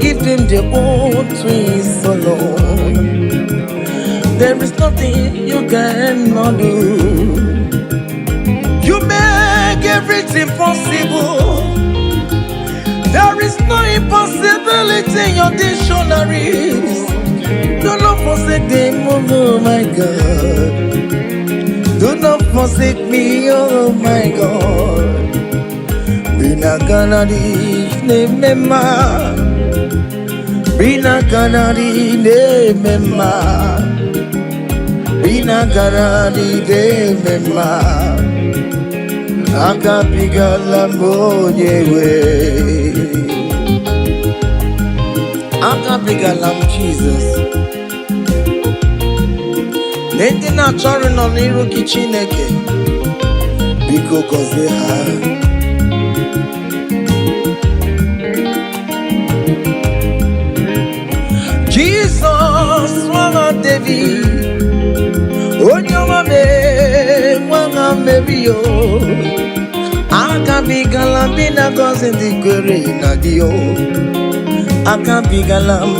Give them their own twins alone. There is nothing you cannot do. You make everything possible. There is no impossibility in your dictionaries. Do not forsake them, oh my God. Do not forsake me, oh my God. Binaganadi nemema. Binaganadi nemema. Binaganadi nemema. Agabigala m onye nwe. Agabigala m Jizọs. Ndị na-achọrọ nọ n'iru gị, Chineke, biko gọzie ha. Jizọs nwa David, onye ọma mee nwa Meri o, agabigala m na gọzi ndị kwere na gị o. Agabigala m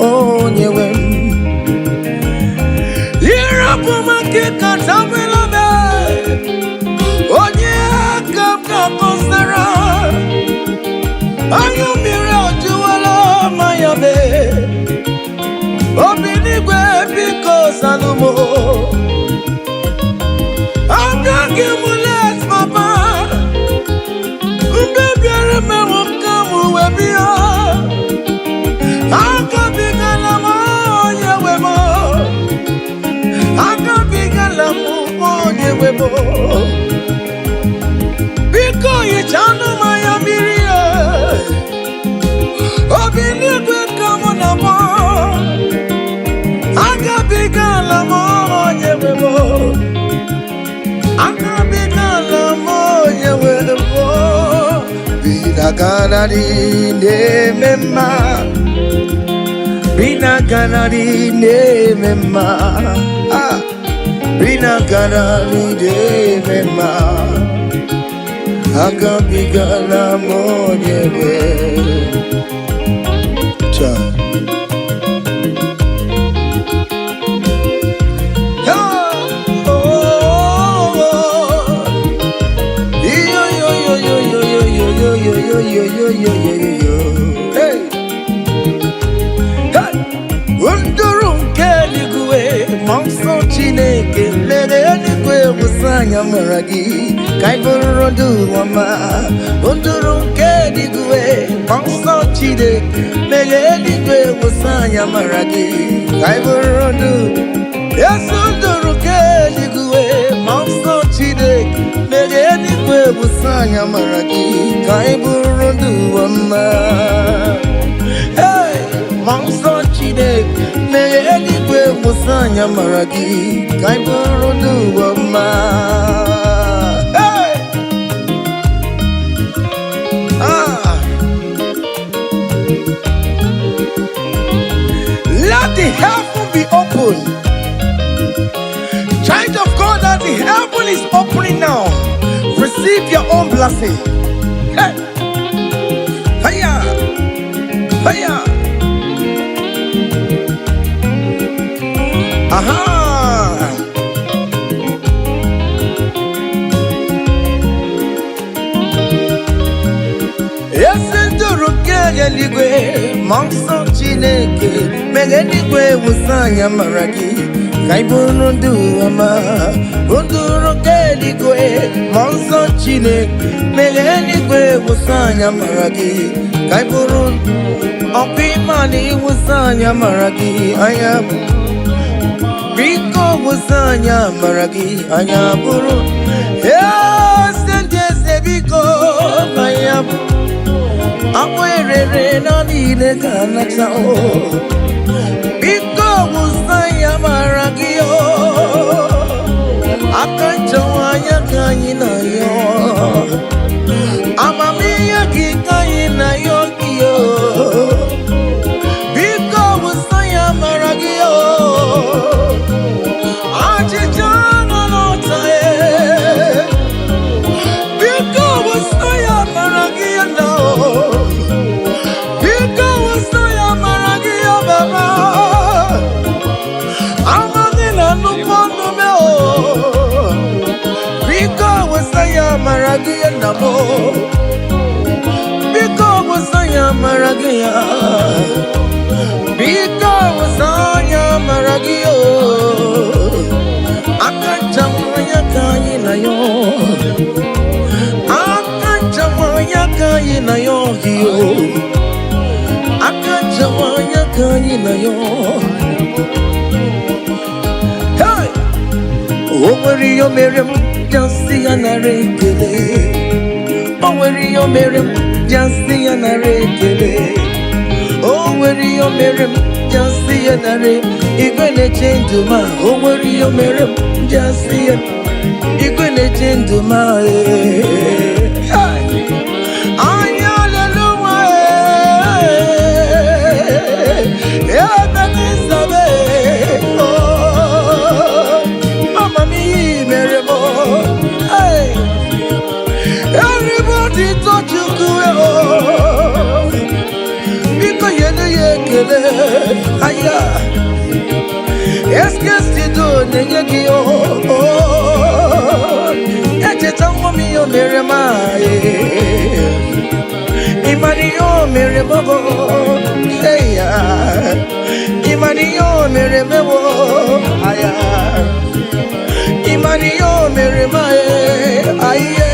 onye nwe m. Ịrapụ m aka katabela m, onye aka m ga-akọsara. Anya mmiri ajụwala manya mee. Obi n'igwe, biko zanụ m. Abịaghị m late, papa. Mgbe bịara mewo ka m wee bịa. Agabigala m onye nwe m. Agabigala m onye nwe m. Biko hichanụ m anya mmiri e. Obi n'igwe ka mụ na mụ. Agabigala m onye nwe m. Agabigala m onye nwe m. Binaganari na-eme mma. Binaganari na-eme mma. Ah. Binaganari na-eme mma. Agabigala m onye nwe. Cha. Oh, oh, oh. Yo, yo, yo, yo, yo, yo, yo, yo, yo, yo, yo, yo, yo, yo, yo. Hey, hey. Nduru nke eluigwe, ma nsọ Chineke mere eluigwe wụsa anya mara gị ka anyị bụrụ ndụ ọma. Nduru nke eluigwe, ma nsọ Chineke mere eluigwe wụsa anya mara gị ka anyị bụrụ ndụ. Yesu, nduru nke eluigwe, ma nsọ Chineke mere eluigwe wụsa anya mara gị ka anyị bụrụ ndụ ọma. Hey! Ma nsọ Chineke mere eluigwe wụsa anya mara gị ka anyị bụrụ ndụ ọma. Hey! Ah! Let the heaven be open. Child of God, as the heaven is opening now, receive your own blessing. Hey! Hiya! Hiya! Aha! Ezi nduru nke eluigwe, ma nsọ Chineke mere eluigwe wụsa anya mara gị ka ị bụrụ ndụ ọma. Nduru nke eluigwe, ma nsọ Chineke mere eluigwe wụsa anya mara gị ka ị bụrụ ọkwa ịma na ịwụsa anya mara gị anya. Biko wụsa anya mara gị anya bụrụ eze ndị eze. Biko anya bụ akpụ erere na niile ka nata o. Biko wụsa ya mara gị o. Aka nchewa anya ka anyị na-ayọ, amamihe gị ka anyị na-ayọ gị o. Biko wụsa ya mara gị o. Achịcha nọ n'ọta e. Biko wụsa ya mara gị na o. Biko wụsa na m. Biko wụsa ya mara gị ya. Biko wụsa ya mara gị o. Aka nchawa ya ka anyị na ya. Aka nchawa ya ka anyị na ya ọhịa o. Aka nchawa ya ka anyị na ya. Hey! O nwere ihe o mere m ji asị ya nara ekele. O nwere ihe o mere m ji asị ya nara ekele. O nwere ihe o mere m ji asị ya nara. Igwe na-eche ndụ ma o nwere ihe o mere m ji asị ya. Igwe na-eche ndụ ma ee. Hey! Anya leluwa ee. Ebe n'isabe oh. Amamihe i mere m oh. Hey! Everybody touch Chukwu oh. Biko nyere ya ekele aya. Eskesido na-enye gị oh. Echeta nwa m ihe o mere m aye. Ịmara ihe o mere m bụ eya. Ịmara ihe o mere m bụ aya. Ịmara ihe o mere m aye aye.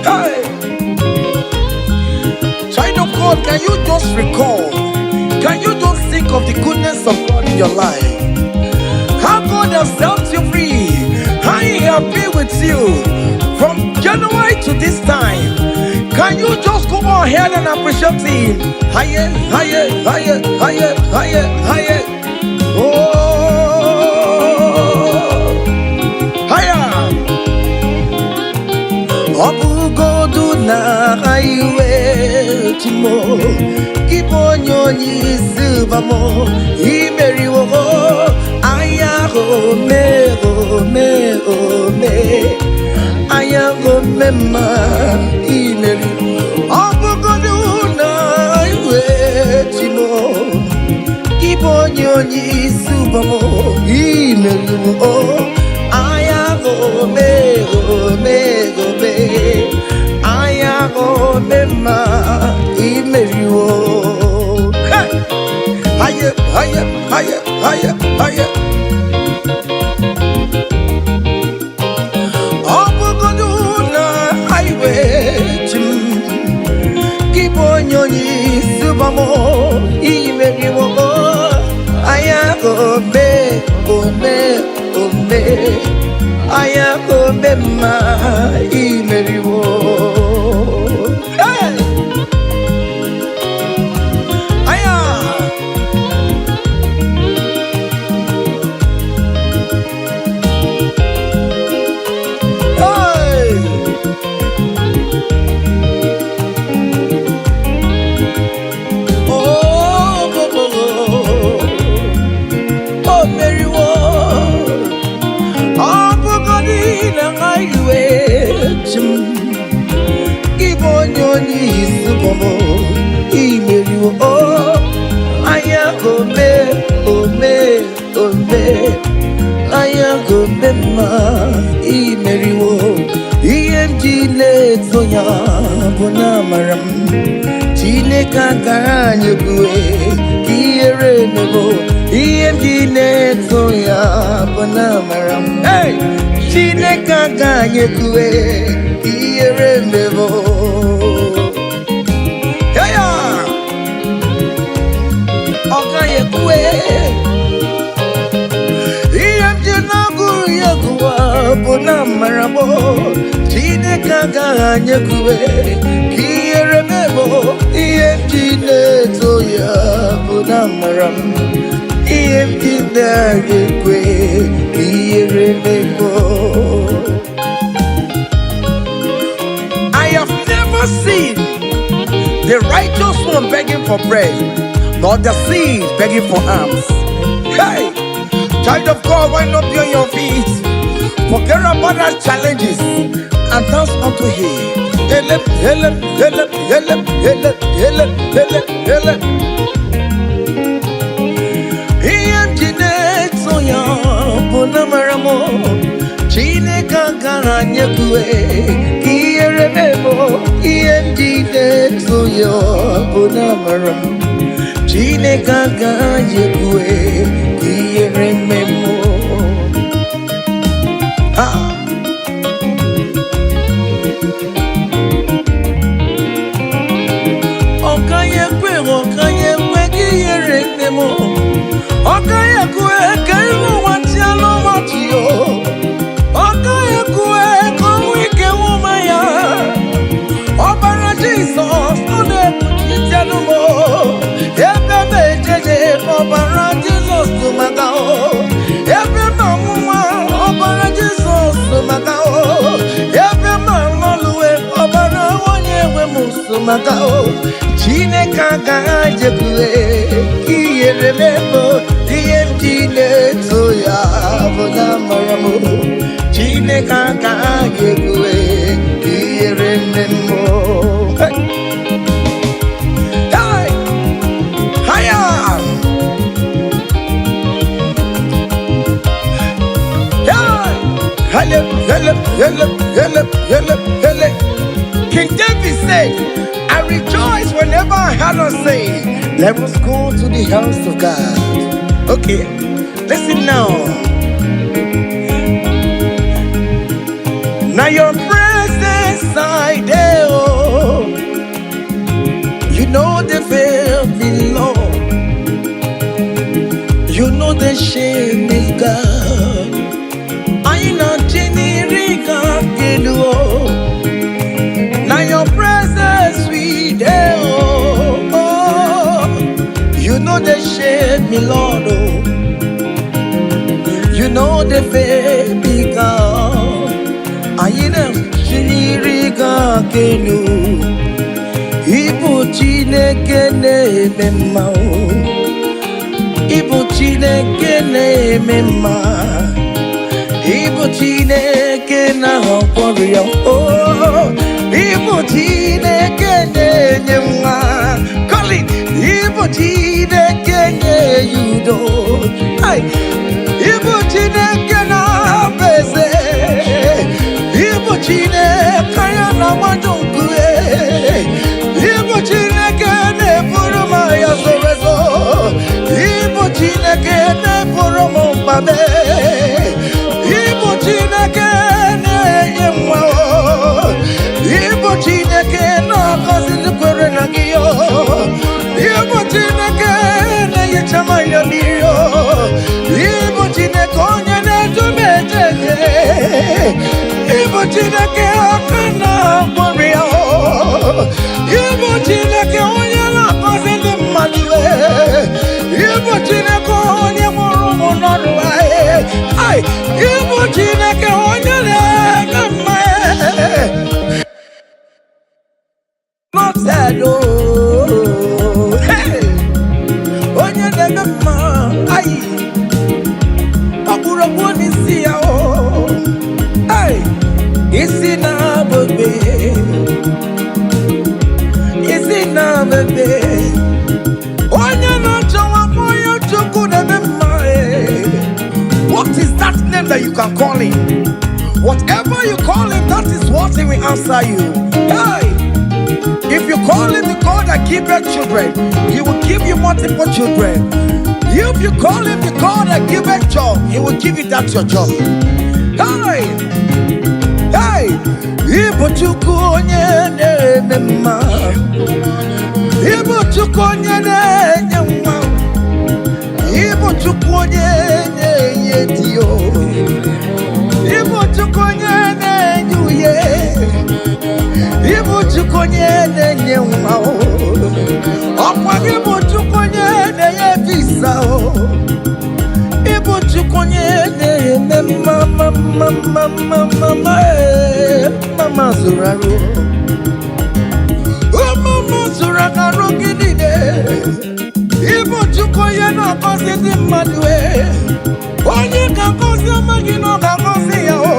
Hey! Child of God, can you just recall? Can you just think of the goodness of God in your life? How God has set you free, how He has been with you from January to this time. Can you just go ahead and appreciate Him? Higher, higher, higher, higher, higher, higher. Oh, higher. Ọ bụgodu na iwe chimo gị bụ onye onye isi ụbamo imeriwo anya ome ome ome anya ome mma imeri. Ọ bụgodu na iwe chimo gị bụ onye onye isi ụbamo imeriwo anya ome ome ome anya ome mma imeriwo. Hey! Haye, haye, haye, haye, haye. Ọ bụgodu na highway chi m gị bụ onye onye isi ụbamo imeriwo anya ome ome ome anya ome mma imeriwo. Hey! Aya! Hey! Oh, oh, oh, oh, oh, meriwo. Ọ bụgodị na highway chi m gị bụ onye onye isi bọmọ imeriwo o anya ome ome ome anya ome mma imeriwo. Ihe m ji na-eto ya bụ na amara m Chineke akara anyị ebue ka ihere emebo. Ihe m ji na-eto ya bụ na amara m. Hey! Chineke aka anyị ekue ka ihere emebo. Hey ya! Ọ gaghị ekwe. Ihe m ji na-agụrụ ya gụwa bụ na amara m Chineke agaghị anyị ekwe ka ihere mebo. Ihe m ji na-eto ya bụ na amara m. Ihe m ji na-aga ekwe ka ihere mebo. I have never seen the righteous one begging for bread, nor the seed begging for alms. Hey, child of God, why not be on your feet? Forget about our challenges and dance unto Him. Ele, ele, ele, ele, ele, ele, ele, ele. Ihe m ji na-eto ya bụ na mara m Chineke agaghị Agaghị ekwe ka ihere mee m. Ihe m ji na-eto ya bụ na amara m. Chineke agaghị ekwe ka ihere mee m. Ah. Ọ gaghị ekwe, ọ gaghị ekwe ka ihere mee m. Ọ gaghị ekwe ka iru ụwa chịa n'ọchị o. Ọ gaghị ekwe ka ọnwụ ike nwụma ya. Ọbara Jizọs ọ na-ekpuchite m o. Ebe m ejeje, ọbara Jizọs tụ maka o. Ebe m anwụnwa, ọbara Jizọs tụ maka o. Ebe m alọluwe, ọbara onye nwe m so maka o. Chineke agaghị ekwe ka ihere mee m. Ihe m ji na-eto ya bụ na amara m. Chineke agaghị ekwe ka ihere mee m. Hey! Hey! Hiya! Hey! Hele, hele, hele, hele, hele, hele. King David said, "I rejoice whenever I heard us say, 'Let us go to the house of God.'" Okay, listen now. Now your presence I dey, oh. You know they fail me, Lord. You know the shame is God. I know Chinirika Kedu. Now your presence we dey, oh, oh. You know the shame me, Lord, oh. You know the fail me, God. I know Chinirika Kenu. Ibu Chineke na-eme mma o. Ibu Chineke na-eme mma. Ibu Chineke na-agwọ ya o. Ibu Chineke na-enye nwa. Colin, Ibu Chineke na-enye udo. Ai, Ibu Chineke na-abụ eze. Ibu Chineke ya na-agbaju nkume. Ibu Chineke na-eburu m agha zoro ezo. Ibu Chineke na-eburu m mkpa m. Ibu Chineke na-enye nwa o. Ibu Chineke na-agọzi ndị kwere na gị o. Ibu Chineke na-ehicha m anya mmiri o. Ibu Chineke onye na-edu m eje eje. Ibu Chineke aka na-agwọrọ ya o. Ibu Chineke onye na-agọzi ndị mmadụ e. Ibu Chineke onye mụrụ ụmụ n'ọrụ e. Ai, Ibu Chineke onye na-eme mma e. Not sad, oh. Hey! Onye na-eme mma, ai, ọkpụrụkpụ n'isi ya o. Ai, isi na-abụbe, isi na-abụbe. Onye na-achọ nwa onye Chukwu na-eme mma e. What is that name that you can call him? Whatever you call him, that is what he will answer you. Hey! If you call him the God that giveth children, he will give you multiple children. If you call him the God that giveth job, he will give you that your job. Hey! Hey! Ibu Chukwu onye na-eme mma. Ibu Chukwu onye na-enye nwa. Ibu Chukwu onye na-enye di o. Ibu Chukwu onye na-enye uye. Ibu Chukwu onye na-enye nwa o. Ọkwa gị bụ Chukwu onye na-enye visa o. Ibu Chukwu onye na-eme mma mma mma mma mma mma mma ee. Mama zụrụ arụ. Mama zụrụ arụ gị niile. Ibu Chukwu onye na-agọzi ndị mmadụ e. Onye ga-agọzi ọma gị na ọ ga-agọzi ya o.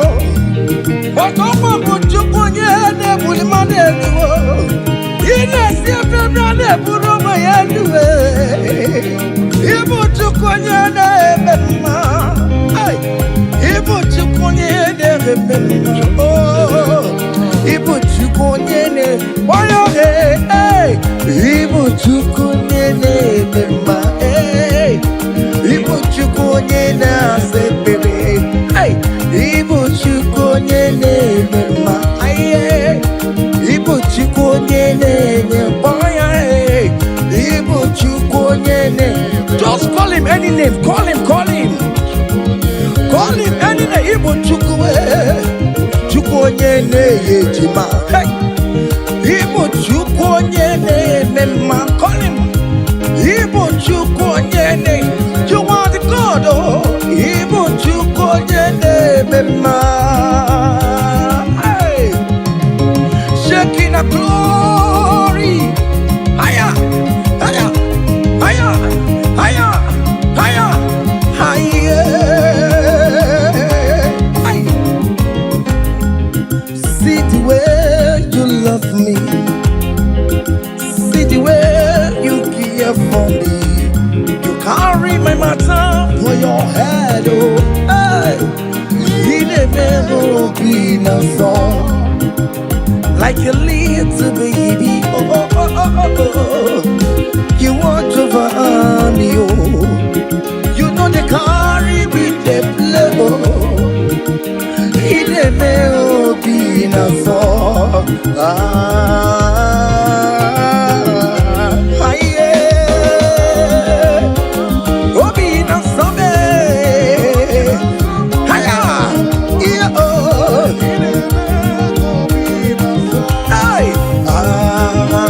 Ọkwa bụ Chukwu onye na-ebuli mmadụ elu o. Ị na-esi ebe ebe a na-eburu onwe ya elu e. Ibu Chukwu onye na-eme mma. Ai, Ibu Chukwu onye na-eme mma. Oh, ịbụ Chukwu onye na-nwayọ. Ee, ịbụ Chukwu onye na-eme mma. Ee, ịbụ Chukwu onye na-asa ekpere. Hey, ịbụ Chukwu onye na-eme mma. Aye, ịbụ Chukwu onye na-enye mkpọya. Ee, ịbụ Chukwu onye na. Just call him any name. Call him, call him. Call him any name. Ịbụ Chukwu, ee. Chukwu onye na-enye ejima. Hey, ịbụ Chukwu onye na-eme mma. Call him. Ịbụ Chukwu onye na. You are the God, oh. Ịbụ Chukwu onye na-eme mma. Hey. Shekinah glory. Higher, higher, higher, higher, higher, higher. Hey. See the way you love me. See the way you care for me. You carry my matter for your head, oh. Hey. Ị na-eme obi na-asọ like a little baby. Oh. You watch over me, oh. You know they carry me, they play, oh. Ị na-eme obi na-asọ. Ah, yeah. Obi na-asọ me. Haya, yeah, oh. Hey. Ah, ah,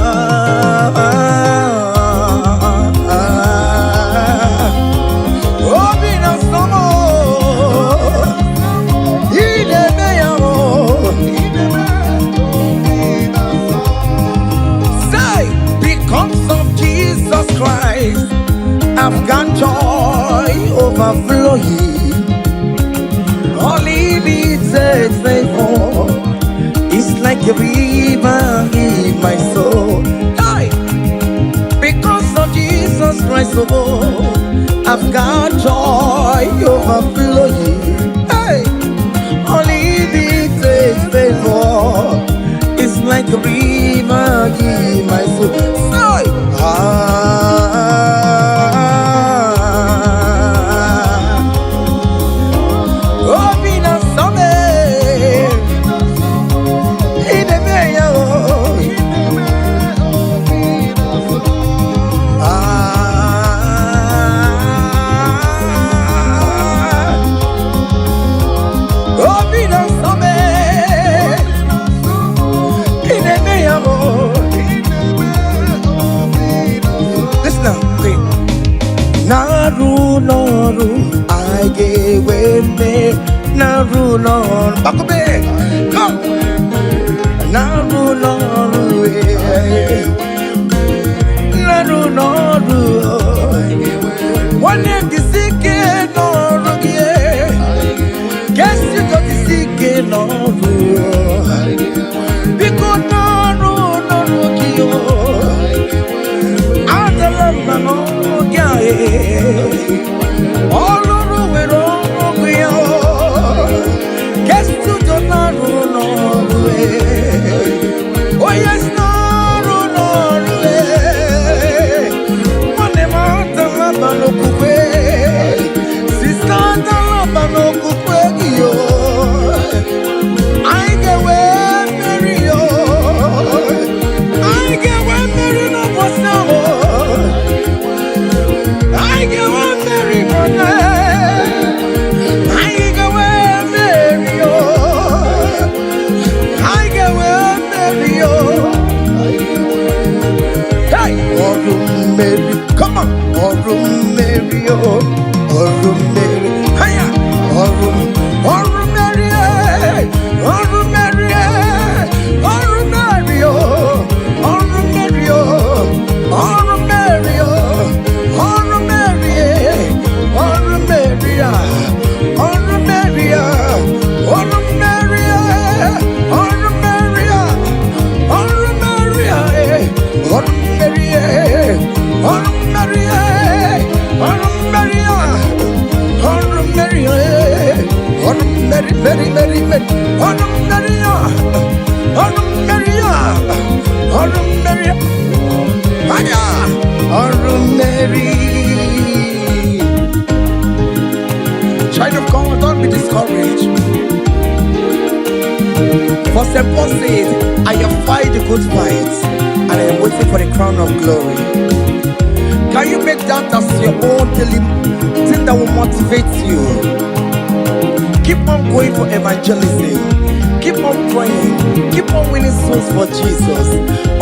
ah. Obi na-asọ m. Ị na-eme ya, oh. Say, because of Jesus Christ, I've got joy overflowing. Unlimited favor. It's like a river in my soul. Hey! Because of Jesus Christ, oh, I've got joy overflowing. Hey! Unlimited favor. It's like a river in my soul. Say, ah, obi na-asọ m. Ị na-eme ya, oh. Ah, obi na-asọ m. Ị na-eme ya, oh. Listen now, okay. Na-arụ n'ọrụ anyị ga-enwe mmeri. Na-arụ n'ọrụ. Gbakọbe, come. Na-arụ n'ọrụ, eh. Na-arụ n'ọrụ. Nwanne m, jisi ike n'ọrụ gị, eh. Kesi jisi ike n'ọrụ. Biko, n'ọrụ n'ọrụ gị, oh. Adala mba n'ọrụ gị a, eh. Ọlụrụ nwere ọrụ ya. Kestudo na-arụ n'ọrụ, eh. Onye si n'ọrụ n'ọrụ, eh. Nwanne m, adala mba n'okwukwe. Sister, adala mba n'okwukwe gị, o. Anyị ga-enwe mmeri, o. Anyị ga-enwe mmeri n'ụbọchị ahụ. Anyị ga-enwe mmeri, brother. Anyị ga-enwe mmeri, o. Anyị ga-enwe mmeri, o. Hey! Ọrụ mmeri, come on! Ọrụ mmeri, o. Ọrụ mmeri, haya! Ọrụ ọrụ mmeri, eh! Ọrụ mmeri, eh! Ọrụ mmeri, o. Ọrụ mmeri, o. Ọrụ mmeri, o. Ọrụ mmeri, eh! Ọrụ mmeri, ah! Ọrụ mmeri, ah! Ọrụ mmeri, eh! Ọrụ mmeri, ah! Ọrụ mmeri, ah, eh! Ọrụ mmeri, eh! Ọrụ mmeri, eh! Ọrụ mmeri, ah! Ọrụ mmeri, eh! Mmeri, ọrụ mmeri ya, ọrụ mmeri ya, ọrụ mmeri anya, ọrụ mmeri. Child of God, don't be discouraged. For St. Paul says, "I have fight the good fight, and I am waiting for the crown of glory." Can you make that as your own daily thing that will motivate you? Keep on going for evangelism. Keep on praying. Keep on winning souls for Jesus.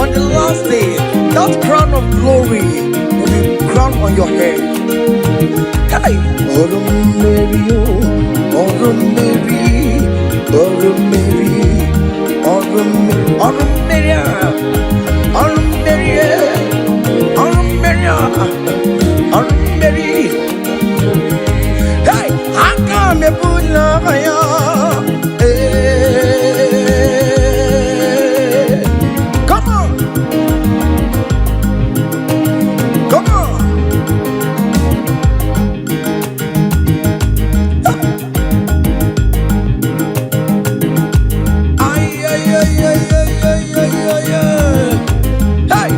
On the last day, that crown of glory will be crowned on your head. Hey! Ọrụ mmeri, oh, ọrụ mmeri, ọrụ mmeri, ọrụ mmeri, ọrụ mmeri a, ọrụ mmeri, eh, ọrụ mmeri a, ọrụ mmeri. Hey! Aka m ebula ya. Hey! Come on, come on. Ay, ay, ay, ay, ay, ay, ay, ay, ay. Hey!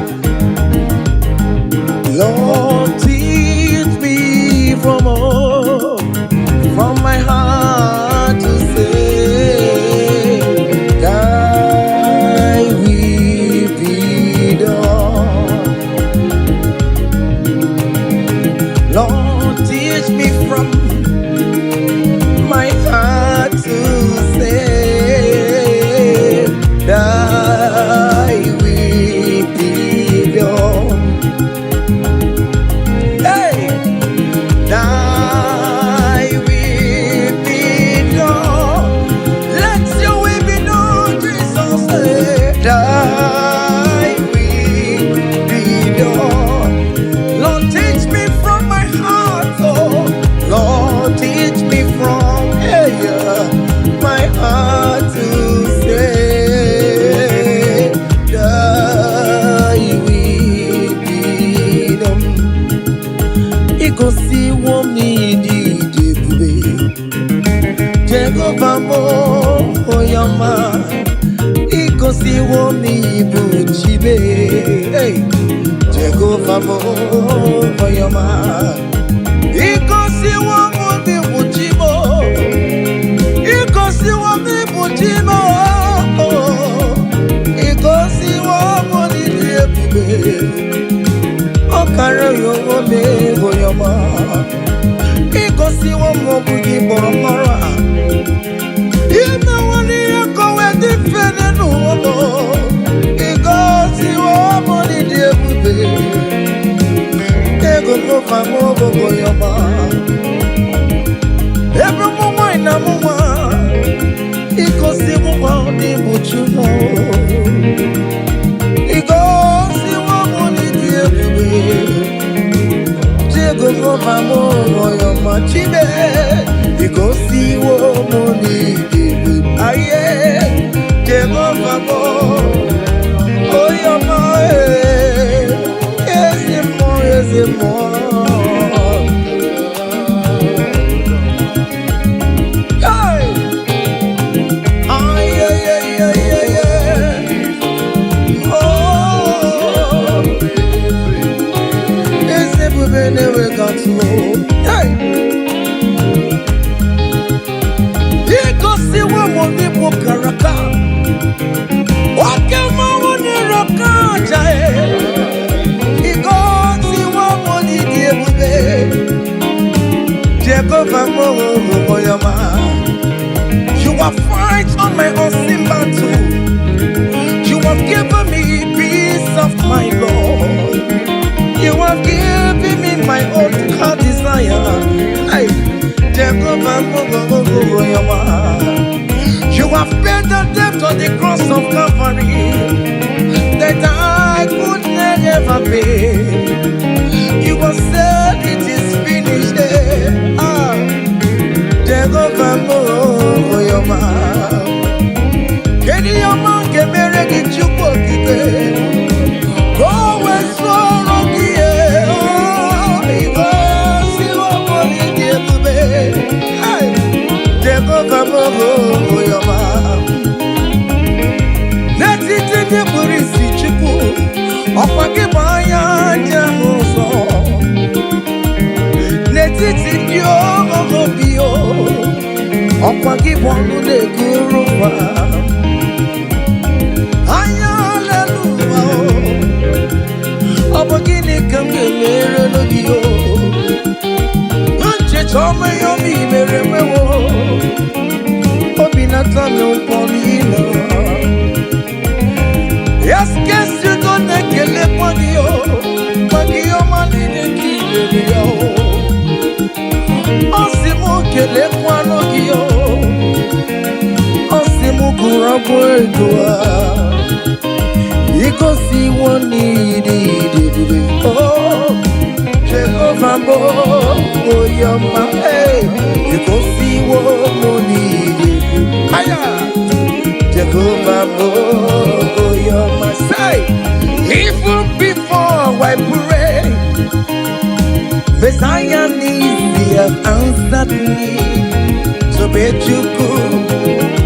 Lord, teach me from my heart to say, Thy will be done. Lord, teach me from my heart to say, Thy will be done. Hey! Thy will be done. Let your will be done, Jesus. Hey. Thy will be done. Lord, teach me from my heart, oh. Lord, teach me from, hey, my heart to say, Thy will be done. Igosiwo m n'ịdị ebube, Jehova m, onye ọma. Igosiwo m n'ịbụ Chibe. Hey! Jehova m, onye ọma. Igosiwo m n'ịbụ Chi m. Igosiwo m n'ịbụ Chi m. Igosiwo m n'ịdị ebube. Ọ kara ya onwe m, onye ọma. Igosiwo m ọ bụ gị kpọrọ m ọrụ a. Imewo n'ihe ka o wee dị mfe n'ụwa m. Igosiwo m n'ịdị ebube. Jehova m, onye ọma. Ebe ụmụ nwanyị na mụ nwa, igosiwo m n'ịbụ Chukwu. Igosiwo m n'ịdị ebube. Jehova m, onye ọma, Chibe. Igosiwo m n'ịdị ebube. Aye, Jehova m, onye ọma, eh, ezi mmụọ, ezi mmụọ. Hey! Ay, ay, ay, ay, ay, ay. Oh, eze ebube na-enweghị atụ. Hey! Igosiwo m n'ịbụ karaka. Oke mmanwụ na-ere oke aja, e. Igosiwo m n'ịdị ebube. Jehova m, onye ọma. You have fight on my unseen battle. You have given me peace of my Lord. You have given me my own heart desire. Hey, Jehovah, onye ọma. You have paid the debt on the cross of Calvary that I could never pay. You have said it is finished. Eh. Ah, Jehovah, onye ọma. Kedu ihe ọma nke mere gị, Chukwu Okike? Ka o wee soro gị, eh, oh, igosiwo m n'ịdị ebube. Hey! Jehova m, onye ọma. Ndị obi o, ọkwa gị bụ ọnụ na-ekuru ụwa. Anya lelu ụwa o, ọ bụ gịnị ka m ga-emere gị o? Ncheta ọma ihe obi mere mewo, obi na-atọ m ụtọ n'ile. Yes, you don't na-ekelekwa gị o, maka ihe ọma niile ka i mere ya o. Ọ sị m kelekwanụ gị o, ọ sị m gụrụ abụ ego a. Igosiwo n'ịdị ebube o, Jehova bụ onye ọma, ee, igosiwo m n'ịdị ebube. Aya! Jehova bụ onye ọma. Say, even before I pray, Messiah needs, he has answered me. So Chukwu,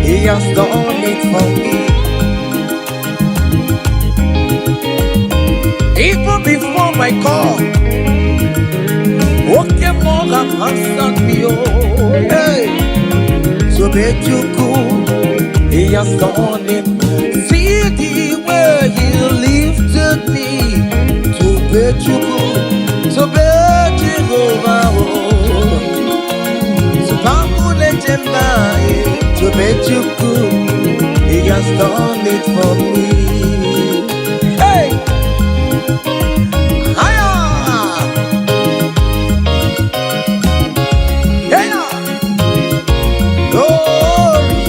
he has done it for me. Even before my call, okay, more have answered me. Oh, hey. So Chukwu, he has done it. See the way he lifted me. To Chukwu, to Jehovah, oh. So to Chukwu, he has done it for me. Hey! Higher! Yeah! Glory!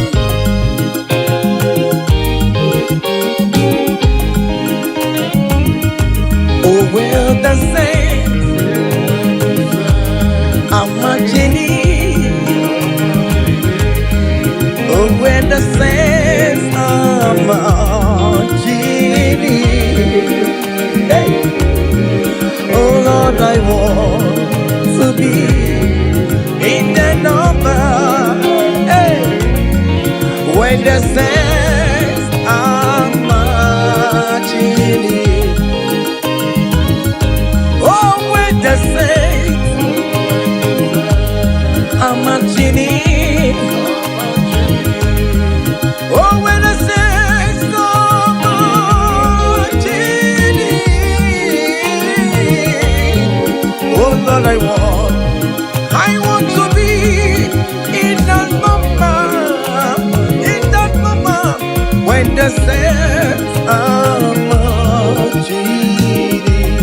Oh, well, the saints are marching in. Oh, when the saints are marching in. Hey! Oh, Lord, I want to be in the number. Hey! When the saints are marching in. Oh, when the saints are marching in. Oh, when the saints are marching in. Oh, Lord, I want to be in that number, in that number, when the saints are marching in.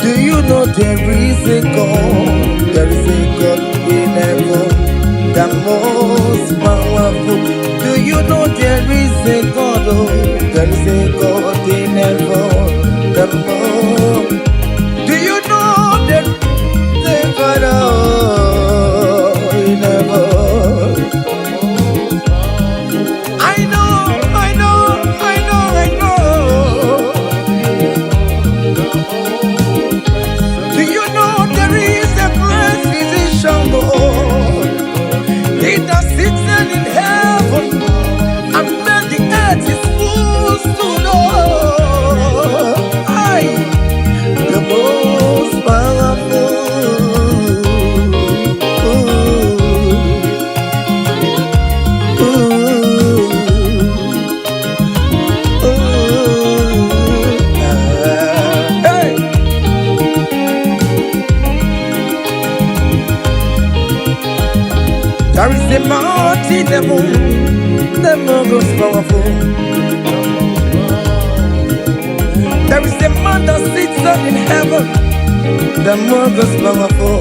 Do you know there is a God? There is a God in heaven, the most powerful. Do you know there is a God? Oh, there is a God in heaven, the most. Do you know there is a God, oh, in heaven? I know, I know, I know, I know. Do you know there is a great physician, oh, he that sits in heaven and made the earth his footstool, oh, I, the most powerful. Ooh, ooh, ooh, ah, hey. There is a mighty devil, the most powerful. There is a man that sits up in heaven, the most powerful.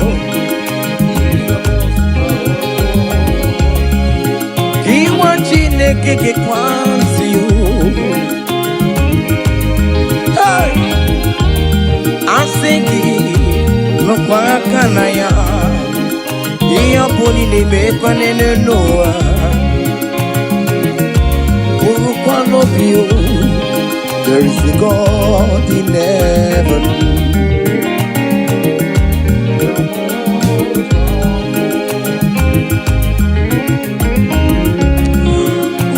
He wants Chineke ga-ekwansi you. Hey! Asị gị nụkwa aka na ya, ihe ọ bụla ị na-emekwa n'elu n'ụwa, bụrụkwa n'obi o, there is a God in heaven.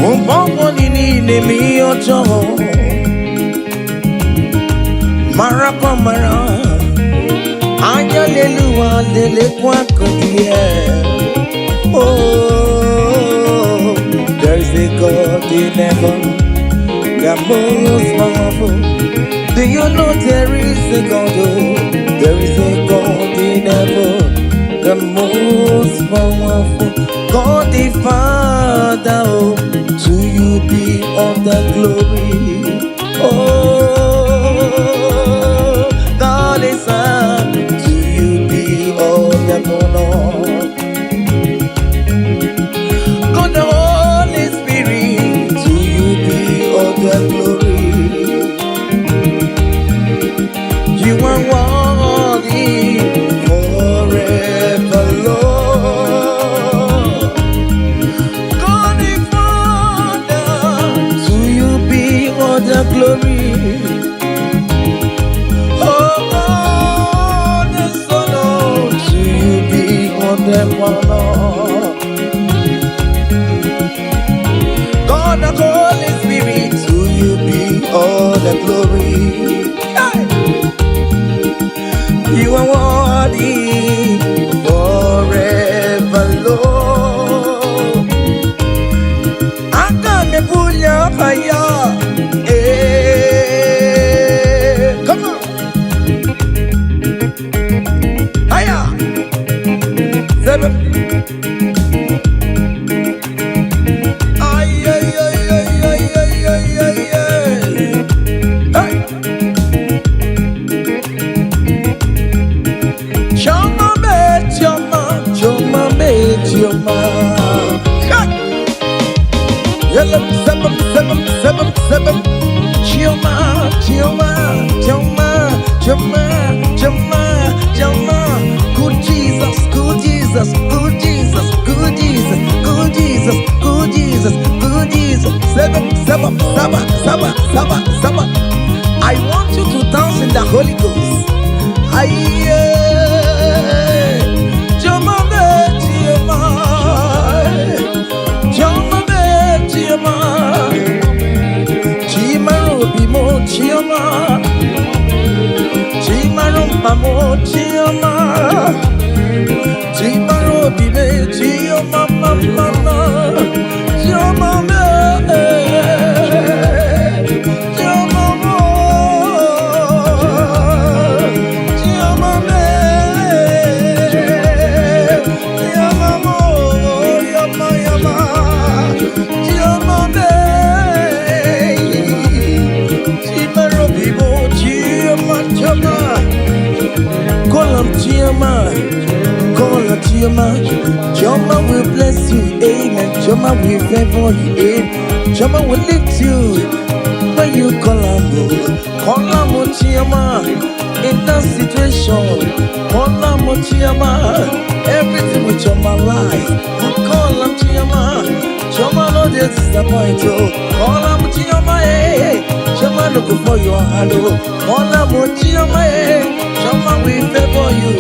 Mgbe ọgbọ niile eme ihe ọjọọ, marakwa mara, anya n'elu ụwa na-elekwa akụ dị ya. Oh, there is a God in heaven, the most powerful. Do you know there is a God? Oh, there is a God in heaven, the most powerful. God the Father, oh, to you be all the glory. Oh, God the Son, to you be all the honor. God the Holy Spirit, to you be all the glory. You are worthy forever, Lord. God the Father, to you be all the glory. Oh, God the Son, oh, to you be all the honor. God the Holy Spirit, to you be all the glory. Hey! You are worthy forever, Lord. Aga m ebuli afa ya. Ee, come on. Higher. Seven. Ay, ay, ay, ay, ay, ay, ay, ay, ay. Hey. Chioma me, Chioma, Chioma me, Chioma. Hey. Yellow, seven, seven, seven, seven. Chioma, Chioma, Chioma, Chioma, Chioma, Chioma. Good Jesus, good Jesus, good Jesus, good Jesus, good Jesus, good Jesus, good Jesus. Seven, seven, seven, seven, seven, seven. I want you to dance in the Holy Ghost. Aye. Chioma me, Chioma. Chioma me, Chioma. Chimara obi mo, Chioma. Chimara mkpa mo, Chioma. Chimara obi me, Chioma ma ma ma. Chioma me. Chioma mo. Chioma me. Chioma mo. Yama yama. Chioma me. Chimara obi mo, Chioma, Chioma. Call am Chioma. Call her Chioma. Chioma will bless you, amen. Chioma will favor you, amen. Chioma will lift you when you call her. Call her Chioma. In that situation, call her Chioma. Everything with Chioma lies. Call her Chioma. Chioma no dey disappoint you. Call her Chioma, eh. Chioma no go for your hand, oh. Call her Chioma, eh. Chioma will favor you.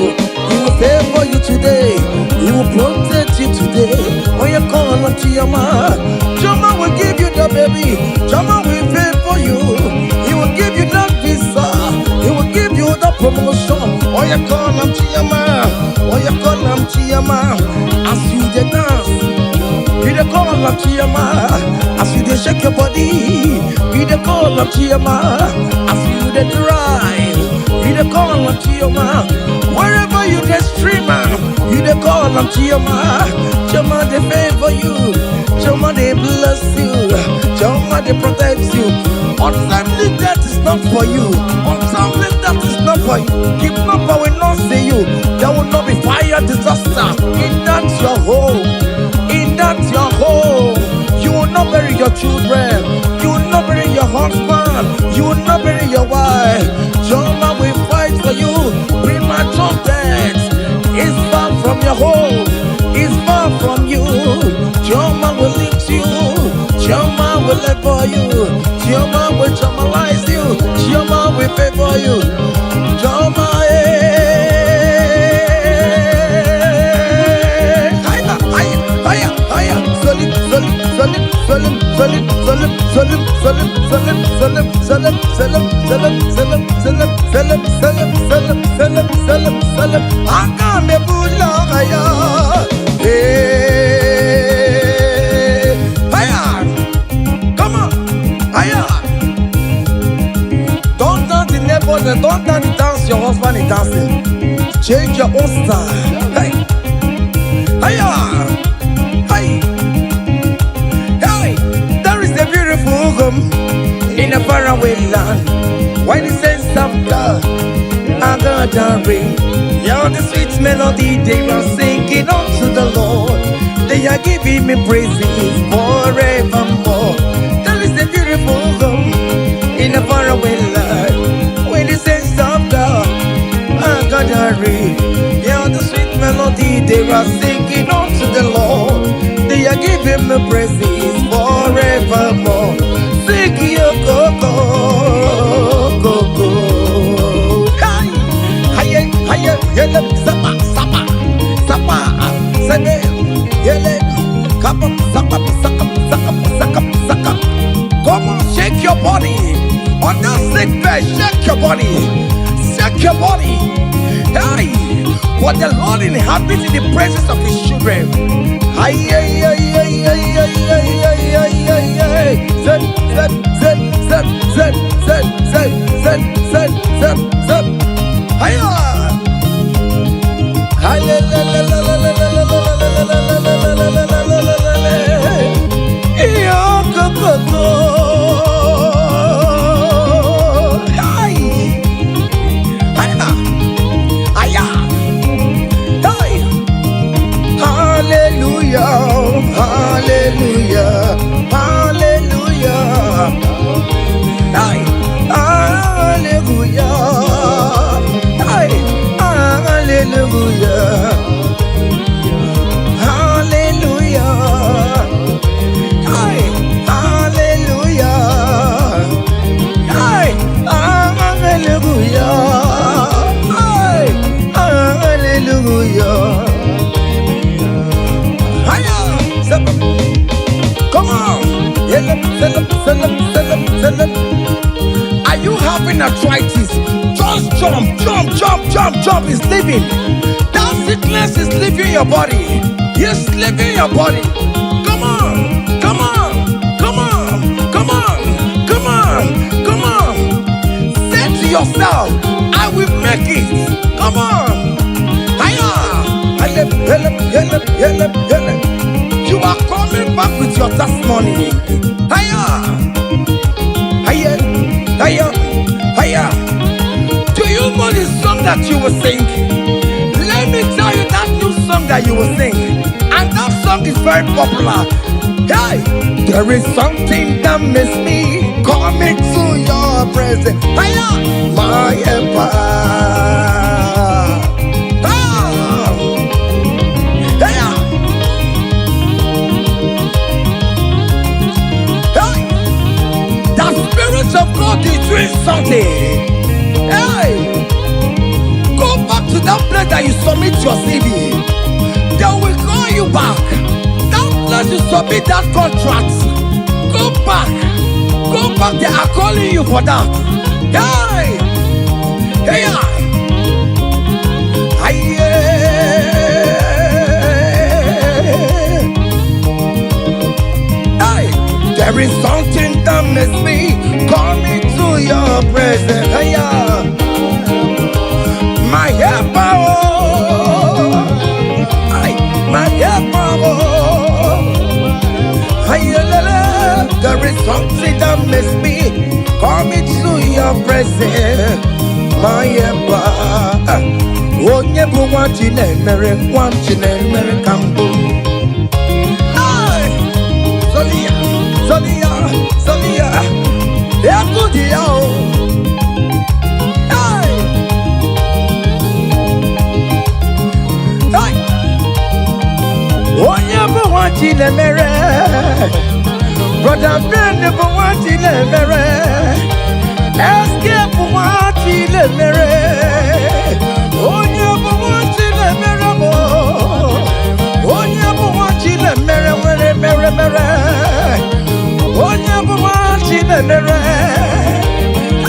He will favor you today. He will protect you today. When you call on Chioma, Chioma will give you the baby. Chioma will favor you. He will give you that visa. He will give you the promotion. When you call on Chioma, when you call on Chioma, as you dey dance, you dey call on Chioma. As you dey shake your body, you dey call on Chioma. As you dey drive, you dey call on Chioma. Wherever you dey stream, you dey call on Chioma. Chioma dey favor you. Chioma dey bless you. Chioma dey protect you. Untimely death is not for you. Untimely death is not for you. Kidnapper will not see you. There will not be fire disaster in that your home. In that your home. You will not bury your children. You will not bury your husband. You will not bury your wife. Chioma will fight for you. Premature death is far from your home. Is far from you. Chioma will lift you. Chioma will level you. Chioma will chamalize you. Chioma will favor you. Chioma, eh. Higher, higher, higher, higher. Solid, solid, solid, solid, solid, solid, solid, solid, solid, solid, solid, solid, solid, solid, solid, solid, solid, solid. selem, selem, selem. Aga m ebuli aha ya. Hey, higher. Come on, higher. Don't dance the neighbors and don't dance the dance your husband is dancing. Change your own style. Hey, higher. Hey, hey. There is a beautiful home in a faraway land. Where the saints of God are gathering. Yeah, the sweet melody they are singing unto the Lord. They are giving me praises forevermore. There is a beautiful home in a faraway land. Where the saints of God are gathering. Yeah, the sweet melody they are singing unto the Lord. They are giving me praises forevermore. Sing yo go go go go. Hi, hi, hi, yele, sapa, sapa, sapa, sene, yele, kapa, sapa, saka, saka, saka, saka. Come on, shake your body. On that sick bed, shake your body. Shake your body. Hey, what the Lord inhabits in the presence of his children. Ay, ay, ay, ay, ay, ay, ay, ay, ay, ay, ay. Zep, zep, zep, zep, zep, zep, zep, zep, zep, zep, zep. Hiya! Hi, la, la, la, la, la, la, la, la, la, la, la, la, la, la, la, la, la, la, la. Iyo, go, go, go. Ay. Hiya. Hiya. Hey. Hallelujah, hallelujah, hallelujah. Hey, hallelujah. Hey, hallelujah. Hallelujah. Hey, hallelujah. Hey, hallelujah. Hey, hallelujah. Hiya! Step up. Come on. Yele, sele, sele, sele, sele. Are you having arthritis? Just jump, jump, jump, jump, jump. It's leaving. That sickness is leaving your body. It's leaving your body. Come on, come on, come on, come on, come on, come on. Say to yourself, "I will make it." Come on. Hiya. Hele, hele, hele, hele, hele. You are coming back with your testimony. Hiya. Hiya. Hiya. Hiya. Do you know the song that you will sing? Let me tell you that new song that you will sing. And that song is very popular. Hey, there is something that makes me come into your presence. Hiya, my helper. Ah, hiya. Hey, the Spirit of God is doing something. Hey, go back to that place that you submit your CV. They will call you back. That place you submit that contract. Go back. Go back. They are calling you for that. Hey, hey, hey. Hey, there is something that makes me come into your presence. Hey, my helper, oh, ay, my helper, oh. Ay, la, la. There is something that makes me come into your presence. My helper. Onye bụ nwa Chinemere, nwa Chinemere ka mbụ. Ay, Solia, Solia, Solia, egwu dị ya o. Hey! Hey! Onye bụ nwa Chinemere, Brother Ben bụ nwa Chinemere, SK bụ nwa Chinemere, onye bụ nwa Chinemere bụ, onye bụ nwa Chinemere nwere mere mere, onye bụ nwa Chinemere.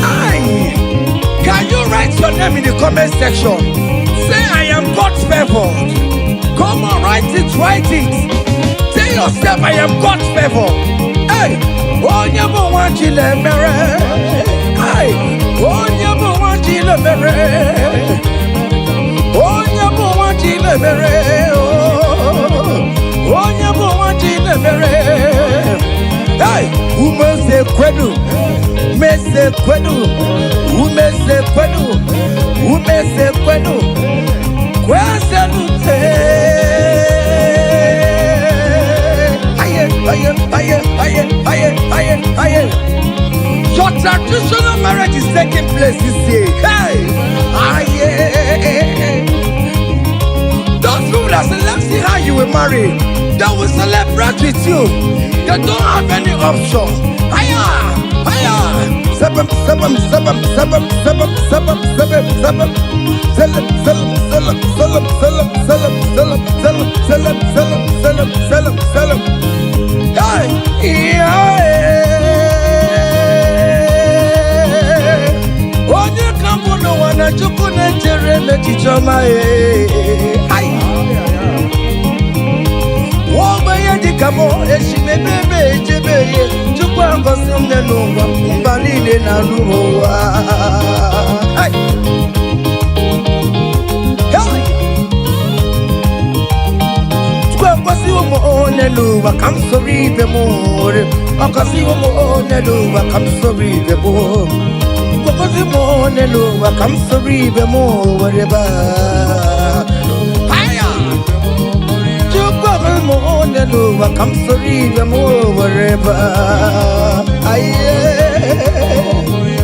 Aye. Can you write your name in in the comment section. Say, "I am God's favored." Come on, write it, write it. Tell yourself, "I am God's favor." Hey, onye bụ nwa Chinemere. Hey, onye bụ nwa Chinemere. Onye bụ nwa Chinemere. Oh, onye bụ nwa Chinemere. Hey, umeze kwenu, meze kwenu, umeze kwenu, umeze kwenu, kwezelute. Aye, aye, aye, aye, aye, aye, aye. Your traditional marriage is taking place this year. Hey, aye. Those people that say, "Let's see how you will marry," they will celebrate with you. They don't have any option. Higher, higher. Seven, seven, seven, seven, seven, seven, seven, seven. Seven, seven, seven, seven, seven, seven, seven, seven, seven, seven, seven, seven, seven. Hey, yeah. Onye ka mbụ n'ụwa na Chukwu na-echere m echiche ọma ee. Ai. Nwa ogbenye dịka m eshimebe ebe echebe ihe Chukwu agọzi m n'ụwa mba niile na-anụ ụwa. Ai. Hey! Chukwu agọziwo m onye n'ụwa ka m soro ibe m nwere ọgọziwo m onye n'ụwa ka m soro ibe m gọzi m onye n'ụwa ka m soro ibe m were baa. Haya! Chukwu agọzi m onye n'ụwa ka m soro ibe m were baa. Aye.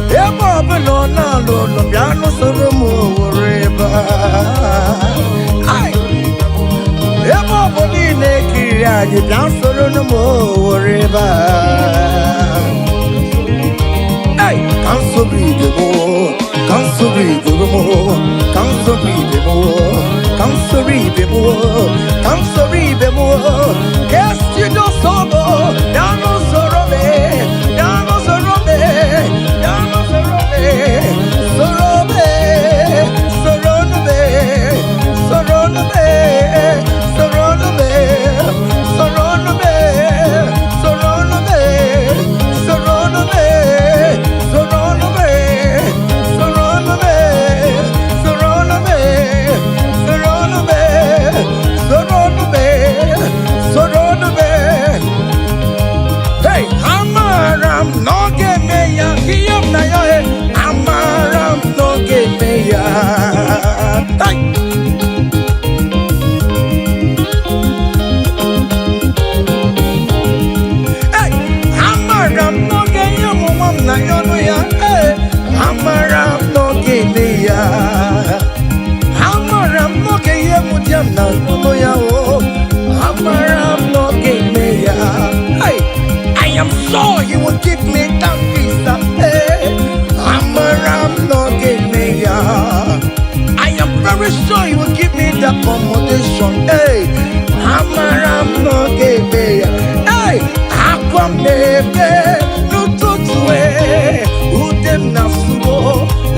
Ebe ọbụla ọ na-alụ ụlọ bịa nụsoro m were baa. Ai! Ebe ọ bụ niile ekiriri anyị bịa soro m were baa. Hey, ka m soro ibe m, ka m soro ibe m, ka m soro ibe m, ka m soro ibe m, ka m soro ibe m, ka esi n'osoro, ya n'usoro me, ya n'usoro me, ya n'usoro me, soro me, soro me, soro me, soro me, soro me, soro me, soro me, soro me, soro me, soro me, soro me, soro me, soro me. Hey, amara m na ọ ga-eme ya ihe m na ya he amara m na ọ ga-eme ya. Hey! Hey, amara m na ọ ga-enye m nwa m na ya ọnụ ya. Hey, amara m na ọ ga-eme ya. Amara m na ọ ga-enye m di m na ọnụ ya o. Amara m na ọ ga-eme ya. Hey, I am sure he will give me that visa. Hey, amara m na ọ ga-eme ya. I am very sure he will give me the accommodation. Hey, amara m na ọ ga-eme ya. Hey, akwa m na-ebe n'ụtụtụ e, ude m na-asụwo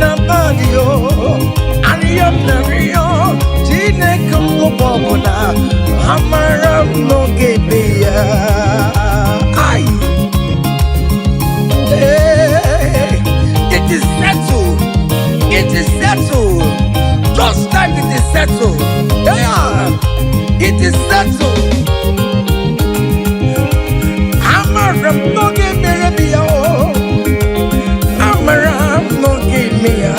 n'abalị o. Arịọ m na-arịọ Chineke m oge ọbụla, amara m na ọ ga-eme ya. Ai! Hey, it is settled. It is settled. Just like it is settled. Yeah, it is settled. Amara m na ọ ga-emere m ya o. Amara m na ọ ga-eme ya.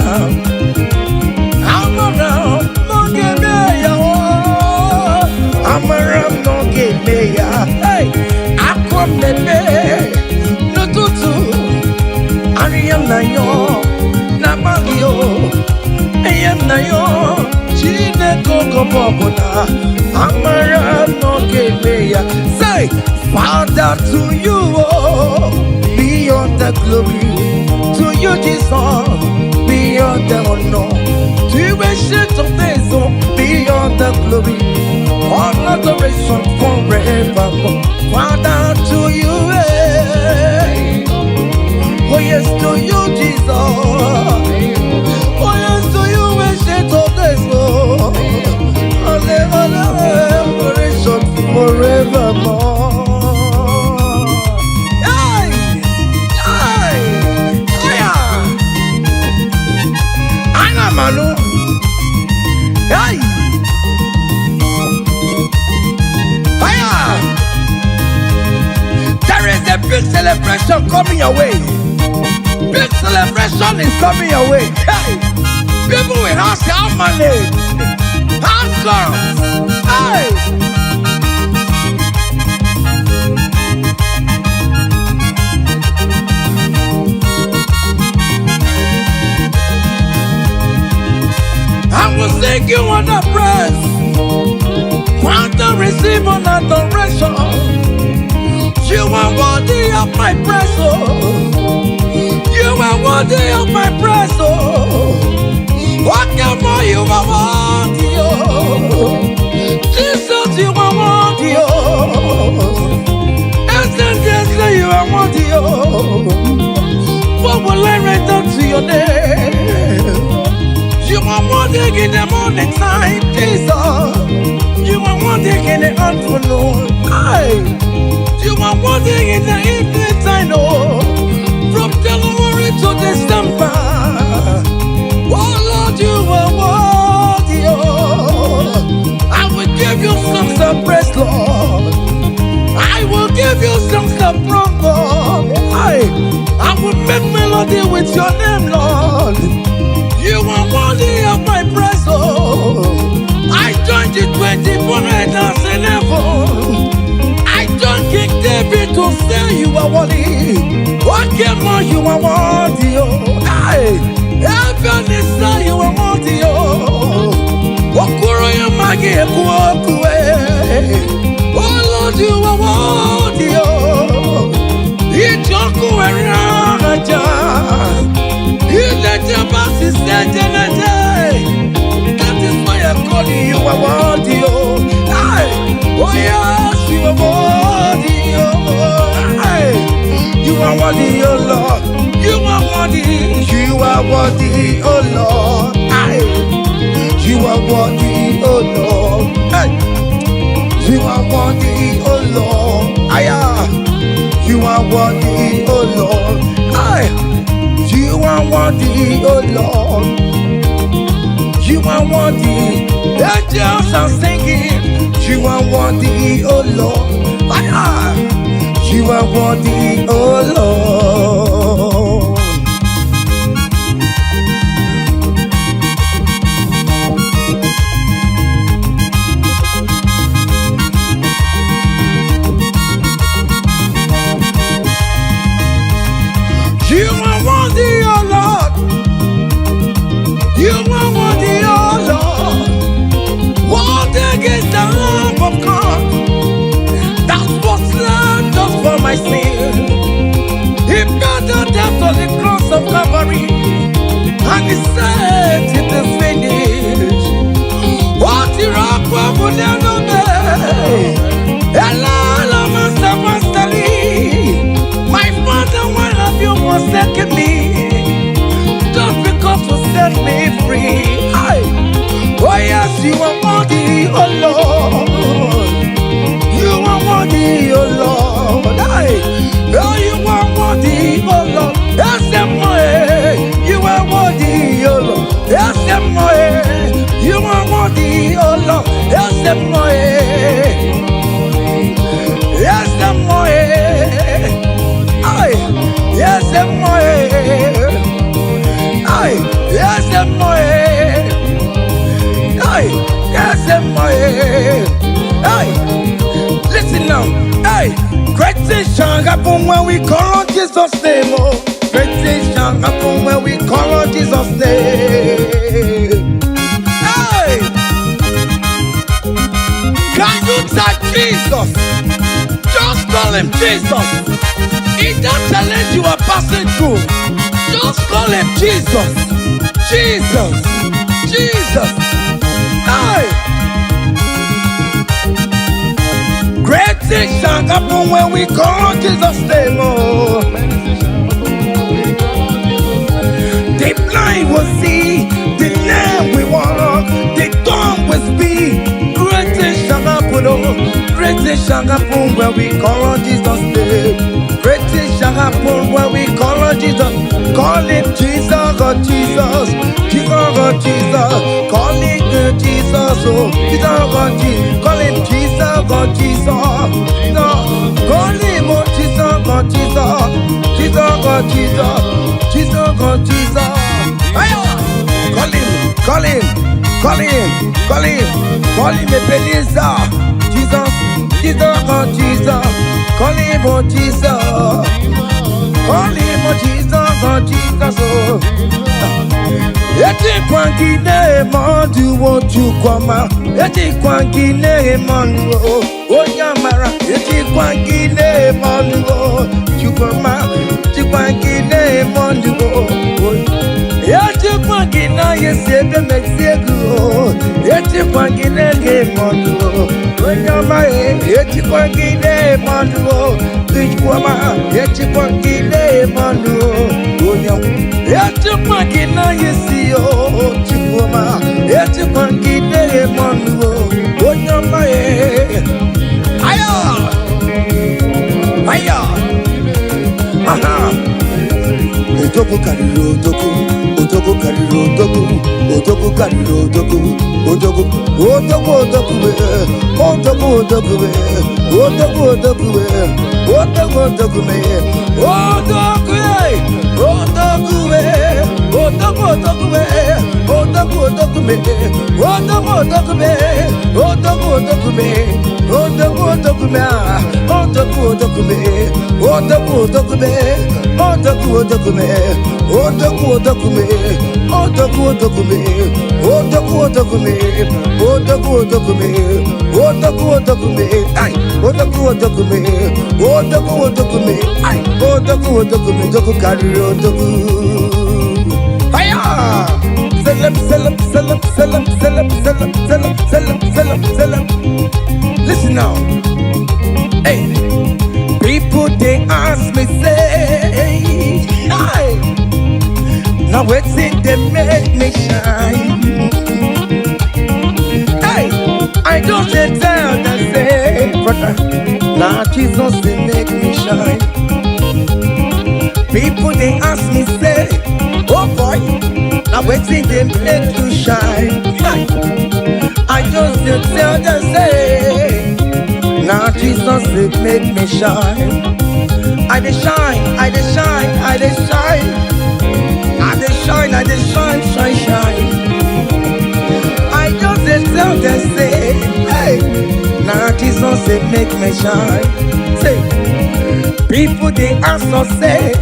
Amara m na ọ ga-eme ya o. Amara m na ọ ga-eme ya. Hey, akwa m na-eme n'ụtụtụ. Arịa m na yọ n'abalị o. Ihe m na yọ Chineke oge ọbụla amara m na ọ ga-eme ya. Say, Father, to you, oh, be all the glory. To you, Jesus, be all the honor. To you, Ancient of Days, oh, be all the glory. All adoration forever. Father, to you, eh. Oh yes, to you, Jesus. Oh yes, to you, Hey! Fire! There is a big celebration coming your way. Big celebration is coming your way. Hey! People will ask how many. How come? Hey! I will sing you on the praise. Want to receive an adoration. You are worthy of my praise, oh. You are worthy of my praise, oh. What can more you are worthy, oh. Jesus, you are worthy, oh. Essentially, you are worthy, oh. What will I render to your name? You are worthy in the morning time, Jesus. You are worthy in the afternoon. Aye. You are worthy in the evening time, oh. From January to December. Oh Lord, you are worthy, oh. I will give you songs of praise, Lord. I will give you songs of praise, Lord. I will make melody with your name, Lord. You are worthy of my praise, oh. I joined the 24 elders in heaven. I joined King David to say you are worthy. What came on, you are worthy, oh. Hey, heaven is say you are worthy, oh. Okuro ya magi eku oku, eh. Oh Lord, you are worthy, oh. Ijoku eraja. That is why I call you, you are worthy, oh. Aye. Oh yes, you are worthy, oh. Aye. You are worthy, oh Lord. You are worthy, you are worthy, oh Lord. Aye. You are worthy, oh Lord. Aye. You are worthy, oh Lord. Aye. You are worthy, oh Lord. Aye. You are worthy, oh Lord. You are worthy. Angels are singing. You are worthy, oh Lord. Aye. You are worthy, oh Lord. You are worthy, oh Lord. You are worthy, oh Lord. Worthy is the Lamb of God that was slain just for my sin. He paid the debt on the cross of Calvary, and he said, it is finished. What rock will never be? My father, why have you forsaken me? Just because you set me free. Aye. Oh yes, you are worthy, oh Lord. You are worthy, oh Lord. Aye. Oh, you are worthy, oh Lord. Yes, you are worthy, oh Lord. Yes, you are worthy, oh Lord. Yes, yes, aye. Yes, aye. Yes, aye. Yes, aye. Listen now. Hey, great things shall happen when we call on Jesus' name. Oh, great things shall happen when we call on Jesus' name. Hey, can you type Jesus? Just call him Jesus. In that challenge you are passing through, just call him Jesus. Jesus. Jesus. Hey. Great things shall happen when we call on Jesus' name. Oh. The blind will see, the lame will walk, the dumb will speak. Great things shall happen, oh. Great things shall happen when we call on Jesus' name. Great things shall happen when we call on Jesus. Call him Jesus, oh Jesus, Jesus, oh Jesus. Call him Jesus, Oh, Jesus, God, Jesus. Call him Jesus, God, Jesus. No, call him, oh, Jesus, God, Jesus. Jesus, God, Jesus. Jesus, God, Jesus. Ayo! Call him, call him, call him, call him, call him Ebenezer. Jesus, Jesus, God, Jesus. Call him, oh, Jesus. Call him, oh, Jesus, God, Jesus. Oh. Ejikwa gị na-eme ọdụwo Chukwuma, ejikwa gị na-eme ọnụ o, onye amara, ejikwa gị na-eme ọnụ o, Chukwuma, ejikwa gị na-eme ọnụ o, ejikwa gị na esi ebe mesi ego o, ejikwa gị na-ege eme ọnụ o, onye ọma e, ejikwa gị na-eme ọnụ o, Chukwuma, ejikwa gị na-eme ọnụ o, onye ọma. Ejikwa gị n'anya isi o, Chukwuma, ejikwa gị na-eme ọnụ o, onye ọma e. Ayo! Ayo! Aha! Odogwu karịrị odogwu, odogwu karịrị odogwu, odogwu karịrị odogwu, odogwu, odogwu odogwu e, odogwu odogwu e, odogwu odogwu e, odogwu odogwu e, odogwu e, odogwu e, odogwu odogwu e, odogwu odogwu e, odogwu odogwu e, odogwu odogwu e, odogwu odogwu e, odogwu odogwu e, odogwu odogwu e, odogwu odogwu e, odogwu odogwu e, odogwu odogwu e, odogwu odogwu e, odogwu odogwu e, odogwu odogwu e, ai, odogwu odogwu e, odogwu odogwu e, ai, odogwu odogwu e, odogwu karịrị odogwu. Hiya! Selem, selem, selem, selem, selem, selem, selem, selem, selem, selem. Listen now. Hey, people they ask me say, hey, now wetin dey make me shine. Hey, I just dey tell them say, brother, na Jesus dey make me shine. People they ask me say, oh boy, now wetin dey make you shine. Hey, I just dey tell them say, na Jesus dey make me shine. I dey shine, I dey shine, I dey shine. I dey shine, I dey shine, shine, shine. I just dey tell them say, hey, na Jesus dey make me shine. Say, people dey ask us say,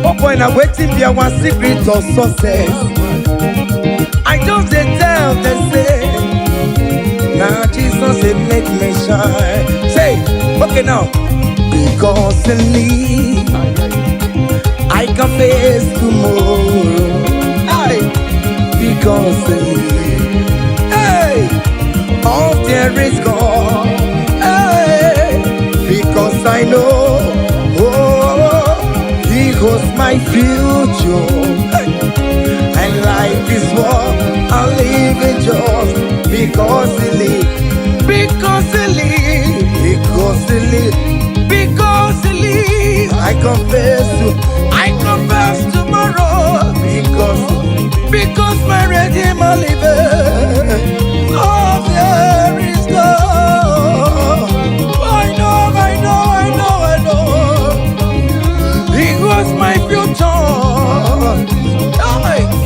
oh boy, na wetin be our secret of success? I just dey tell them say, na Jesus dey make me shine. Say, okay now, because he live, I can face tomorrow. Hey, because he live, hey, all there is God. Hey, because I know, oh, he holds my future. Hey, and life is what I live in just because he live, because he live, because he live, because he live. I confess tomorrow because my Redeemer liveth. Oh, there is God. I know, I know, I know, I know. He was my future.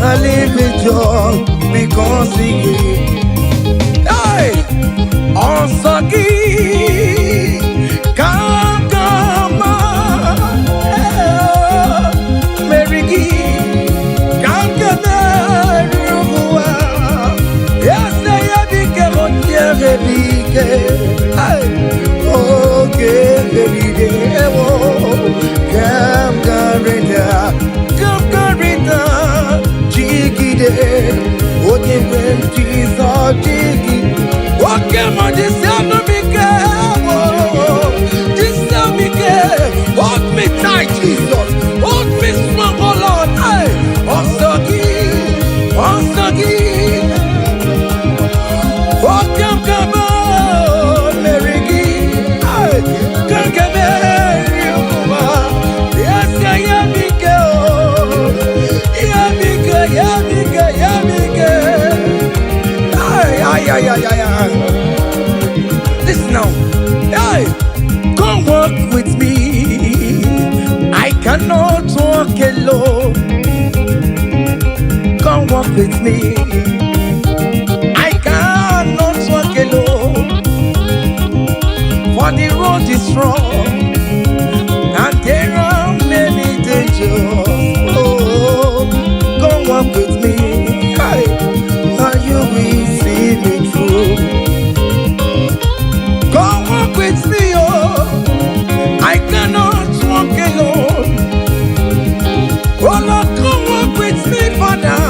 I live in joy because he gave. Hey, ọsọ gị ka aga meri gị ka m ga-emeri ụwa ese ya bike onye bike oge merire ewo ka m garịda ka m garịda jigide onye nwe m Jizọs jigide oke ma jisi anụ m ike jisi m ike. Hold me tight, Jesus, hold me strong, oh Lord. Hey, ọsọ gị ọsọ gị oke m ka m meri gị. Hey, ka m ga-emeri ụwa ese ya m ike o ya m ike ya m ike ya m ike. Ay, ay, Ay, ay, ay, ay. Listen now. Hey, come walk with me. I cannot walk alone. Come walk with me. I cannot walk alone. For the road is wrong and there are many dangers. Oh, come walk with me. Hey, and you will see me through. Come walk with me, oh. I cannot walk alone. Oh Lord, come walk with me, Father.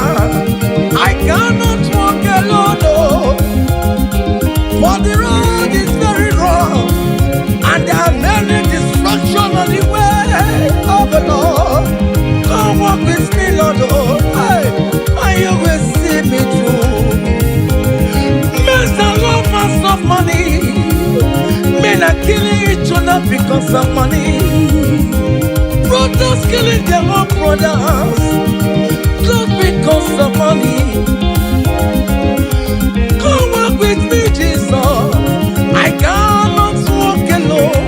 I cannot walk alone, oh. For the road is very rough, and there are many destruction on the way of the Lord. Come walk with me, Lord, oh, hey, and you will see me through. Men are lovers of money. Men are killing each other because of money. Brothers killing their own brothers just because of money. Come walk with me, Jesus. I cannot walk alone.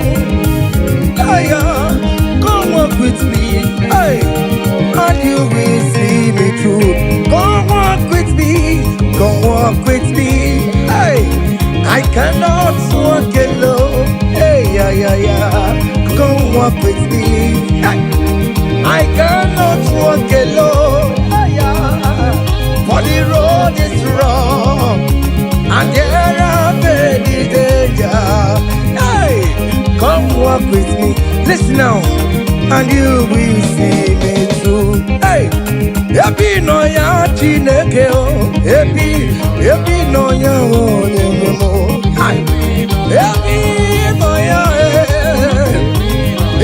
Hey, come walk with me. Hey, and you will see me through. Come walk with me. Come walk with me. Hey, I cannot walk alone. Hey, yeah, yeah, yeah. Come walk with me. Hey, I cannot walk alone. Hey, yeah. For the road is rough and there are many danger. Hey, come walk with me. Listen now, and you will see me through. Hey, ebe ị nọ ya Chineke o, ebe ị nọ ya onye nwe m o. Hey, ebe ị nọ ya, eh,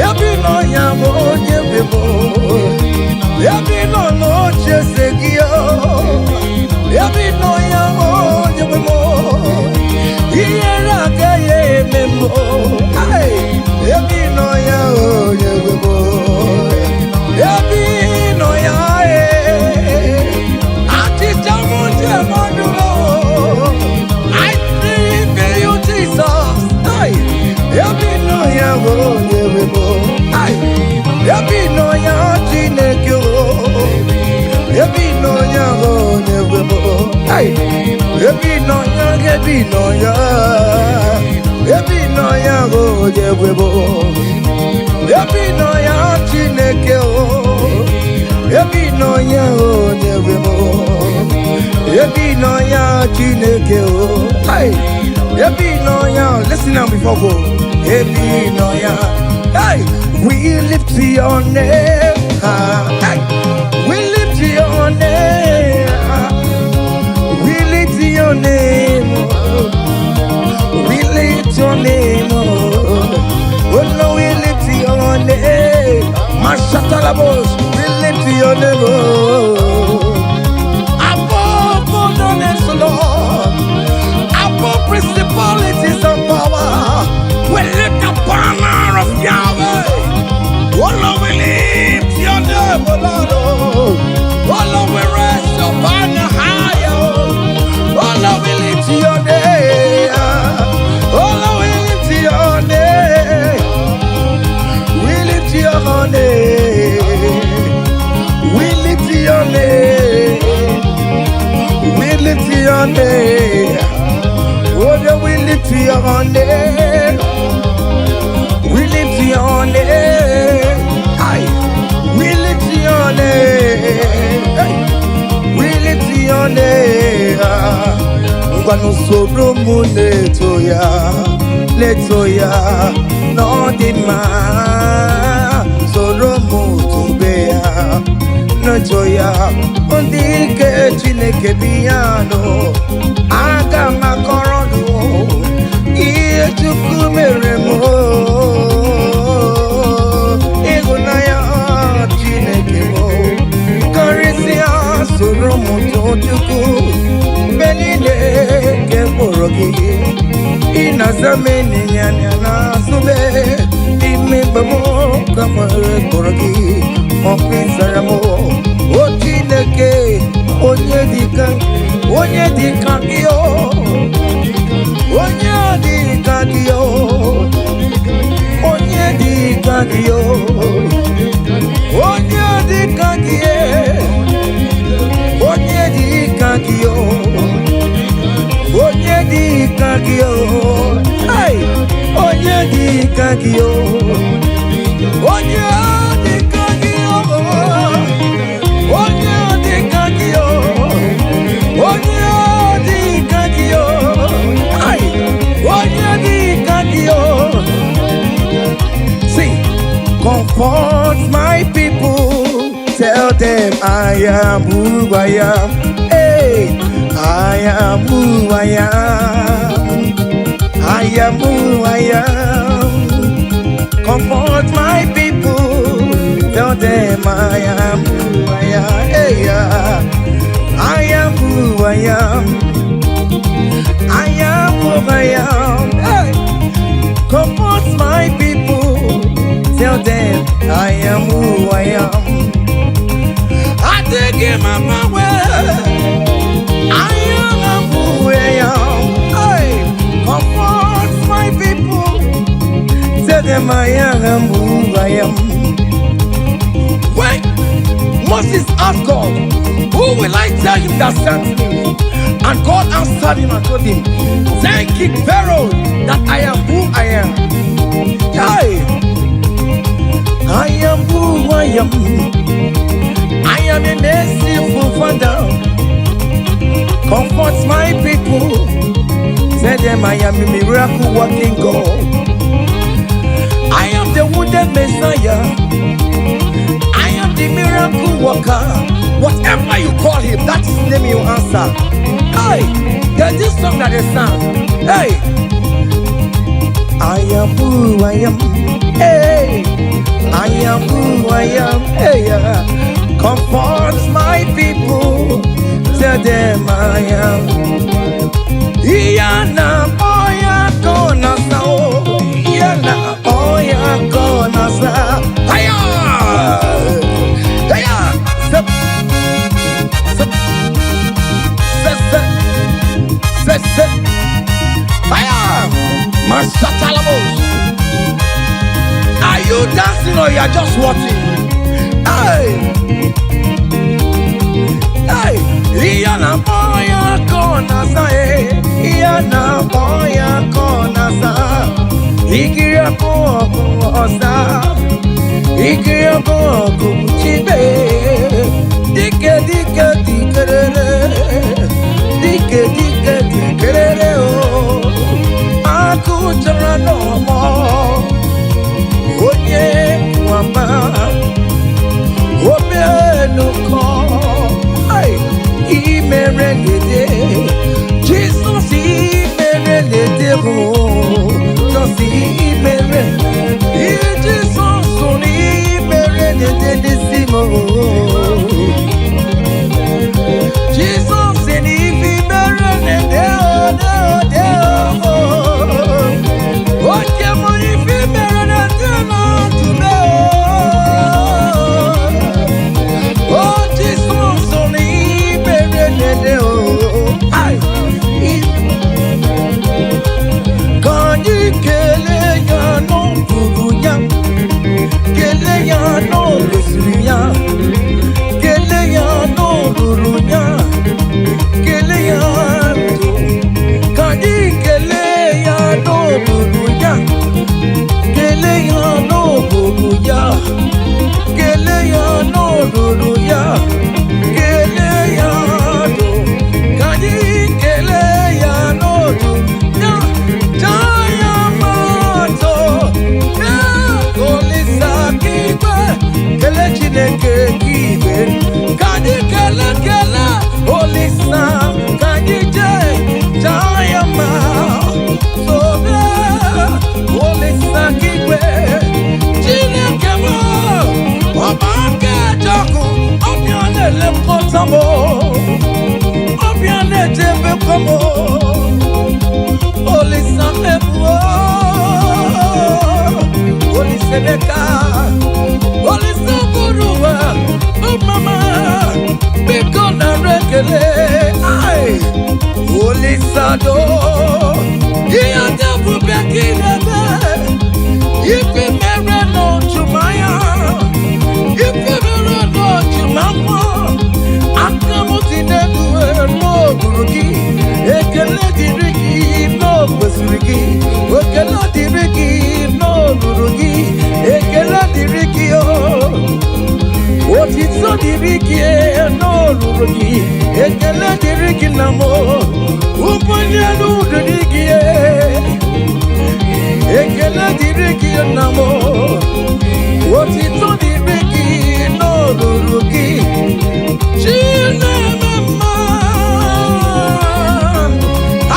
ebe ị nọ ya bụ onye nwe m o. Ebe ị nọ n'oche eze gị o. Ebe ị nọ ya onye nwe m o. Ihere agaghị eme m o. Hey, ebe ị nọ ya onye nwe m o. Ebe ị nọ ya eh. Achịcha m ji eme ọnụ o. I believe in you, Jesus. Hey, ebe ị nọ ya onye nwe m o. Hey, ebe ị nọ ya Chineke o. Ebe ị nọ ya onye nwe m o. Hey, ebe ị nọ ya, ebe ị nọ ya. Ebe ị nọ ya onye nwe m o. Ebe ị nọ ya Chineke o. Ebe ị nọ ya onye nwe m o. Ebe ị nọ ya Chineke o. Hey, ebe ị nọ ya, listen now before go. Ebe ị nọ ya. Hey, we lift your name high. Hey, we lift your name high. We lift your name, oh. We lift your name, oh. Oh no, we lift your name. Mashatalabos, we lift your name, oh. Above all the names, Lord. Above principalities and power. We lift the banner of Yahweh. Oh Lord, we lift your name, oh Lord. Oh, oh Lord, we raise your banner higher. Oh Lord, we lift your name. Oh Lord, we lift your name. We lift your name. We lift your name. We lift your name. Oh, yeah, we lift your name. We lift your name. Aye. We lift your name. Hey. We lift your name. Ngwanụ soro m na-eto ya, na-eto ya n'ọ dị mma. Soro m tobe ya, na-eto ya. Ndị ike Chineke bi ya nụ. Aga m akọrọ nụ ihe Chukwu mere m. Ịhụnanya Chineke m karịsịa soro m too Chukwu mgbe niile nke mkpụrụ gị ị na-aza m ịnyịnya n'azụ m n'ime mgbe m ka nwere kpọrọ gị ọkụ ịzara m o Chineke onye dịka onye dịka gị o. Onye dị ka gị o. Onye dị ka gị o. Onye dị ka gị e. Onye dị ka gị o. Onye dị ka gị o. Hey! Onye dị ka gị o. Onye dị ka gị o. Onye dị ka gị o. Onye dị ka gị o. Hey! Onye dị ka gị o. See, comfort my people. Tell them I am who I am. Hey, I am who I am. I am who I am. Comfort my people. Tell them I am who I am. Hey, yeah. I am who I am. I am who I am. Hey. Comfort my people. Tell them I am who I am. I take him on my way. I am who I am. Hey, comfort my people. Tell them I am who I am. When Moses asked God, "Who will I tell him that sent me?" And God answered him and told him, "Tell King Pharaoh that I am who I am." Hey, I am who I am. I am a merciful Father. Comfort my people. Tell them I am a miracle working God. I am the wounded Messiah. I am the miracle worker. Whatever you call him, that is the name you answer. Hey, there's this song that they sang. Hey, I am who I am. Hey, I am who I am. Hey, yeah. Comfort my people. Tell them I am. Iyana oya kona sa o. Iyana oya kona sa. Hiya! Hiya! Step, step, step, step, step, step. Hiya! Masatalamos. Are you dancing or you are just watching? Hey! Hey! Iyana oya kona sa eh. Iyana oya kona sa. Ikiri ọkụ ọkụ ọsa. Ikiri ọkụ ọkụ chibe. Dike dike dikerere. Dike dike dikerere o. Akụ chọrọ n'ọmọ. Onye nwama. Omenụkọ. Ai, imere lede. Jesus imere lede o. Jesus imere. Jesus imere lede n'isi m o. Jesus imere lede o de o de o. Oke m ife mere lede na ndụ o. Oh, Jesus, imere lede o. Ai, ka anyị kelee ya n'ọbụrụ ya, kelee ya n'olosiri ya, kelee ya n'olulu ya, kelee ya ndụ. Ka anyị kelee ya n'olulu ya, kelee ya n'olulu ya, kelee ya n'olulu ya, kelee ya ndụ. Ka anyị kelee ya n'olulu ya, jaa ya mma ya Olisa k'igwe, kelee Chineke k'igwe. Ka anyị kelee kelee Olisa, ka anyị jee jaa ya mma. Sobe Olisa k'igwe, Chineke m, ọba aka ejọkụ, ọbịa na-elekọta m, ọbịa na-echebekwa m. Olisa mebuo, Olisa Emeka, Olisa bụrụ ụwa, mama, biko nara ekele. Ai, Olisa do. Ihe ndị ebube gị na-eme. Ife mere n'ojumanya, ife mere n'ojumafọ. Aka m dị n'elu n'okpuru gị. Ekele dịrị gị n'okwesịrị gị. Ekele dịrị gị n'olulu gị. Ekele dịrị gị o. Otito dịrị gị n'olulu gị. Ekele dịrị gị na mụ. Ụbọchị elu dịrị gị. Ekele dịrị gị na mụ. Otito dịrị gị n'olulu gị. Chineme mma.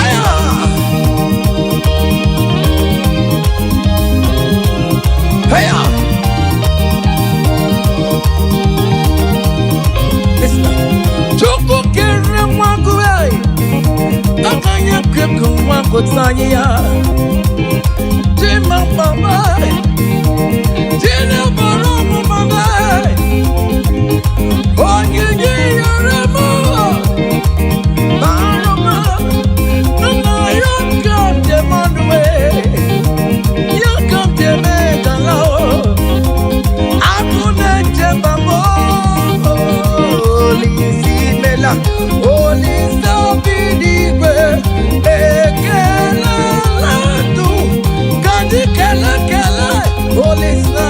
Aya! Aya! Listen. Chukwu kere nwa gị, aka ya kekụ nwa gụta anyị ya. Chima mama, Chinebara ọmụma m, onyinye yere m, bara m, nna ya ka m ji mmanụ, ya ka m ji eme gala o. Agụ na-eche mba m, Olise imela, Olise obi n'igwe, ekelela ndụ, ka anyị kele kele, Olise,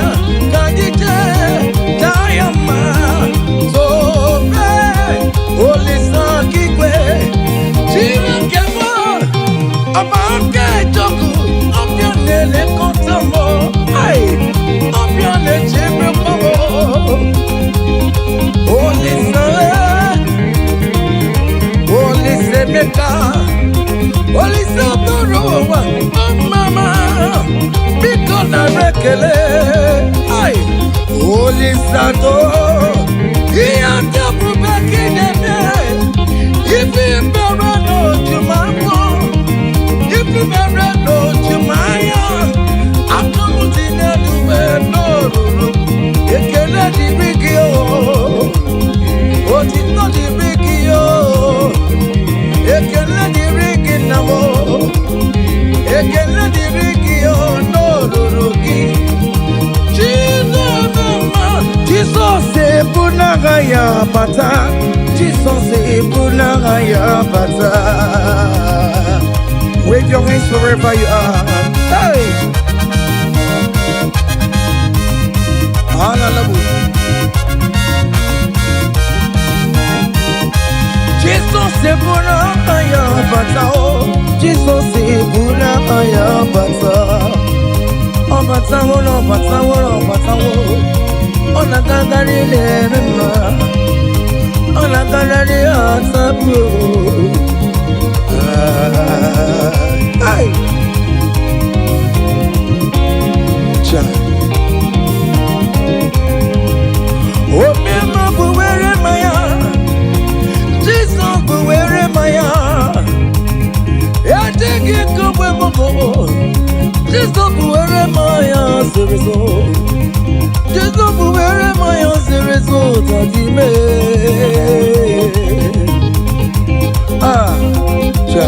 ka anyị jee taa ya mma, tobe, Olise okigwe, Chineke m, ọba aka ejọkụ, ọbịa na-elekọta m, ai, ọbịa na-echebekwa m. Olise, Olise Emeka, Olise bụrụ ụwa, ọmama, biko nara ekele, ai, Olise atọ, ihe ndị ebube gị na-eme, ife mere n'ojumafọ, ife mere n'ojumanya, aka m dị n'elu wee n'olulu, ekele dịrị gị o. Otito dịrị gị o, ekele dịrị gị nna m o, ekele dịrị gị o n'olulu gị. Chineke mma, Jizọs ebu n'agha ya bata, Jizọs ebu n'agha ya bata. Wave your hands wherever you are. Hey! Hallelujah. Jizọs ebu n'agha ya bata o, Jizọs ebu n'agha ya bata. Ọ batawo na ọ batawo na ọ batawo, ọ na-agagharị na-eme mma, ọ na-agagharị atapụ. Ai! Cha. Omema bụ were mmanya, Jizọs bụ were mmanya. Ejighị kogbe mụmụ, Jizọs bụ were mmanya zoro ezo. Jizọs bụ were mmanya zoro ezo tadime. Ah, cha.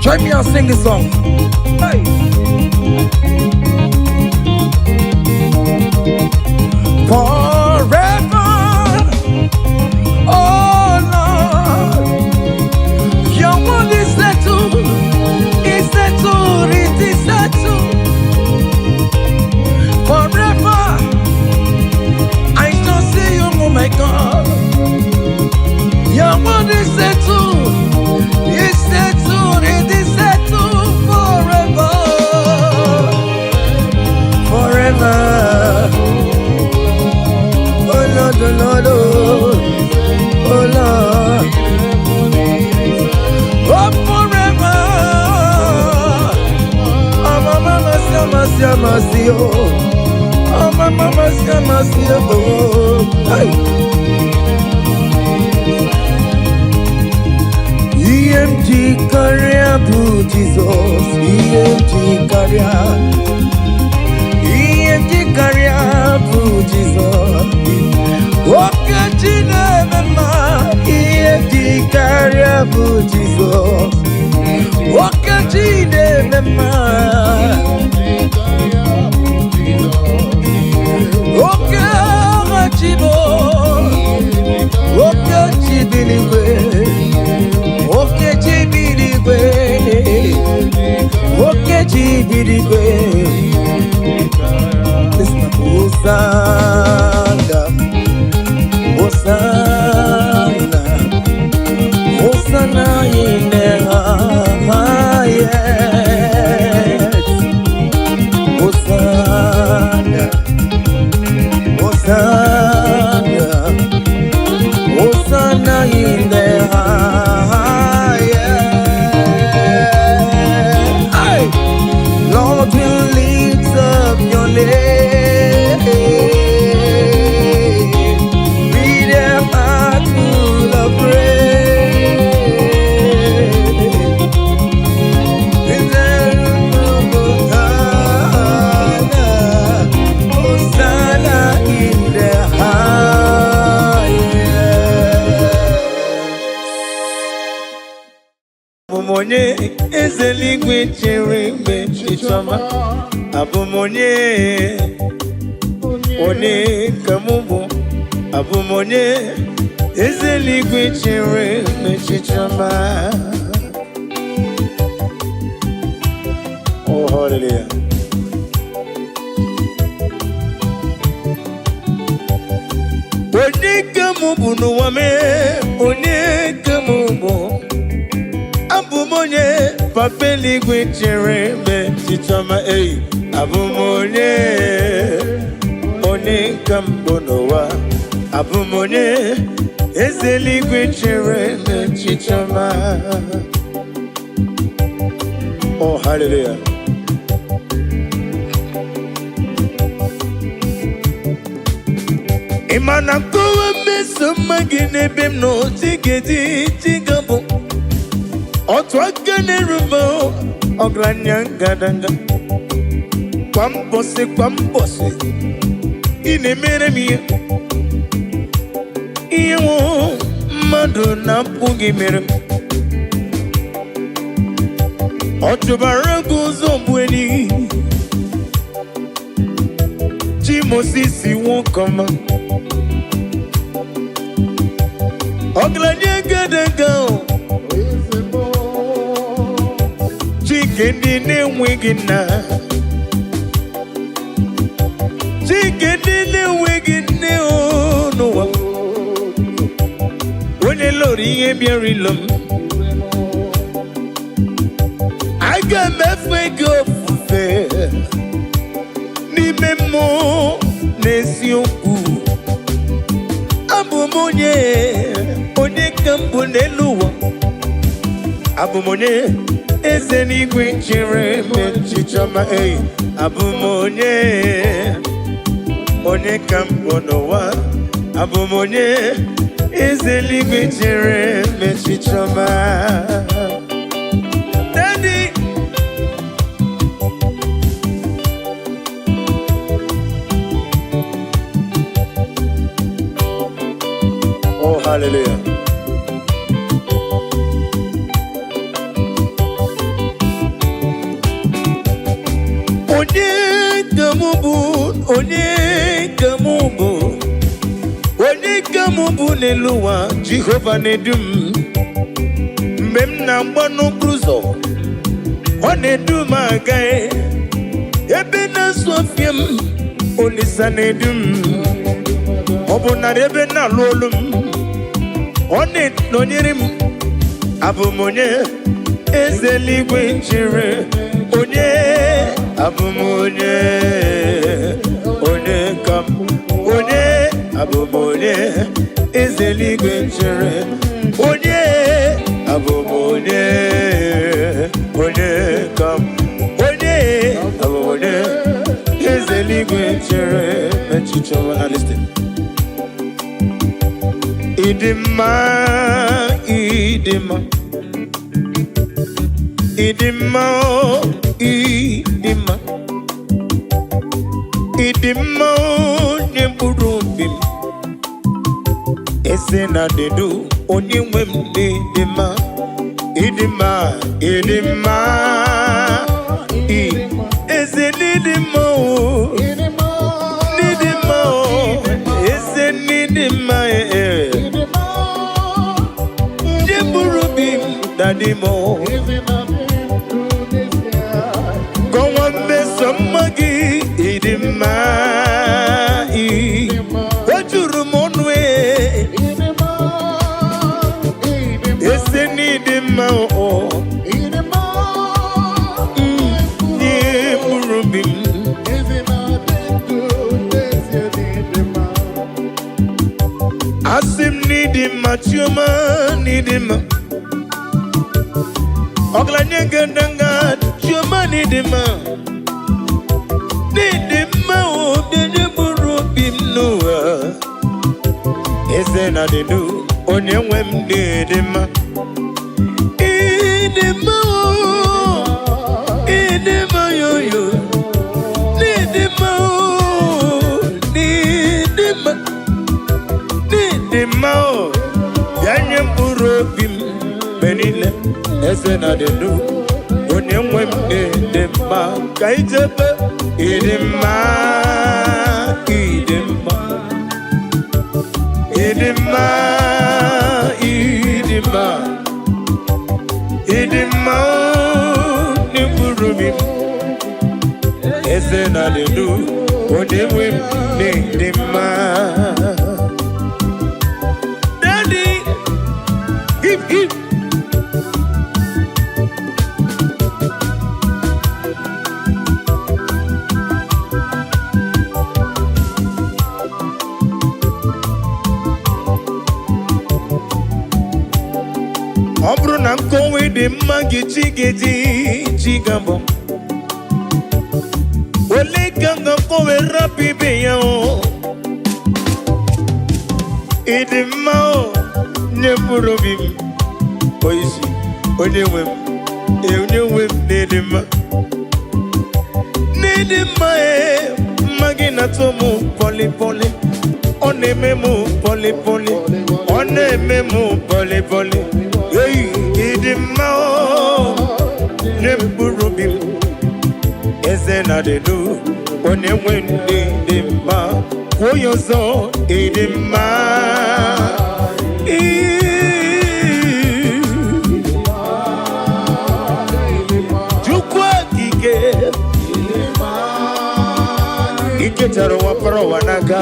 Join me and sing this song. Hey. Forever, oh Lord, your word is settled, is settled, it is settled. Forever, I shall see you, oh my God. Your word is settled, it is settled forever, forever. Oh Lord, oh Lord, oh, oh Lord, oh forever. Oh mama, mama, mama, oh, oh mama, mama, mama, oh. Hey. Ihe m ji karịa bụ Jizọs, ihe m ji karịa, ihe m ji karịa bụ Jizọs. Oke chi na-eme mma, ihe m ji karịa bụ Jizọs. Oke chi na-eme mma. Oke agha chi bụ. Oke chi bi n'igwe. Oke chi bi n'igwe. Oke chi bi n'igwe. Listen, Hosanna, Hosanna, Hosanna in the highest. Hosanna, Hosanna, Hosanna in the highest. Hey! Lord, we lift up your name with a heart full of praise. Hosanna, Hosanna in the highest. Abụ m onye eze eluigwe chere mgbe chichọma. Abụ m onye, onye ka mụ bụ. Abụ m onye eze eluigwe chere mgbe chichọma. Oh, hallelujah. Onye ka mụ bụ n'ụwa mee, onye ka mụ bụ. Abụ m onye papa eluigwe chere mgbe chichọma ei. Abụ m onye, onye ka mbụ n'ụwa. Abụ m onye eze eluigwe chere mgbe chichọma. Oh, hallelujah. Ị ma na nkọwa mmeso mma gị n'ebe m nọ chigedi chigabụ otu aka na-erube ọgaranya ngadanga kwa mbọsị kwa mbọsị ị na-emere m ihe ihe nwụ mmadụ na-apụghị mere m. Ọ chụbara gị ụzọ bụ enyi chi Mosisi nwoke ọma ọgaranya ngadanga o. Chike ndị na-enweghị nna, Chike ndị na-enweghị nne o n'ụwa, onye lụrụ ihe bịara ilo m, aga m efe gị ofufe n'ime mmụọ na eziokwu. Abụ m onye, onye ka m bụ n'elu ụwa. Abụ m onye eze n'igwe chere m echiche ọma ei. Abụ m onye, onye ka m bụ n'ụwa. Abụ m onye eze n'igwe chere m echiche ọma. Daddy. Oh, hallelujah. Onye ka mụ bụ, onye ka mụ bụ, onye ka mụ bụ n'elu ụwa, Jehova na-edu m. Mgbe m na-agba n'okporo ụzọ, ọ na-edu m aga. Ebe na-asụ ọfịa m, Olisa na-edu m. Ọ bụ narị ebe na-alụ olu m, ọ na-enọnyere m. Abụ m onye eze eluigwe chere, onye abụ m onye, onye ka m, onye abụ m onye eze eluigwe chere, onye abụ m onye, onye ka m, onye abụ m onye eze eluigwe chere echiche ọma. Na listen. Ịdị mma, ịdị mma, ịdị mma o, ịdị mma, ịdị mma onye mkpụrụ obi m. Eze na dedu onye nwe m dị mma. Ịdị mma, ịdị mma. Eze n'ịdị mma o, n'ịdị mma o, eze n'ịdị mma ee. Ndị mkpụrụ obi m dadị m o. Kọwa mmeso mma gị ịdị mma ị. O juru m ọnụ ee. Eze n'ịdị mma o. Ndị mkpụrụ obi m. Asị m n'ịdị mma, Chioma n'ịdị mma. Ọgaranya ngandanga, Chioma n'ịdị mma. N'ịdị mma o, onye mkpụrụ obi m n'ụwa. Eze na dịdu, onye nwe m n'ịdị mma. Ịdị mma o, ịdị mma yoyo. N'ịdị mma o, n'ịdị mma. N'ịdị mma o, bịa nye mkpụrụ obi m mgbe niile. Eze na dịdu, onye nwe m n'ịdị mma. Ka ijebe ịdị mma, ịdị mma. Ịdị mma, ịdị mma. Ịdị mma o, n'mkpụrụ obi m. Eze na dịdu, onye nwe m n'ịdị mma. Daddy, hip hip. Ọ bụrụ na nkọwa ịdị mma gị chi ga-eji chi ga-abọ. Ole ka m ga-akọwe rapụ ibe ya o. Ịdị mma o, nye mkpụrụ obi m. Oisi, onye nwe m, onye nwe m n'ịdị mma. N'ịdị mma e, mma gị na-atọ m pọlị pọlị. Ọ na-eme m pọlị pọlị. Ọ na-eme m pọlị pọlị. Ei, ịdị mma o, nye mkpụrụ obi m. Eze na dịdu, onye nwe ndị dị mma. Kwuo ya ọzọ, ịdị mma. Chukwu okike, ikechara ụwa kpọrọ ụwa n'aka.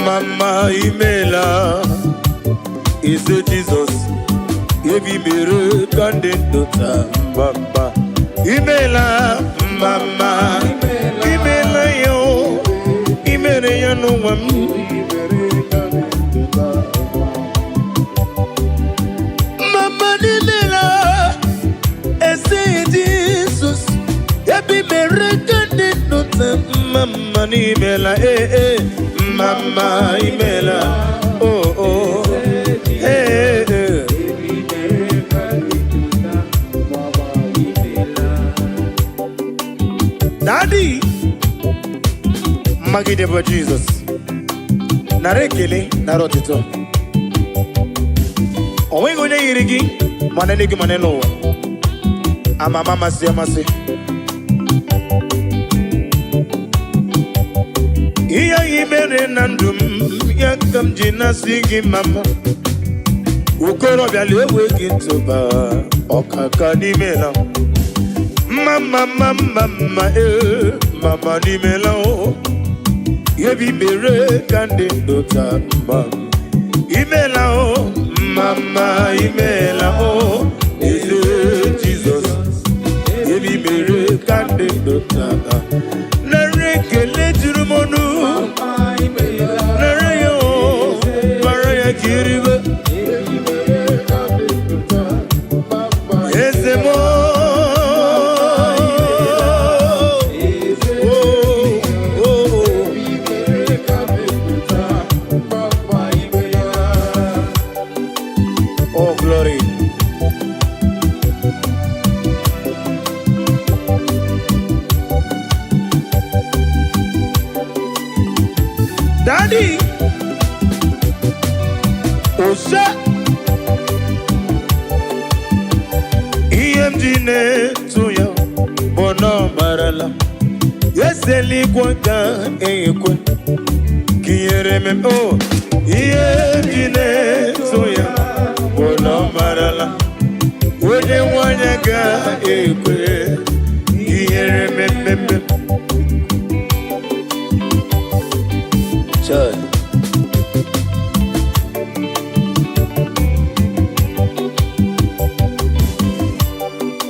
Mama imela, eze Jizọs, ebi mere ka ndị ndụ taa mma. Imela, mama, imela ya o, imere ya n'ụwa m. Mama n'imela, eze Jizọs, ebi mere ka ndị ndụ taa mma n'imela, ee ee, mama imela, oh oh, ee ee. Daddy, mmagide bụ Jizọs. Nara ekele, nara ọtụtụ. O nweghị onye yiri gị ma n'eluigwe ma n'elu ụwa. Ama ama amasị amasị. Ihe anyị mere na ndụ m, ya ka m ji na-asị gị mama. Okorobịa na-ewe gị ntụba, ọkaka n'ime na. Mma mma mma mma mma ee, mama n'ime la o. Ebi mere ka ndị ndụ taa mma. Imela o, mama imela o, eze Jizọs. Ebi mere ka ndị ndụ taa. Nara ekele juru m ọnụ. Nara ya o, mara ya ka iribe. Eze m o, o, o, o. Oh, glory. Daddy. Ose ihe m ji na-etu ya bụ na ọ marala eze eluigwe ga-ekwe ka ihere m o. Ihe m ji na-etu ya bụ na ọ marala onye nwanyị ga-ekwe ka ihere mmemme. Child.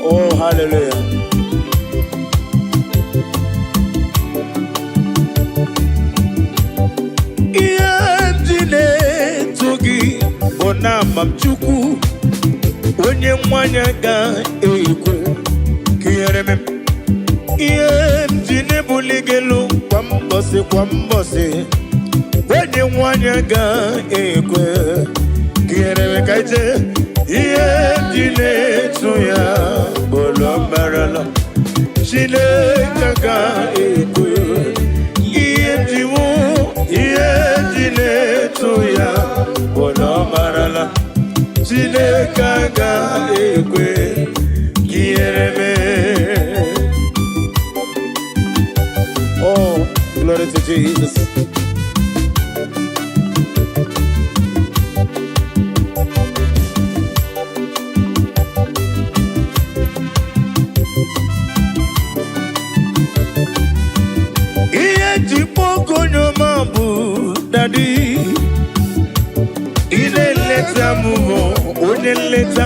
Oh, hallelujah. Ihe m ji na-eto gị bụ na ama m Chukwu onye nwanyị ga-ekwe ka ihere m. Ihe m ji na-ebuli gị elu kwa mbọsị kwa mbọsị, onye nwanyị ga-ekwe ka ihere m ka ije. Ihe m ji na-eto ya bụ na ọ marala Chineke ga-ekwe. Ihe m ji wụ ihe m ji na-eto ya bụ na ọ marala Chineke ga-ekwe ka ihere mee. Oh, glory to Jesus. Ihe ji kpọọ onye ọma bụ Daddy. Ị na-eleta m bụ onye nleta.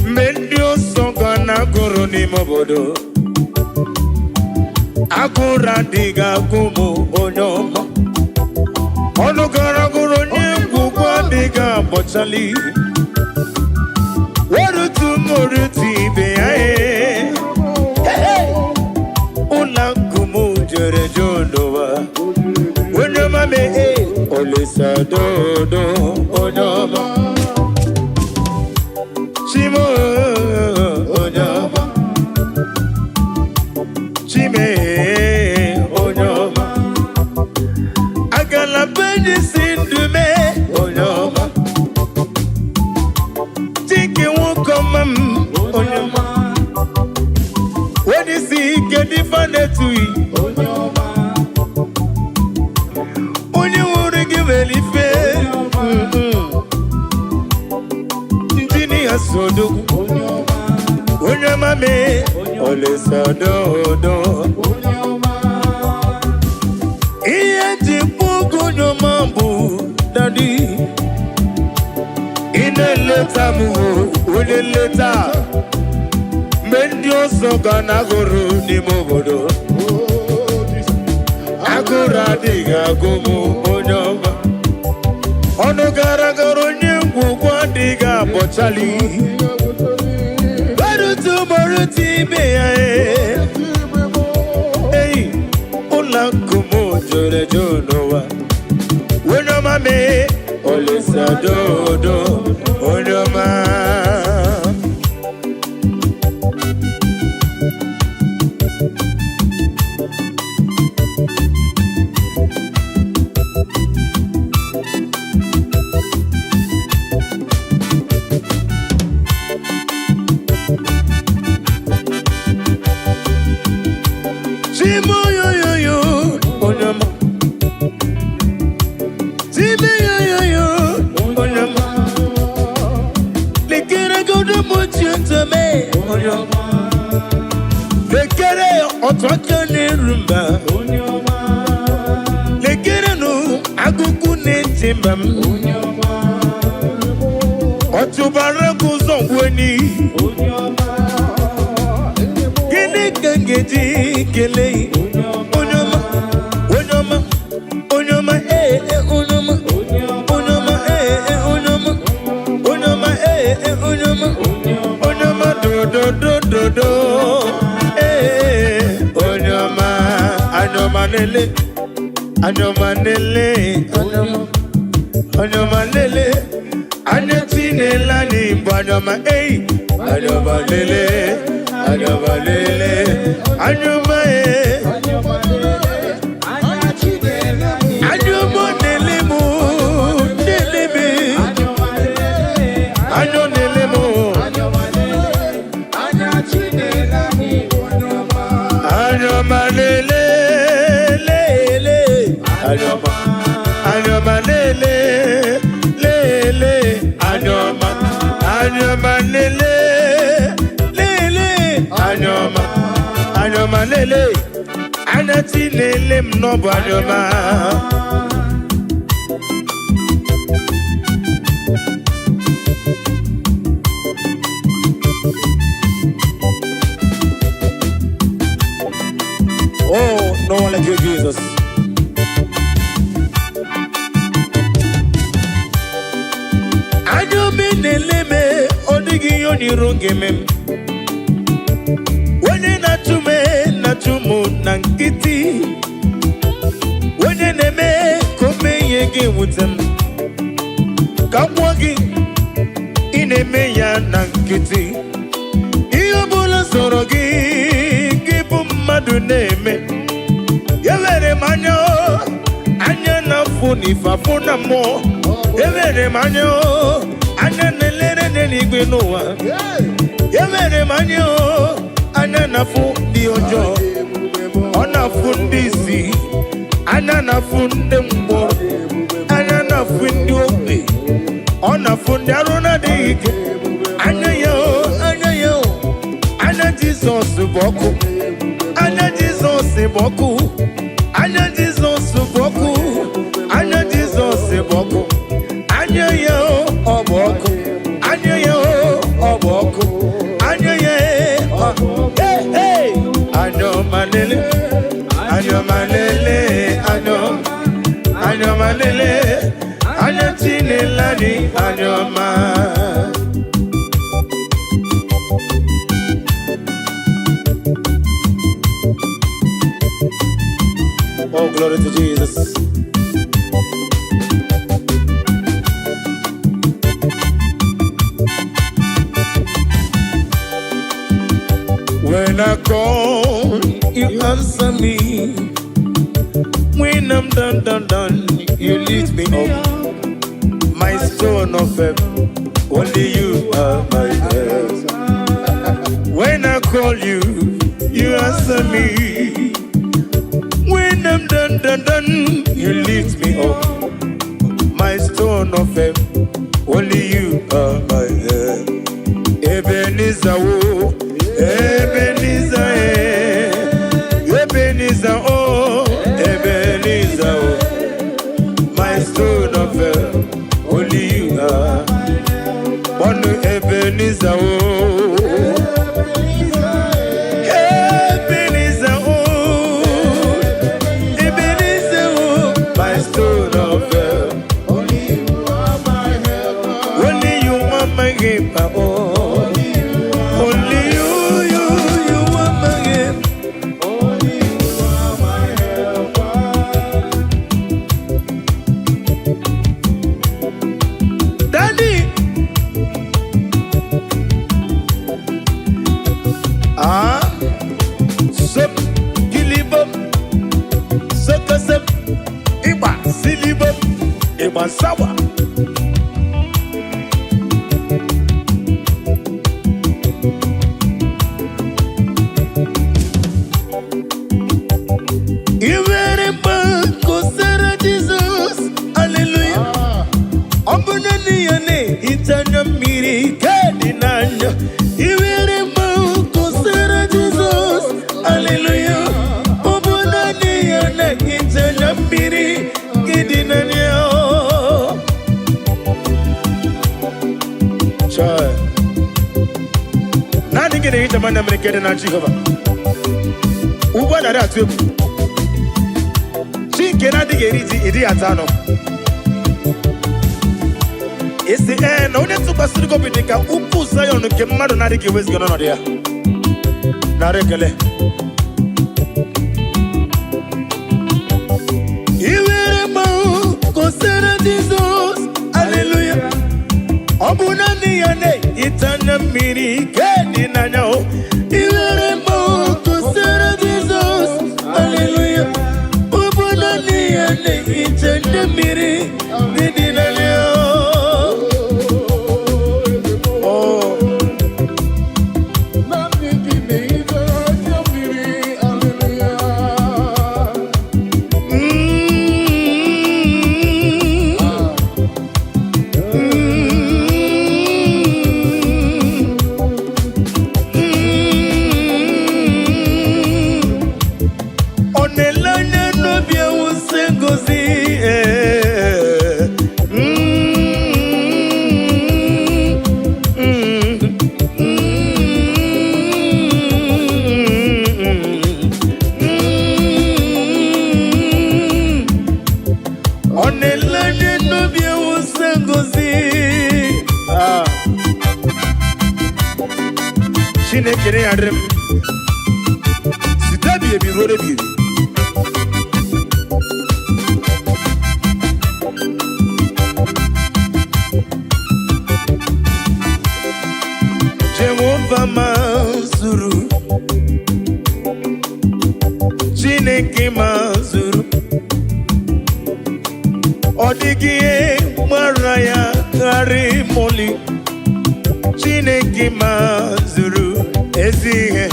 Mgbe ndị ọsọ ga na-agụrụ n'ime obodo, agụrụ adịghị agụ m, onye ọma. Ọnụ gara gụrụ onye ngwugwu adịghị agbọchali. Werutu m orutu ibe ya ee. Ụlọ akụ m jere jụ n'ụwa. Onye ọma mee Olisa dodo, onye ọma. Chimo, onye ọma. Chime, onye ọma. Agala benyi si ndụ mee, onye ọma. Chike nwoke ọma m, onye ọma. Onye isi ike dịfa na-etughị. Onye nwụrụ gị nwere ife. Injinia Sodogwu, onye ọma mee Olisa dodo. Ihe ji kpọọ onye ọma bụ Daddy. Ị na-eleta m o, onye nleta. Mgbe ndị ọzọ ga na-agụrụ n'ime obodo, agụrụ adịghị agụ m, onye ọma. Ọnụ gara gara onye ngwugwu adịghị abọchali. Gbarutu gbarutu ibe ya ee. Ei, ụlọ akụ m jụrụ eju n'ụwa. Onye ọma mee Olisa dodo, onye ọma. Chimoyoyoyo, onye ọma. Chimeyoyoyo, onye ọma. Lekere godo mochi ntome, onye ọma. Lekere otu aka na-eru mba. Lekere nụ agụgụ na-eti mba m. Ọtụbara gị ụzọ ngweni. Gịnị ka m ga-eji kelee onye ọma, onye ọma, onye ọma, ee ee, onye ọma, onye ọma, ee ee, onye ọma, onye ọma, ee ee, onye ọma, onye ọma, dododododo, ee, onye ọma, anya ọma lele, anya ọma lele, anya ọma, anya ọma lele, anya tinela anyị bụ anya ọma, ei, anya ọma lele, anya ọma lele, anya ọma, ee. Anya ọma lele mụ, lele me. Anyọma, anyọma lele, lele, anyọma, anyọma lele, lele, anyọma, anyọma lele, anya chi lele m n'ọbụ anyọma. Oh, no one like you, Jesus. Anya obi na-ele m, ọ dịghị ihe onyiro ga-eme m. Onye na-achụ m na-achụ m na nkịtị. Onye na-eme ka o mee ihe ga-ewute m. Ka m gwụọ gị, ị na-eme ya na nkịtị. Ihe ọ bụla sọrọ gị, gị bụ mmadụ na-eme. Ewere m anya o, anya na-afụ n'ife afụ na mmụọ. Ewere m anya o, anya na-elere n'eluigwe n'ụwa. Ewere m anya o, anya na-afụ ndị ọjọọ. Ọ na-afụ ndị isi, anya na-afụ ndị mkpọrọ, anya na-afụ ndị ogbi, ọ na-afụ ndị arụ na-adịghị ike. Anya ya o, anya ya o, anya Jizọs bụ ọkụ. Anya Jizọs bụ ọkụ. Anya Jizọs bụ ọkụ. Anya Jizọs bụ ọkụ. Anya ya o, ọ bụ ọkụ. Anya ya o, ọ bụ ọkụ. Anya ya e, ọ. Hey, hey! Anya ọma lele, anya ọma lele, anya ọma, anya ọma lele, anya Chinele anyị, anya ọma. Oh, glory to Jesus. When I call, you answer me. When I'm done, done, done, you lift me up. My stone of help, only you are my help. When I call you, you answer me. When I'm done, done, done, you lift me up. My stone of help, only you are my help. Ebenezer, oh, Ebenezer, eh. Ebenezer, oh, Ebenezer, oh. My stone of help, only you are. One Ebenezer, oh, Ebenezer, oh, Ebenezer, oh, my stone of help. Only you are my helper, oh. Only you, you are my helper. Daddy. Ah, sop, kilibom, sokosop, ịgba silibom, ịgba sawa. I nwere mgba kosara Jizọs, haleluya. Ọ bụ naanị ya na-ehicha anya mmiri ka dị n'anya. I nwere mgba kosara Jizọs, haleluya. Ọ bụ naanị ya na-ehicha anya mmiri ka dị n'anya. Child. Naanị gị na-ehicha m anya mmiri ka dị na Jehova. Ugbu a narị atụ egwu. Chi nke na-adịghị eri ji ịdịghị ata anụ. Isi ee na onye tụkwasịrị gị obi dị ka ugwu Zayọn nke mmadụ na-adịghị eweziga n'ọnọdụ ya. Narị ekele. I nwere mmanwụ kosara Jizọs, haleluya. Ọ bụ naanị ya na-ehicha anya mmiri ka dị n'anya o. I nwere mmanwụ kosara Jizọs, haleluya. Ọ bụ naanị ya na-ehicha anya mmiri dị n'anya o. Oh, Naanị gị na-ehicha anya mmiri, hallelujah. na ekele ya dịrị m site ebighị ebi ruo ebighị ebi. Jehova mazuru, Chineke mazuru, ọ dịghị ihe gbara ya gharị moli. Chineke mazuru ezi ihe.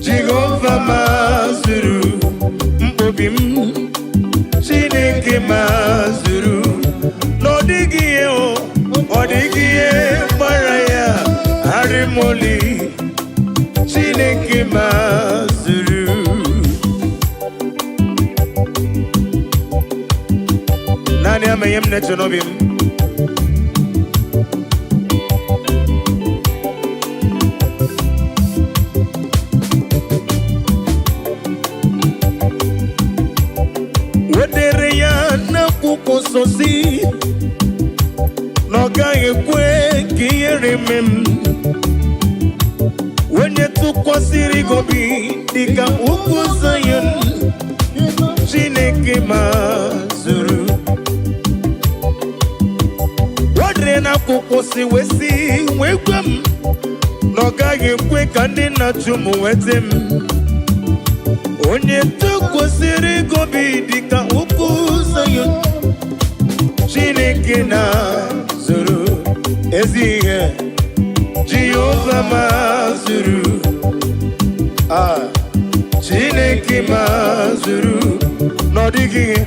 Jehova mazuru mkpobi m. Chineke mazuru na ọ dịghị ihe o, ọ dịghị ihe gbara ya gharị moli. Chineke mazuru. Naanị ama ihe m na-eche n'obi m. Wedere ya n'akwụkwọ nsọ si na ọ gaghị ekwe ka ihere mee m. Onye tụkwasịrị gị obi dịka ugwu Zayọn, Chineke mazuru. Wedere n'akwụkwọ si wee sị wee gwa m na ọ gaghị ekwe ka ndị na-achụ m nweta m. Onye tụkwasịrị gị obi dịka ugwu Zayọn, Chineke na-zuru ezi ihe. Jehova mazuru. Ah, Chineke mazuru na ọ dịghị ihe,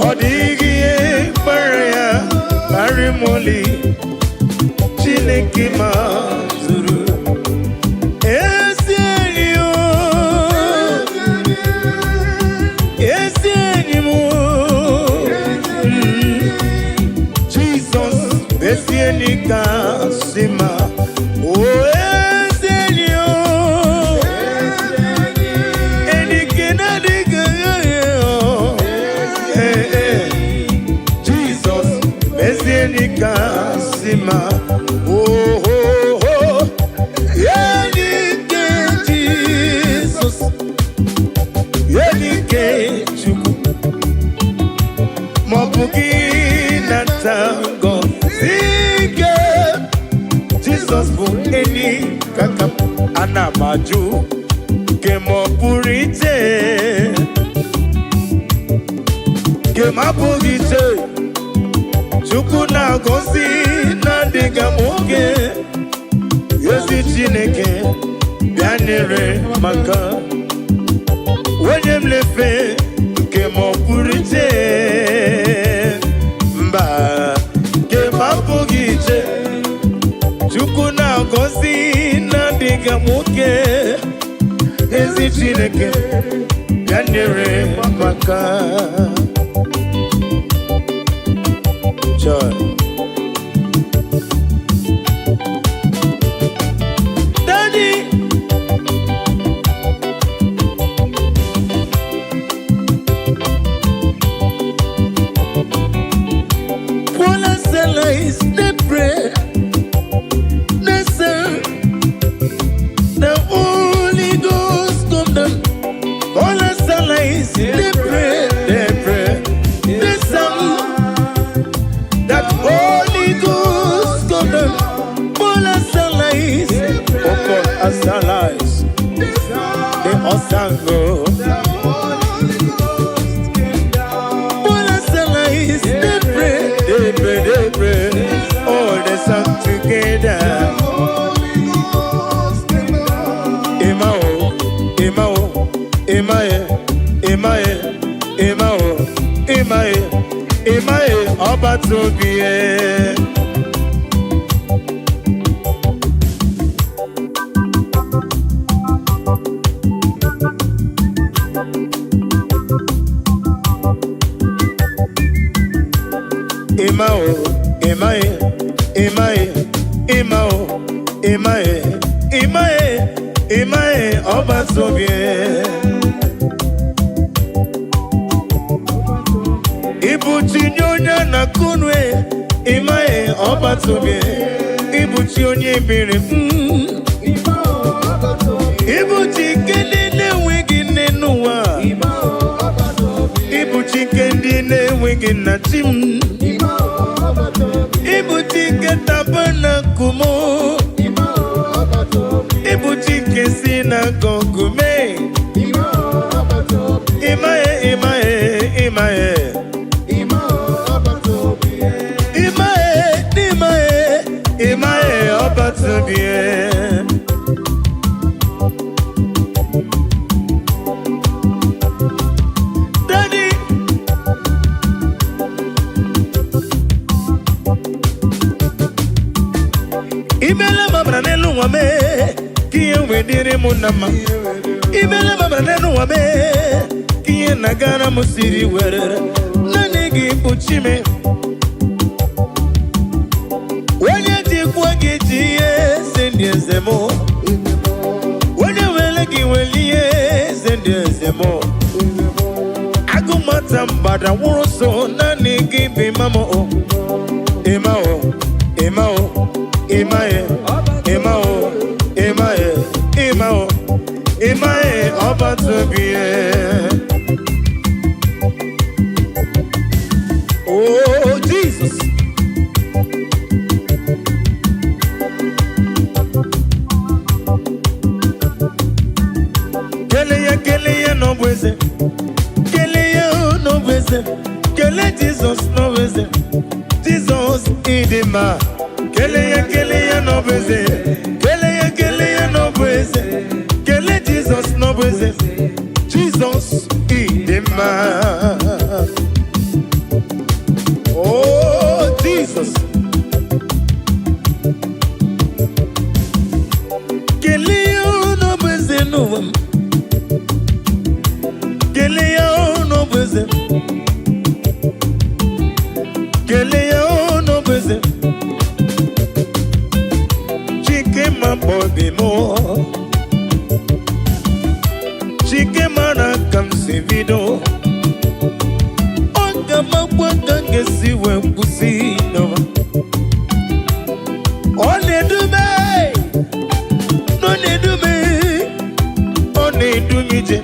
ọ dịghị ihe kpara ya karị moli. Chineke mazuru ezi enyi o, ezi enyi m o. Jizọs ezi enyi kasị mma. O ezi enyi o, enyi nke na-adịghị o. Ee, ee. Jizọs ezi enyi kasị mma. Oh, oh, oh. Enyi nke Jizọs, enyi nke Chukwu, ma ọ bụ gị nata ngọzi nke Jizọs bụ enyi kaka m. Ana m ajụ nke ma ọ pụrụ iche, nke m abụghị iche. Chukwu na-agọzi na-adịghị m oge. Ezi Chineke bịa nyere maka onye m lefe nke ma ọ pụrụ iche. Mba, nke m abụghị iche. Chukwu na-agọzi na-adịghị m oge. Ezi Chineke bịa nyere maka. Joy. Daddy. Paula Selais, they pray, they say, the Holy Ghost come down. Paula Selais, they pray, they sang that Holy Ghost come down. Paula Selais, oh God, Asalais, they all sang, oh. Paula Selais, they pray, they pray, they pray, all they sang together. Emma o, Emma o, Emma e, Emma e, Emma o, Emma e, Emma e, ọba tóbi e. Emma o, Emma e, Emma e, Emma o, Emma e, Emma e, Emma e, ọba tóbi e. Ibuchi nye onye na-akụnwe, ịmaghị ọba tóbi. Ibuchi onye biri m. Nke ndị na-enweghị nna, chi m. Ịbụ Chike tabanakụ m. Ịbụ Chike si na gọgụ mee. Ịmaghị, ịmaghị, ịmaghị. Ịmaghị, ịmaghị, ịmaghị, ọbatụbie. Daddy. Imele mabara n'elu ụwa mee ka ihe wee dịrị m na mma. Imele mabara n'elu ụwa mee ka ihe na-agara m siri were. Naanị gị bụ chi m. Onye jikwa gị ji ihe eze ndị eze m. Onye were gị were ihe eze ndị eze m. Agụmata mgbada nwụrụ so, naanị gị bụ ịma m o. Ịma o, ịma o, ịma e, ịma o, ịma e, ịma o, ịma e, ọba tobi e. Oh, Jesus. Kele ya, kele ya n'ọbụ eze. Kele ya n'ọbụ eze. Kele Jizọs n'ọbụ eze. Jizọs, ịdị mma. Kele ya, kele ya n'ọbụ eze. Kele ya, kele ya n'ọbụ eze. Kele Jizọs n'ọbụ eze. Jizọs, ịdị mma. Oh, Jesus. Kele ya n'ọbụ eze n'ụwa m. Kele ya n'ọbụ eze. Kele ya n'ọbụ eze. Chike ma obi m. Chike mara ka m si bido. Ọ ga-amakwa ka m ga-esi wee kwụsị n'ụwa. Ọ na-edume, ọ na-edume, ọ na-edu m ije.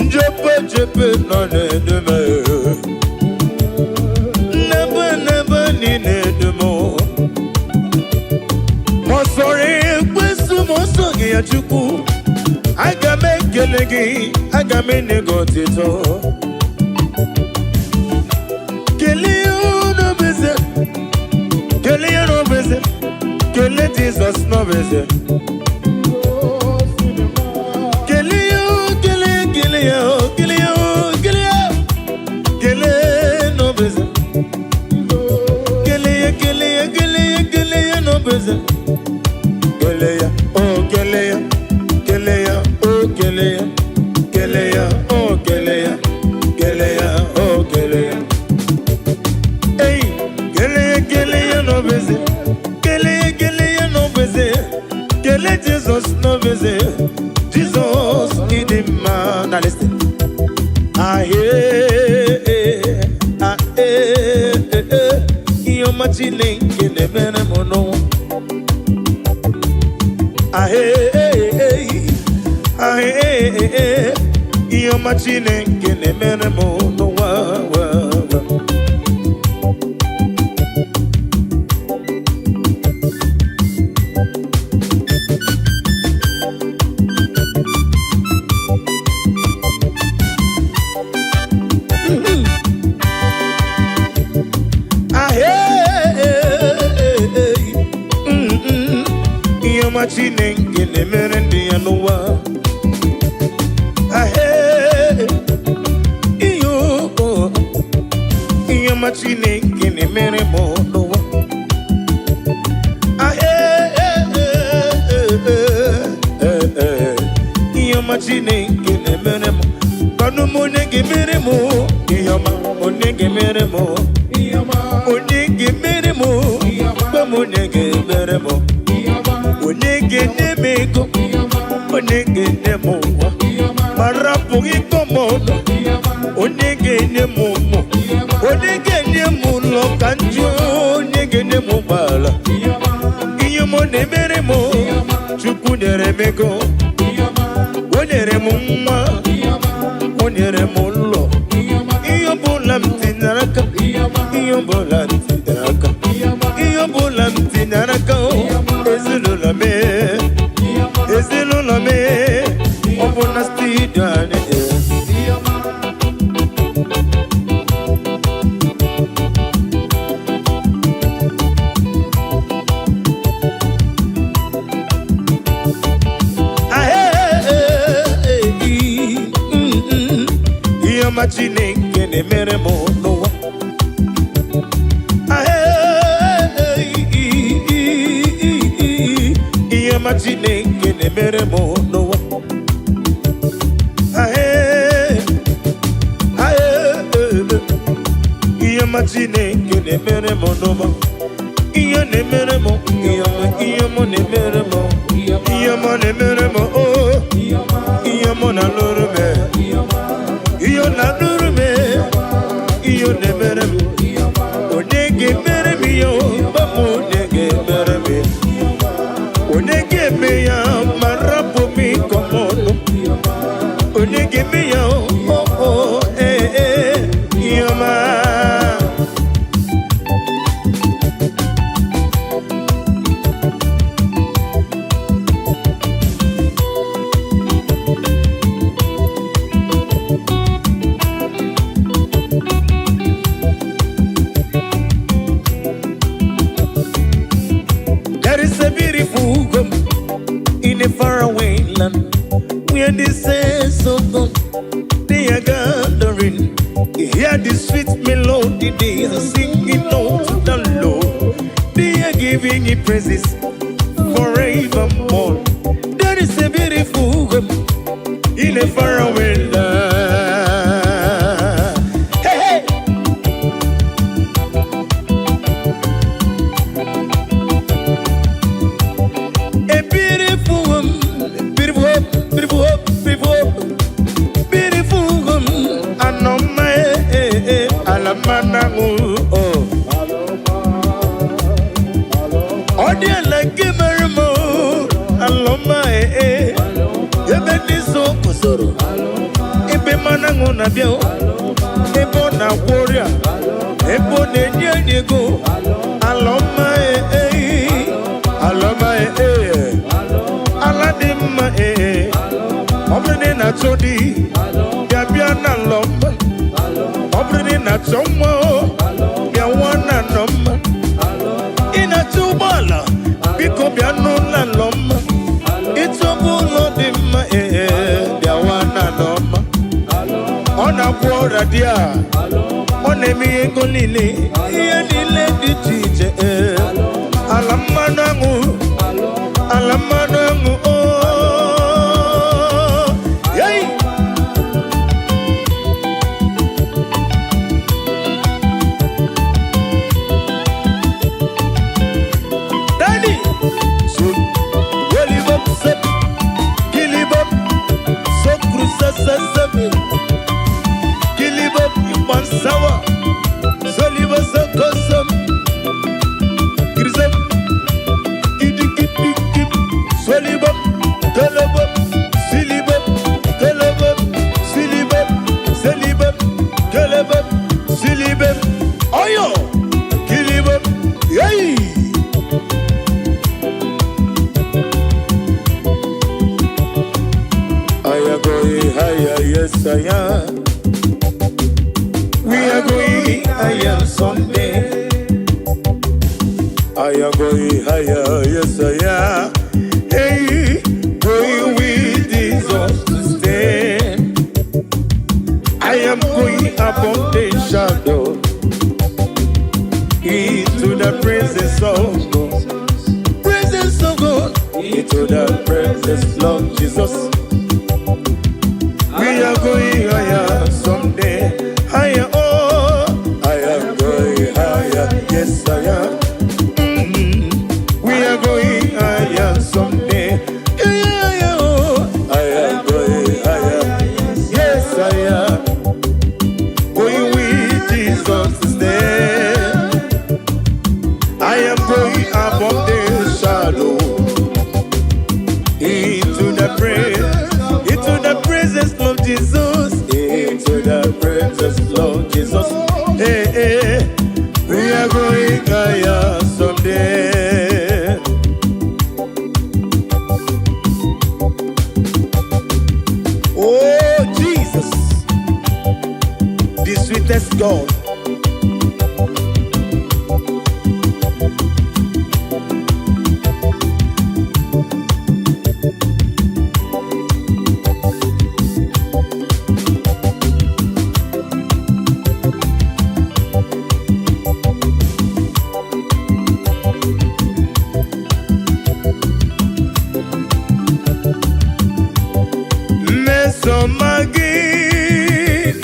Njepe jepe nọ na-edume. Nnebe nnebe niile edu m. Ma ọ sọrọ ekwesu, ma ọ sọghị ya, Chukwu. Aga m ekele gị, aga m enye gị otito. Kelee ya n'obeze, kelee ya n'obeze, kelee Jizọs n'obeze. Kelee ya, kelee, kelee ya, kelee ya, kelee ya, kelee n'obeze. Kelee ya, kelee ya, kelee ya, kelee ya n'obeze. Kelee ya, oh, kelee ya, kelee ya, oh, kelee ya, kelee ya, oh, kelee ya, kelee ya, oh, kelee ya. Hey, kelee ya, kelee ya n'obeze. Kelee ya, kelee ya n'obeze. Kelee Jizọs n'obeze. Jizọs, ịdị mma. Now listen. Ah, eh, ah, eh, eh, eh. Ihe ọma Chineke na-emere m n'ụwa. Ah, eh, eh, eh. Ah, eh, eh, eh. Ihe ọma Chineke na-emere m n'ụwa. Wa, wa. Ah, eh, eh, eh, eh. Ihe ọma Chineke na-emere ndị ya n'ụwa. Ah, eh, ihe o- ihe ọma Chineke na-emere m n'ụwa. Ah, eh, eh, eh, eh, eh, eh. Ihe ọma Chineke na-emere m. Kwanụ m, onye ga-emere m ihe ọma? Onye ga-emere m? Onye ga-emere m? Gwa m, onye ga-emere m? Onye ga-enye m ego? Onye ga-enye m ụwa ma rapụghị ịkọ m ọnụ? Onye ga-enye m ụmụ? Onye ga-enye m ụlọ ka njụ? Onye ga-enye m ụgbọala? Ihe m na-emere m, Chukwu nyere m ego, o nyere m nwa, o nyere m ụlọ. Ihe ọbụla m tinyere aka, ihe ọbụla m tinyere aka o, ezinụlọ m, ezinụlọ m, ọ bụ na studio anyị. Ihe ọma Chineke na-emere m n'ụwa. Ihe ọma Chineke na-emere m n'ụwa. Ahee, ahee, ihe ọma Chineke na-emere m n'ụwa. Ihe na-emere m, ihe ọma, ihe ọma na-emere m, ihe ọma na-emere m, oh, ihe ọma na-alụrụ m, ihe ọ na-alụrụ m, ihe ọ na-emere m. Onye ga-emere m ihe o, gwa m onye ga-emere m ya. Onye ga-eme ya ma rapụ m ịkọ m ọnụ? Onye ga-eme ya o, o, ee, ee, ihe ọma. There is a beautiful home in a faraway land where the saints of God, they are gathering. Hear the sweet melody they are singing out to the Lord. They are giving Him praises forevermore. There is a beautiful home in a faraway land. Hey, hey! A beautiful home, beautiful home, beautiful home, beautiful home, beautiful home. Anoma eh eh, alamana oh. Ọ dị ala nke mere m o, alọma eh eh. Ebe ndị nsọ guzoro, ebe mmanụ aṅụ na-abịa o, ebe ọ na-agwọ ọrịa, ebe ọ na-enye anyị ego. Alọma eh eh, alọma eh eh. Ala dị mma ee, ọ bụrụ na ị na-achọ di, bịa bịa na alọma. Ọ bụrụ na ị na-achọ nwa o, bịa nwa na alọma. Ị na-achọ ụgbọala, biko bịa n'ụlọ alọma. Ịchọba ụlọ dị mma ee, bịa nwa na alọma. Ọ na-agwọ ọrịa dị a, ọ na-eme ihe ego niile, ihe niile dị iche iche ee. Ala mmanụ aṅụ, ala mmanụ aṅụ oh. Hey! Daddy! So, welibop sep, kilibop, sokru sasasami, kilibop ipansawa, soliba sokosam, grisam, kidikidikip, solibop, kelebop, silibop, kelebop, silibop, selibop, kelebop, silibop, oyo, kilibop, yay! I am going higher, yes I am. We are going higher someday. I am going higher, yes I am. Hey, going with Jesus to stay. I am going above the shadow into the presence of God. Presence of God, into the presence of Jesus. We are going higher someday. Higher, oh, I am going higher. Yes, I am. We are going higher someday. Yeah, yeah, oh, I am going higher. Yes, I am. Going with Jesus to stay. I am going above the shadow into the presence of Jesus, into the presence of Jesus. Hey, hey. Sweetest God. Mmesoma gị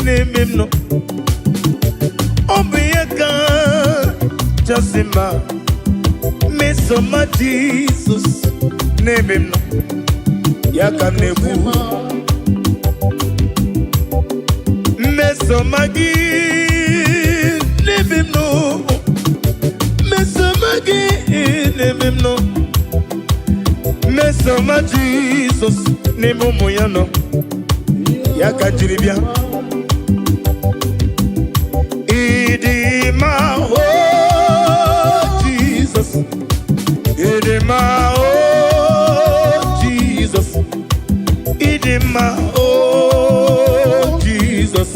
n'ebe m nọ, ọ bụ ihe kachasị mma. Mmesoma Jizọs n'ebe m nọ, ya ka m na-ekwu. Mmesoma gị n'ebe m nọ, mmesoma gị n'ebe m nọ, mmesoma Jizọs n'ebe ụmụ ya nọ, ya ka m jiri bịa. Ịdị mma, o Jizọs, ịdị mma, o Jizọs, ịdị mma, o Jizọs,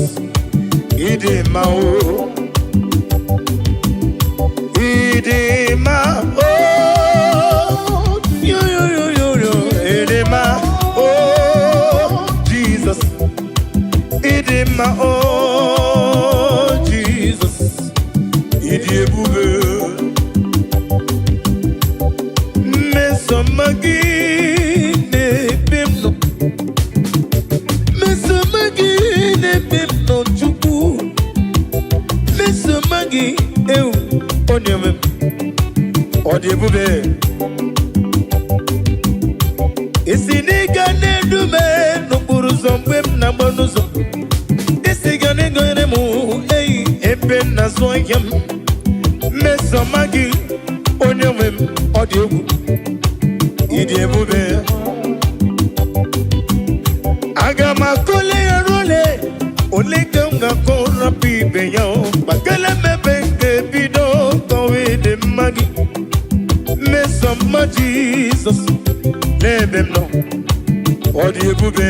ịdị mma, o ịdị mma, o yo yo yo yo yo, ịdị mma, o Jizọs, ịdị mma, o Jizọs, ịdị ebube. Mmesoma gị na-ebe m nọ, mmesoma gị na-ebe m nọ, Chukwu, mmesoma gị ewu onye nwe m, ọ dị ebube. Isi n'ịga na-edu m n'okporo ụzọ mgbe m na-agba n'ụzọ, isi ga na-egonyere m eyi ebe m na-azụ ahịa m. Mmesoma gị, onye nwe m, ọ dị egwu, ịdị ebube. Aga m akọle ya role ole ka m ga-akọ rapụ ibe ya o gbakele mebe nke bido kọwa ịdị mma gị. Mmesoma Jizọs n'ebe m nọ, ọ dị ebube.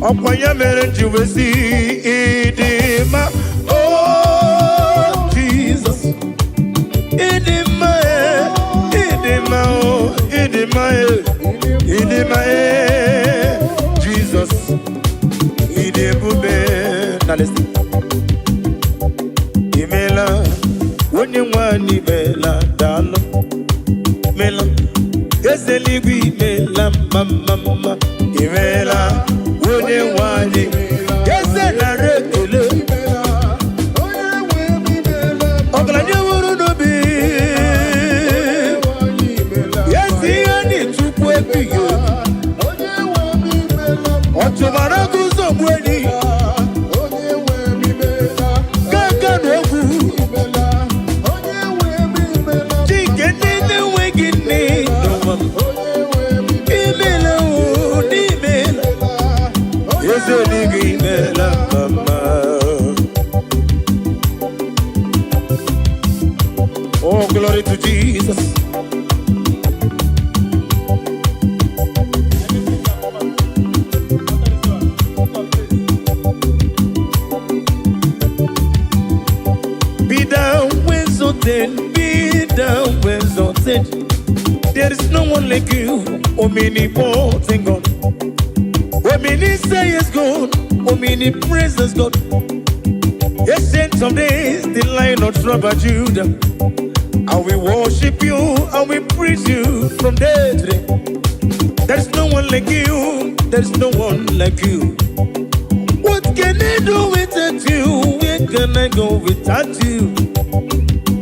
Ọkwa ya mere m ji wee sị ịdị mma, o Jizọs, ịdị mma e, ịdị mma o, ịdị mma e, ịdị mma e, Jizọs, ịdị ebube. Na listen. Imela, onye nwanyị, imela, daalụ, imela, eze eluigwe, imela, mma mma mma, imela, onye nwanyị, eze, nara ekele. Ọgaranya nwere n'obi ezi ihe anyị, Chukwu ebighị obi, ọ chụbara gị ụzọ gbuo enyi gaga na ogwu chike ndị na-enweghị nne n'ụwa. Imela o, n'imela, eze eluigwe, imela mama. Oh, glory to Jesus. Be thou exalted, be thou exalted. There is no one like you, omnipotent God. Omniscient God, omnipresent God. Ancient of days, the Lion of tribe of Judah. And we worship you and we praise you from day to day. There is no one like you, there is no one like you. What can I do without you? Where can I go without you?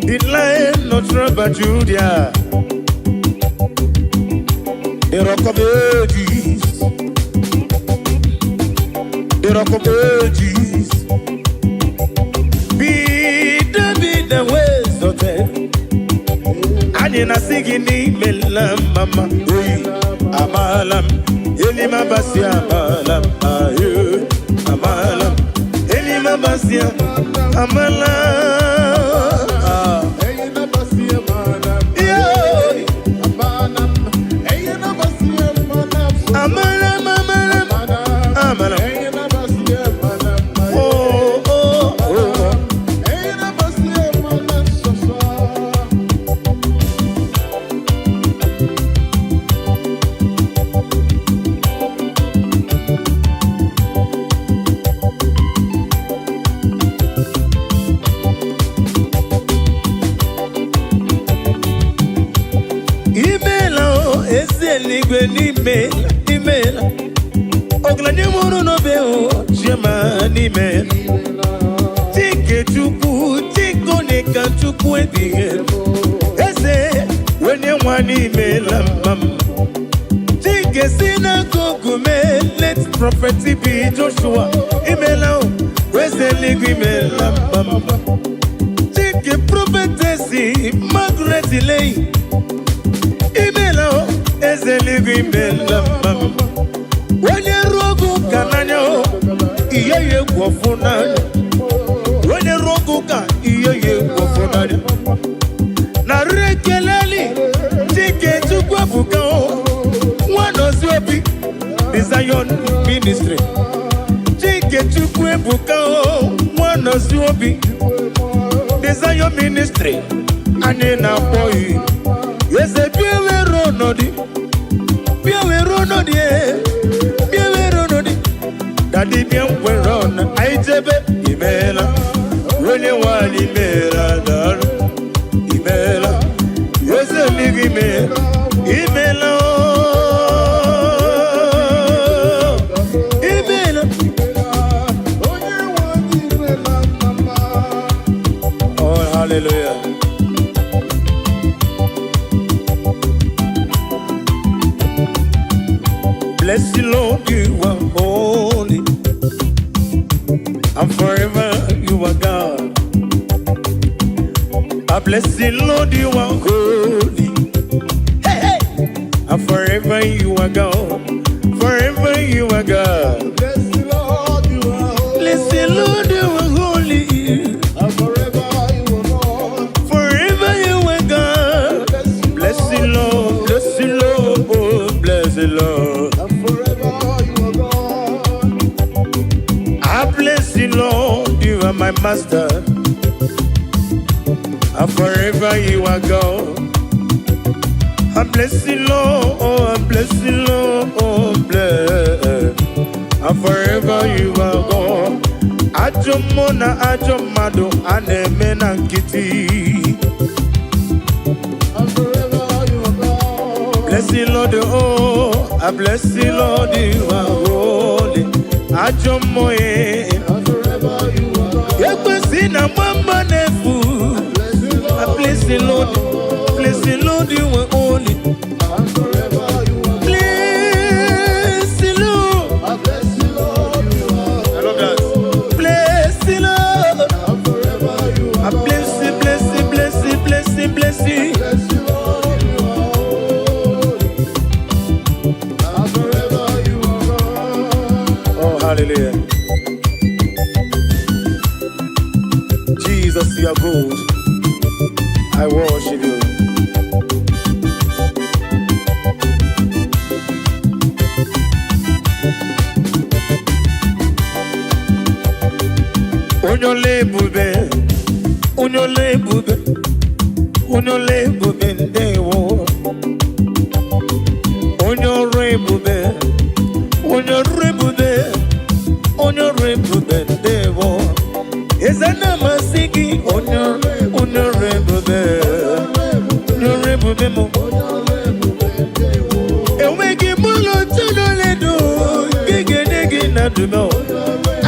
The Lion of tribe of Judah, the Rock of Ages, the Rock of Ages. Be thou exalted. Anyị na-asị gị n'imela mama oyi, amaala m elimabasi, amaala m ayo, amaala m elimabasi, amala. Ah. Yeah. Amala m, amala m, amala m. Oh, oh, oh. Eluigwe n'ime imeela. Ọgaranya mụrụ n'obe o, Chioma n'ime. Chike Chukwu, Chike onye ka Chukwu ebighị ebi. Eze onye nwa n'imela mma m. Chike si n'akụkụ mee, late Prophet B. Joshua, imela o, eze eluigwe imela mma m. Chike Prophetess Margaret Leyi, imela o, eze eluigwe imela mma m. Onye ruo oge ụka n'anya o, ihe ya egwu ọfụ n'anya. Onye ruo oge ụka, ihe ya egwu ọfụ n'anya. Narị ekeleli Chike Chukwu Ebuka o, Nwanọzi Obi, The Zion Ministry. Chike Chukwu Ebuka o, Nwanọzi Obi, The Zion Ministry. Anyị na-akpọ ya eze, bịa were ọnọdụ, bịa were ọnọdụ e, bịa were ọnọdụ. Daddy, bịa nkwere ọnụ anyị jebe. Imeela, onye nwanyị, imeela, daalụ, imeela, eze eluigwe, imeela, imeela ooo, imeela. Onye nwe anyị imela mama. Oh, hallelujah. Bless you, Lord, you are holy, and forever you are God. I bless you, Lord, you are holy, hey, hey, and forever you are God. Forever you are God. Bless the Lord, you are holy. Bless you, Lord, you are holy, And forever you are God. Forever you are God. Bless you, Bless you, Lord, bless you, Lord, oh, bless you, Lord. And forever you are God. I bless you, Lord, you are my master, and forever you are God. I bless you, Lord, oh, I bless you, Lord, oh, bless. And forever you are God. Ajọ mmụọ na ajọ mmadụ a na-eme na nkịtị. And forever you are God. Bless you, Lord, oh, I bless you, Lord, you are holy. Ajọ mmụọ eh. And forever you are God. Ekwesị na mama na-efu. Bless you, I Lord. bless you, Lord. Bless you, Lord, you are holy. And forever you are God. Bless you, Lord. I bless you, Lord, you are I love that. Bless you, Lord. And forever you I are God. bless you, bless you, bless you, bless you, bless you. Bless you, Lord, you are holy. And forever you are God. Oh, hallelujah. Jesus, you are good. I worship you. Onye ọla ebube, onye ọla ebube, onye ọla ebube, ndewo. Onye ọrụ ebube, onye ọrụ ebube, onye ọrụ ebube, ndewo. Eze na-amasị gị, onye ọrụ ebube, onye ọrụ ebube m. Enweghị m ụlọ tụlụledo nke ga-enye gị na ndụmọ.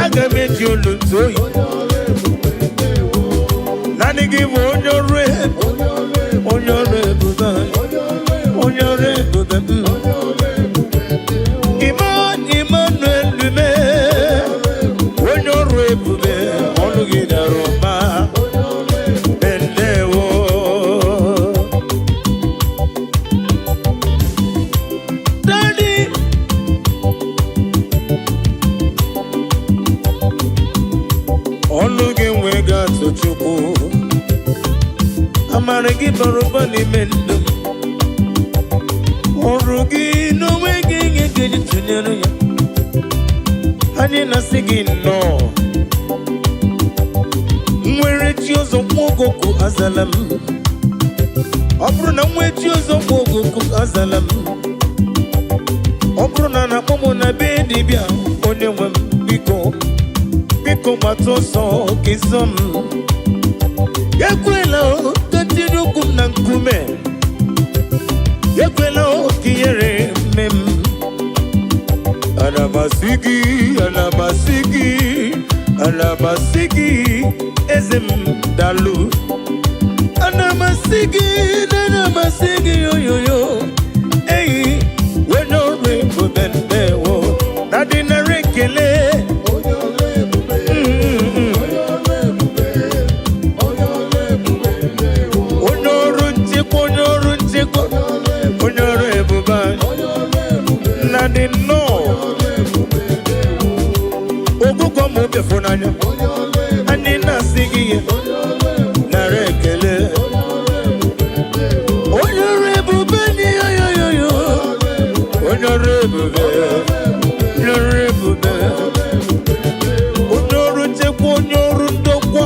Aga m eji olu ntụ oyi. Naanị gị bụ onye ọrụ ebube, onye ọrụ ebube, onye ọrụ ebube m. Emmanuel Lume, onye ọrụ ebube, ọnụ gị dara ụba. Ndewo. Daddy, ọnụ gị nwee atụ Chukwu. Amara gị bara ụba n'ime ndụ m. Ọrụ gị n'onwe gị ihe ga-eji tụnyere ya. Anyị na-asị gị nnọọ. Nwere chi ọzọ nwa ogogo azala m. Ọ bụrụ na nwee chi ọzọ nwa ogogo azala m. Ọ bụrụ na na-akpọ m na be dibịa, onye nwe m, biko, biko, gbata ọsọ ka ịzọ m. Ekwela o, ka tinye ụkwụ m na nkume. Ekwela o, ka ihere. m asị gị, ana m asị gị, ana m asị gị, eze m, dalụ. Ana m asị gị, ana m asị gị, oyoyo eyi onye ọrụ ebube, ndewo na dị nara ekele. Onye ọrụ nchekwa, onye ọrụ nchekwa, onye ọrụ ebube anyị na dị nnọọ ogụgọ ma obi n'anya anyị na-asị gị ya nara ekele. Onye ọrụ ebube dị, yoyoyoyo, onye ọrụ ebube, onye ọrụ ebube, onye ọrụ nchekwa, onye ọrụ ndokwa,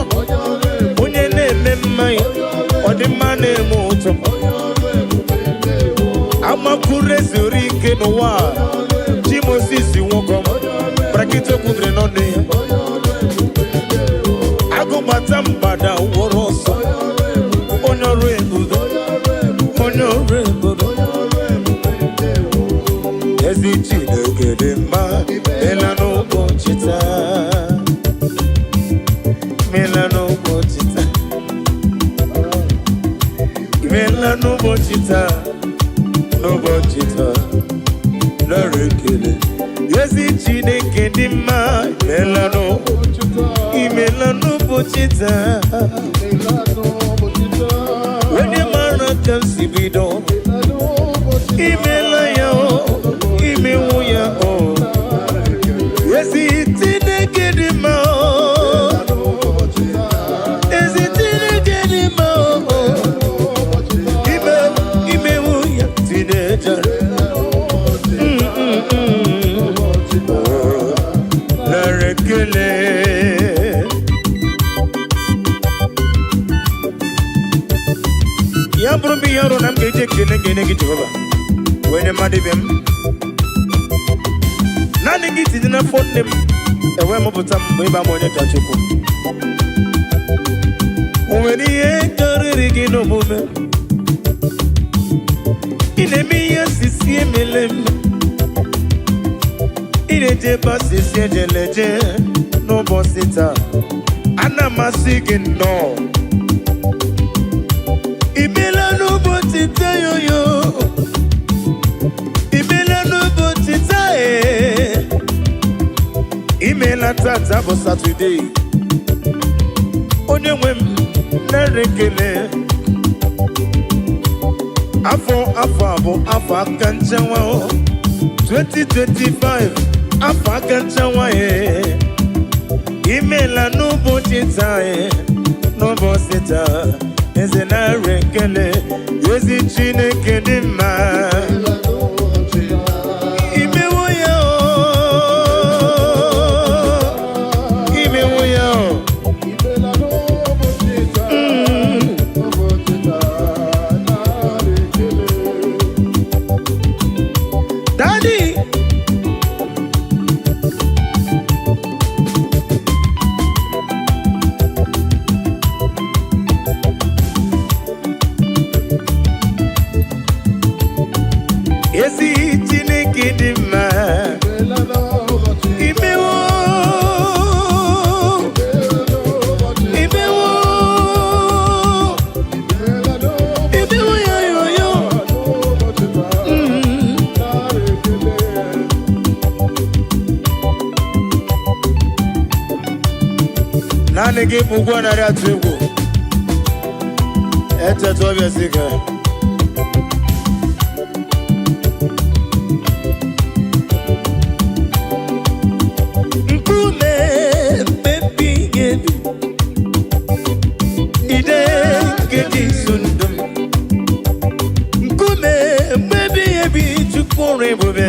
onye na-eme mmanya ọdịmma na-eme ụtọ, amakwuru ezuru ike n'ụwa a. Chi Moses nwoke ọma, brakịta okwubiri n'ọnụ ya, agụgbata mgbada wụrụ ọsọ. Onye ọrụ ebube, onye ọrụ ebube, ezi Chineke dị mma. Mela n'ụbọchị taa, mela n'ụbọchị taa, imela n'ụbọchị taa, n'ụbọchị taa, nara ekele. Ezi Chineke dị mma, imela imela n'ụbọchị taa. Onye mara ka m si bido, imela ya o, imewu ya o. Ezi Chineke dị mma o, ezi Chineke dị mma o, ime imewu ya tinejere. Nara ekele. Ya bụrụ m ihe ọrụ na m ga-eji ekele ga-enye gị, Jehova, wee nye mmadụ ibe m. Naanị gị tinye n'afọ nne m, ewee mụpụta m mgbe ịba m onye ka Chukwu. O nwere ihe karịrị gị n'omume? Ị na-eme ihe asịsị emele m, ị na-eje ebe asịsị ejeleje. N'ụbọchị taa, ana m asị gị nnọọ, imela n'ụbọchị taa, yoyo, imela n'ụbọchị taa, ee, imela. Tata bụ Satọde, onye nwe m, nara ekele. Afọ afọ a bụ afọ aka nchewa o. 2025, afọ aka nchewa e. Imela n'ụbọchị taa e, n'ụbọchị taa, eze, nara ekele. Ezi Chineke dị mma, imewo ya o, imewo ya o. Daddy. Ezi Chineke dị mma, imewo, imewo, imewo ya yo yo. Naanị gị bụ ụgwọ narị atụ egwu echeta ọbịa si ka nkume mmebi ebi ide nke dị nso ndụ m, nkume mmebi ebi, Chukwu ọrụ ebube,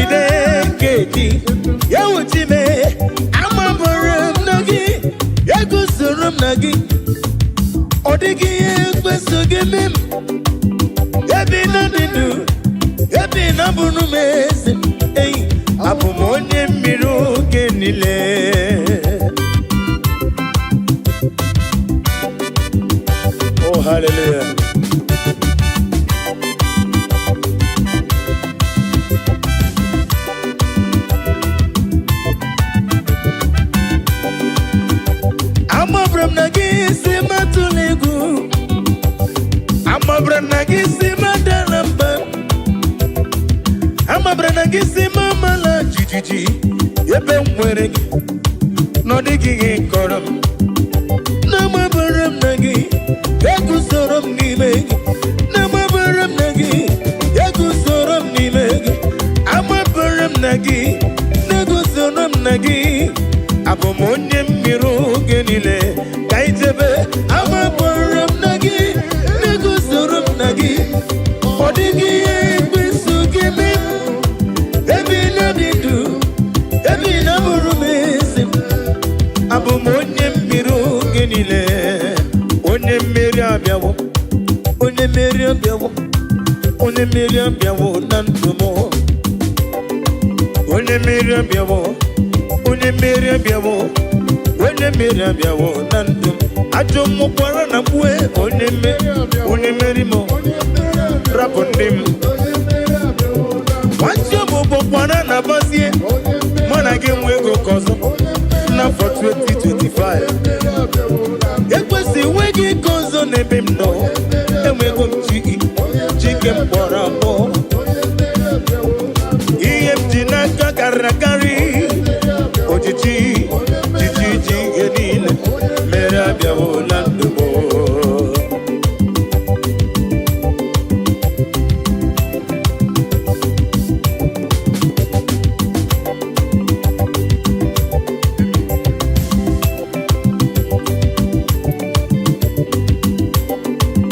ide nke dị ya wuchime. Amabara m na gị, eguzoro m na gị, ọ dịghị ihe ekweso gị eme m. Ebi na dị ndụ, ebi na bụrụ m eze eyi, abụ m onye mmiri oge niile. Oh, hallelujah. Gị si m amala jijiji ebe m nwere gị na ọ dịghị ihe kọrọ m. Na-amabara m na gị eguzoro m n'ime gị. Na-amabara m na gị eguzoro m n'ime gị. Amabara m na gị na-eguzoro m na gị. Abụ m onye mmiri oge niile ka ijebe. Amabara m na gị na-eguzoro m na gị. Ọ dịghị ihe ekwensu ga-eme m. Ebe ị na-adị ndụ, ebe ị na-abụrụ m eze m. Abụ m onye mmiri oge niile. Onye mmeri abịawo, onye mmeri abịawo, onye mmeri abịawo na ndụ m. Onye mmeri abịawo, onye mmeri abịawo, onye mmeri abịawo na ndụ m. Ajọ mmụkwara na mkpue onye mmeri, onye mmeri m rapụ ndị m. Nwachi ọbụbọ kwara na bazie mụ na gị nwe ego ka ọzọ n'afọ 2025. Ekwesị enweghị ike ọzọ n'ebe m nọ. Enwego m chi, chike m kpọrọ akpọ. Ihe m ji n'aka karịrị akarị. Ojiji jiji ji ihe niile mere abịawo na ndụ m.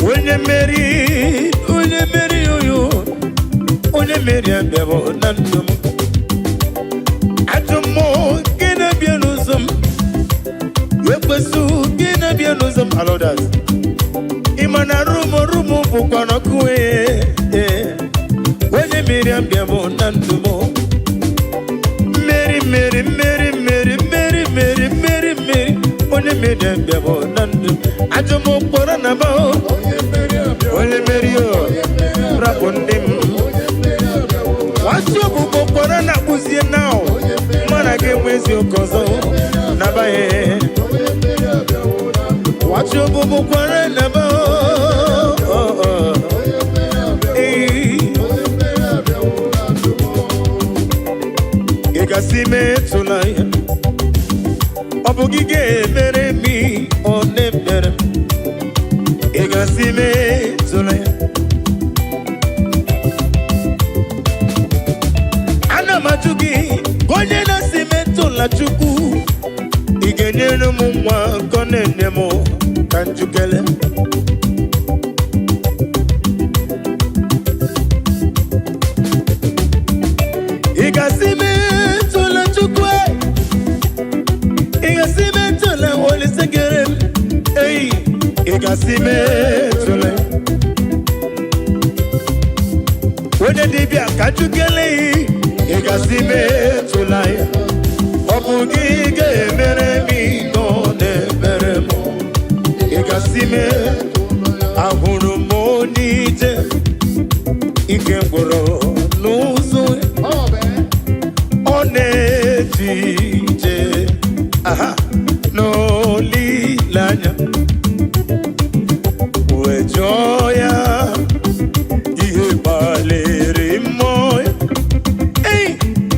Onye mmeri, onye mmeri, oyo, onye mmeri abịawo na ndụ m. Ajọ mmụọ nke na-abịa n'ụzọ m, ekwesị gị na-abịa n'ụzọ m, alodas. Ị ma na rumo rumo bụkwa n'ọkụ. Ee, onye mmeri abịawo na ndụ m. Mmeri, mmeri, mmeri, mmeri, mmeri, mmeri, mmeri, mmeri, onye mmeri abịawo na ndụ m. Ajọ mmụọ kpọrọ na ba onye mmeri o rapụ ndị m. Nwatị ọbụbọ kpọrọ na akpụzie na mana gị enwe eziokwu ọzọ nabaghị. Nwatị ọbụbọ kwara na ba. Ee, ị gasị metụla ya. Ọ bụ gị ga-emere m ihe ọ na-emere m. Ị gasị metụla ya. Ana m ajụ gị ka onye na-asị metụla Chukwu, ị ga-enyere m nwa nke ọ na-enye m ka njukele. Ị ga-asị metụla Chukwu e. Ị ga-asị metụla Olise kere m ei. Ị ga-asị metụla onye dibịa ka njukele. Ị ga-asị metụla ya. Ọ bụ gị ga-emere m ihe ọ na-emere m. Ị ga-asị mee. Ahụrụ m onye ije ike gwụrụ n'ụzọ. Ọ na-eje ije aha n'olileanya wee jụọ ya ihe gbalịrị mmụọ ya. Ei,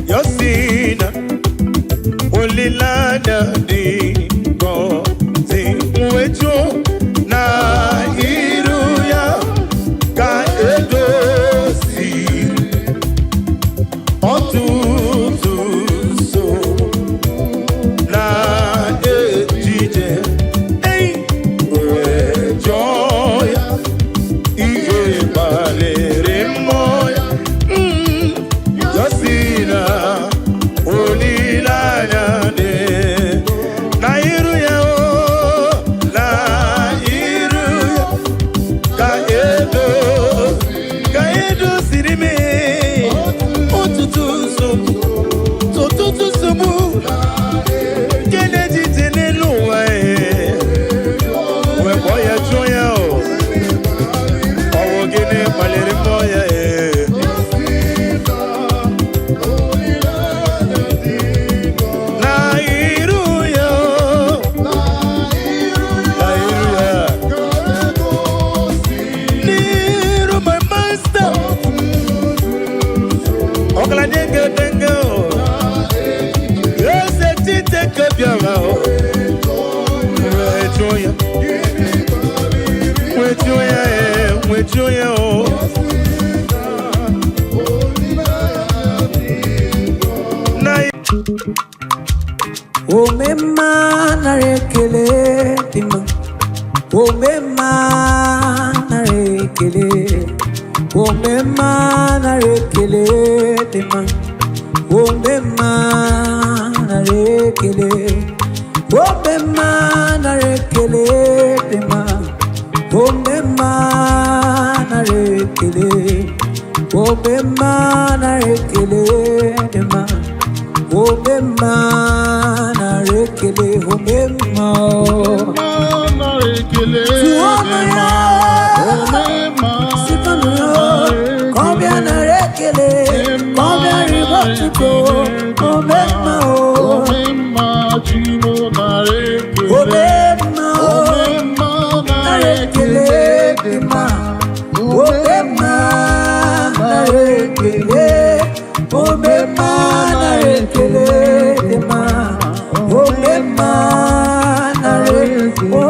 ya sị na olileanya dị ngọzi wee jụọ na iru ya ka edoziri ọtụtụ nsogbu na ejije. Ei, Nwejuo ya, nwejuo ya, ee, nwejuo ya o. Na Omemma, nara ekele dị mma. Omemma, nara ekele. Omemma, nara ekele dị mma. Omemma, nara ekele. Omemma, nara ekele dị mma. Omemma, nara ekele. Omemma, nara ekele dị mma. Omemma, nara ekele. Omemma o. Tụọnụ ya, sikọnụ ya, ka ọ bịa nara ekele, ka ọ bịa ribe otuto. Omemma o, omemma o, nara ekele dị mma. Omemma, nara ekele. Omemma, nara ekele dị mma. Omemma, nara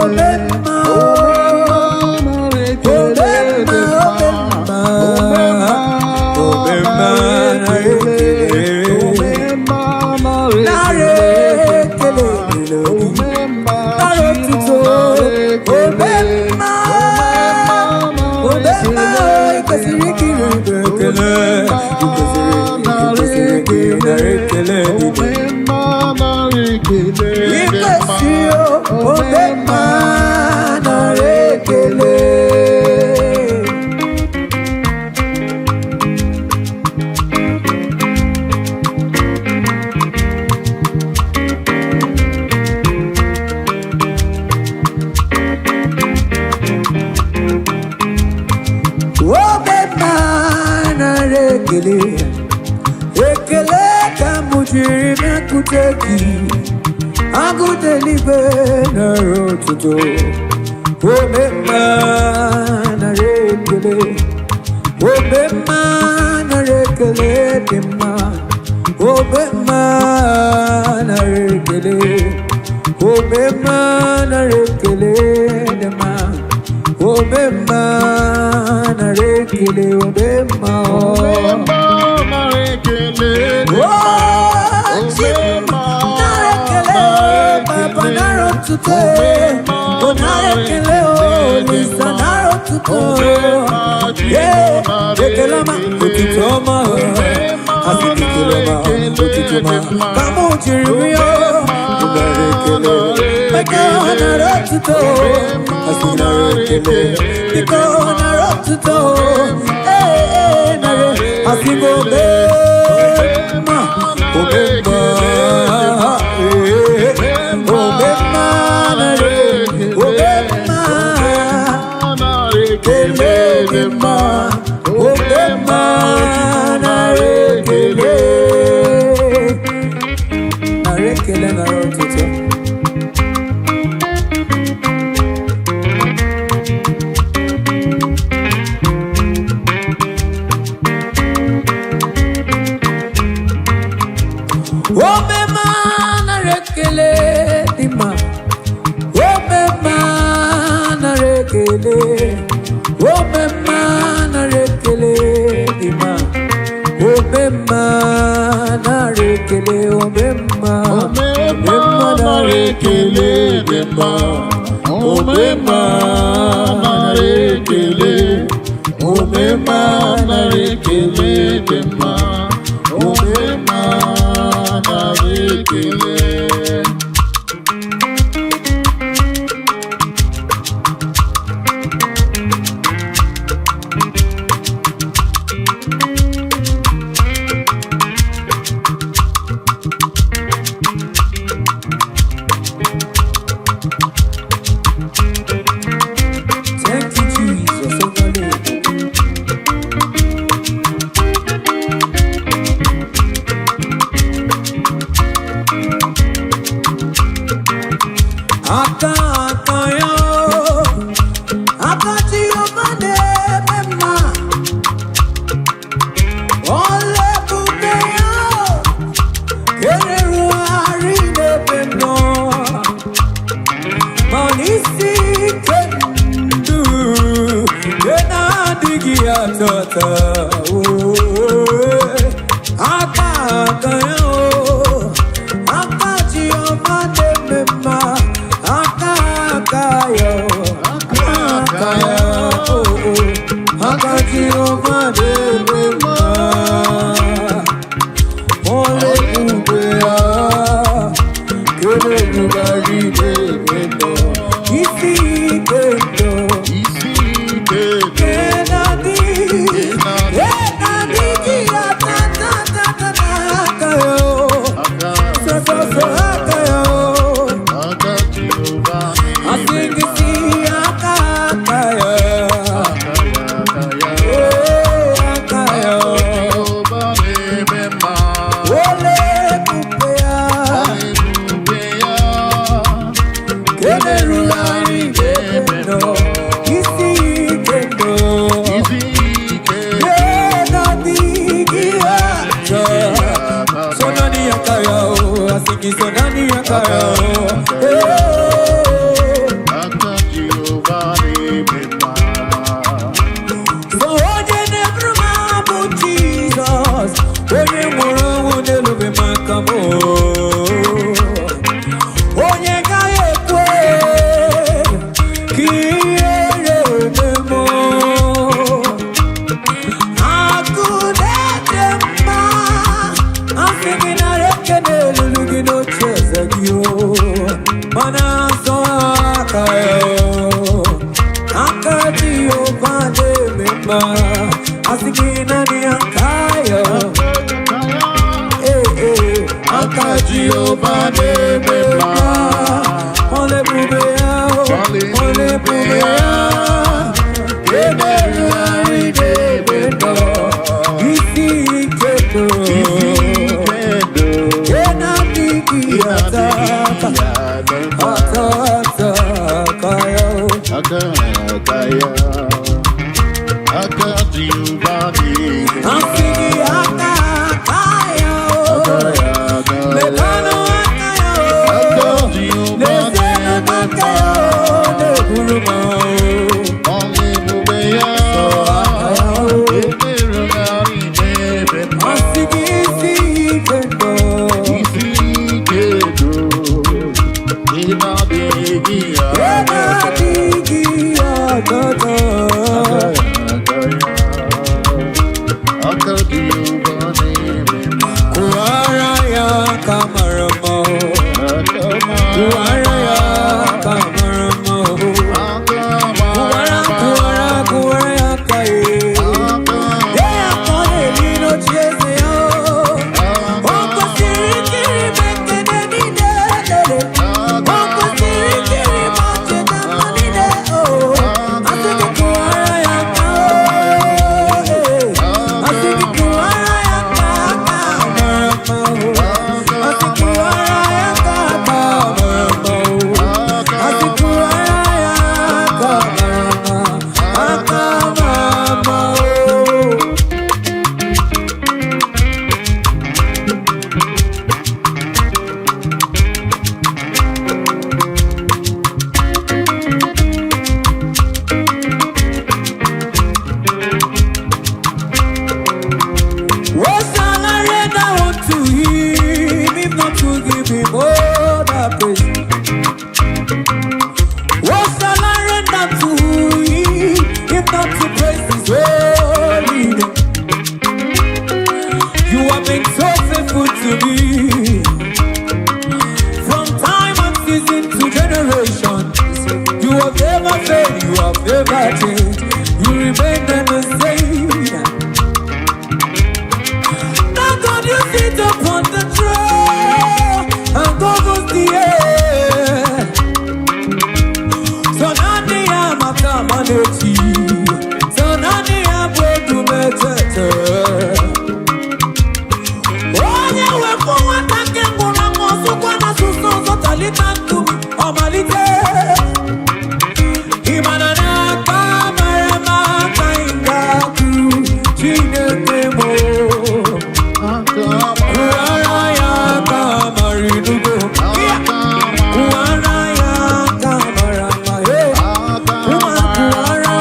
omemma o. Omemma, omemma, omemma, nara ekele. Nara ekele nara otuto. Omemma, omemma, ị kwesịrị ikiri ekele. Ị kwesịrị, ị kwesịrị ka ị nara ekele dị. Ị kwesịrị o, omemma, nara ekele. Omemma, nara ekele. Ekele ka m jiri bịakwute gị. Agụta eluigwe, nara otuto. Omemma, nara ekele. Omemma, nara ekele dị mma. Omemma, nara ekele. Omemma, nara ekele dị mma. Omemma, nara ekele. Omemma o. Oh, Chim, nara ekele, Papa, nara otuto, o nara ekele, o Lisa, nara otuto. Yeah, ekele ọma, otuto ọma, asị m ekele ọma, otuto ọma, ka mụ jiri rịọ, nara ekele, maka nara otuto, asị nara ekele, biko nara otuto, ee, ee, nara, asị m omemma, omemma, ee, omemma, nara, omemma, ekele dị mma, omemma, nara ekele, nara ekele, nara otuto. Omemma, nara ekele dị mma. Omemma, nara ekele. Omemma, nara ekele dị mma. Omemma, nara ekele. Omemma, omemma, nara ekele dị mma. Omemma, nara ekele. Omemma, nara ekele dị mma. Omemma, nara ekele. Thank you, Jesus. Overload. Aka aka ya, aka Jehova na-eme mma. Ọla ebube ya kererugharị n'ebe m nọ. Ma n'isi atata o. Aka aka ya o, aka Chioma na-eme mma, aka aka ya o, aka ya o, aka Chioma na-eme mma. Ole ebube ya, kele ebugharị n'ebe nọ, isi ike ndụ. Hey. So onye na-eburu m abụ Jizọs, onye nwụrụ ọnwụ n'elube maka m onye gaghị ekwe ka ihere eme m. Akụ na-ede mma, asị gị nara ekene elulu gị n'oche eze gị o, mana azọ aka ya o. Aka Jehova na-eme mma, asị gị naanị aka ya. Ee, ee, aka Jehova na-eme mma, ọla ebube ya o, ọla ebube ya. Emerụgharị na-eme ndọ, isi ike ndụ. Ke na-adịghị ata ata, ata ata aka ya o. Asị gị aka aka ya o, mekanụ aka ya o, lezienụ aka ya o, na-eburu m o. Sọ aka ya o. Asị gị isi ike ndụ. Ebe adịghị ọgọdọ. Kụwara ya aka mara mma o. Kụwara ya aka mara mma o. Kụwara, kụwara, kụwara ya aka ya. Ee, aka ọ na-eri n'oche eze ya o. O kwesịrị ikiri m ekele niile lele. O kwesịrị ikiri m ọchịcha mma niile o. Asị gị kụwara ya aka o. Asị gị kụwara ya aka aka mara mma o. Asị kụwara ya aka aka mara mma o. Asị kụwara ya aka mara mma, aka mara mma o. What shall I render unto him if not to give him all the praise? What shall I render to him if not to praise his holy name? You have been so faithful to me from time and season to generation. You have never failed, you have never changed. You remain the same. Now God, you sit upon the throne and governs the air. So nani ya makamaneti, so nani ya bwedumetete. Onye wepụ nwata nke nwụrụ anwụ ọsụkwa na asụsụ ọzọ talita nkume ọmalite. Ị mara n'aka mara mma ka anyị ga-atụ Chineke m o. Kụwara ya aka mara inugo. Kụwara ya aka mara mma. Hey. Kụwa- kụwara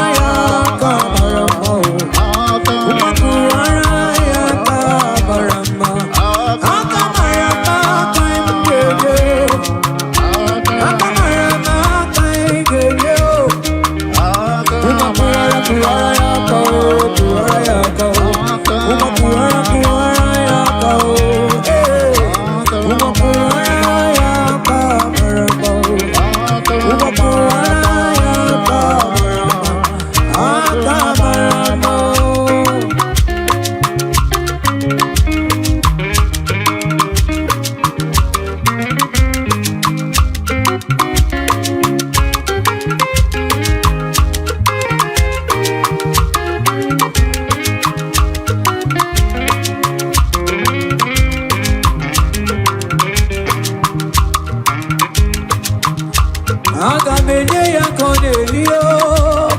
Aga m enye ya ka ọ na-eli o,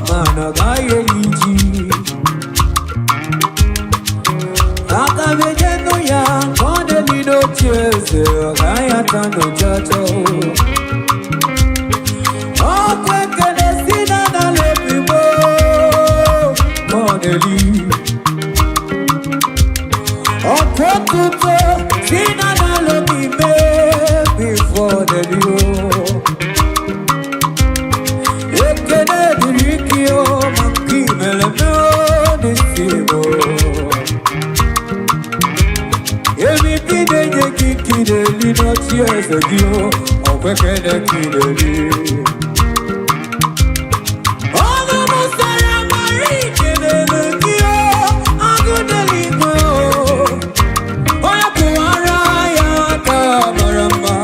mana ọ gaghị eli ji. Aga m enye nụ ya ka ọ na-eli n'oche eze, ọ gaghị ata n'ụchacha o. Ọkwa ekele si na n'ala ebigbo ka ọ na-eli. Ọkwa otuto si na n'ala obi mee before ọ na-eli o. Ekele dịrị gị o, maka imere m o n'isi m o. Ebibi na-enye gị ka ị na-eli n'oche eze gị o, ọkwa ekele ka ị na-eli. Ọnụ m sara mara ikelele gị o, agụ n'eluigwe o. Onye kụwara ya aka mara mma.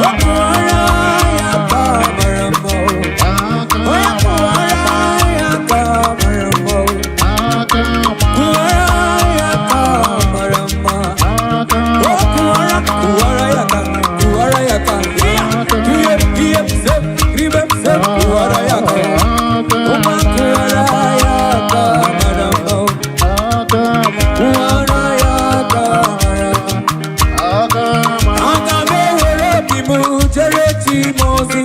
Ọ kụwara ya aka mara mma o. Onye kụwara ya aka mara mma o. Kụwara ya aka mara mma. O kụwara, kụwara ya aka, kụwara ya aka. Ihe, ihe, se, ribe, se, kụwara ya aka. Ụma kụwara ya aka mara mma o. Kụwara ya aka mara mma. Aga m ewere obi m jere chi m ozi,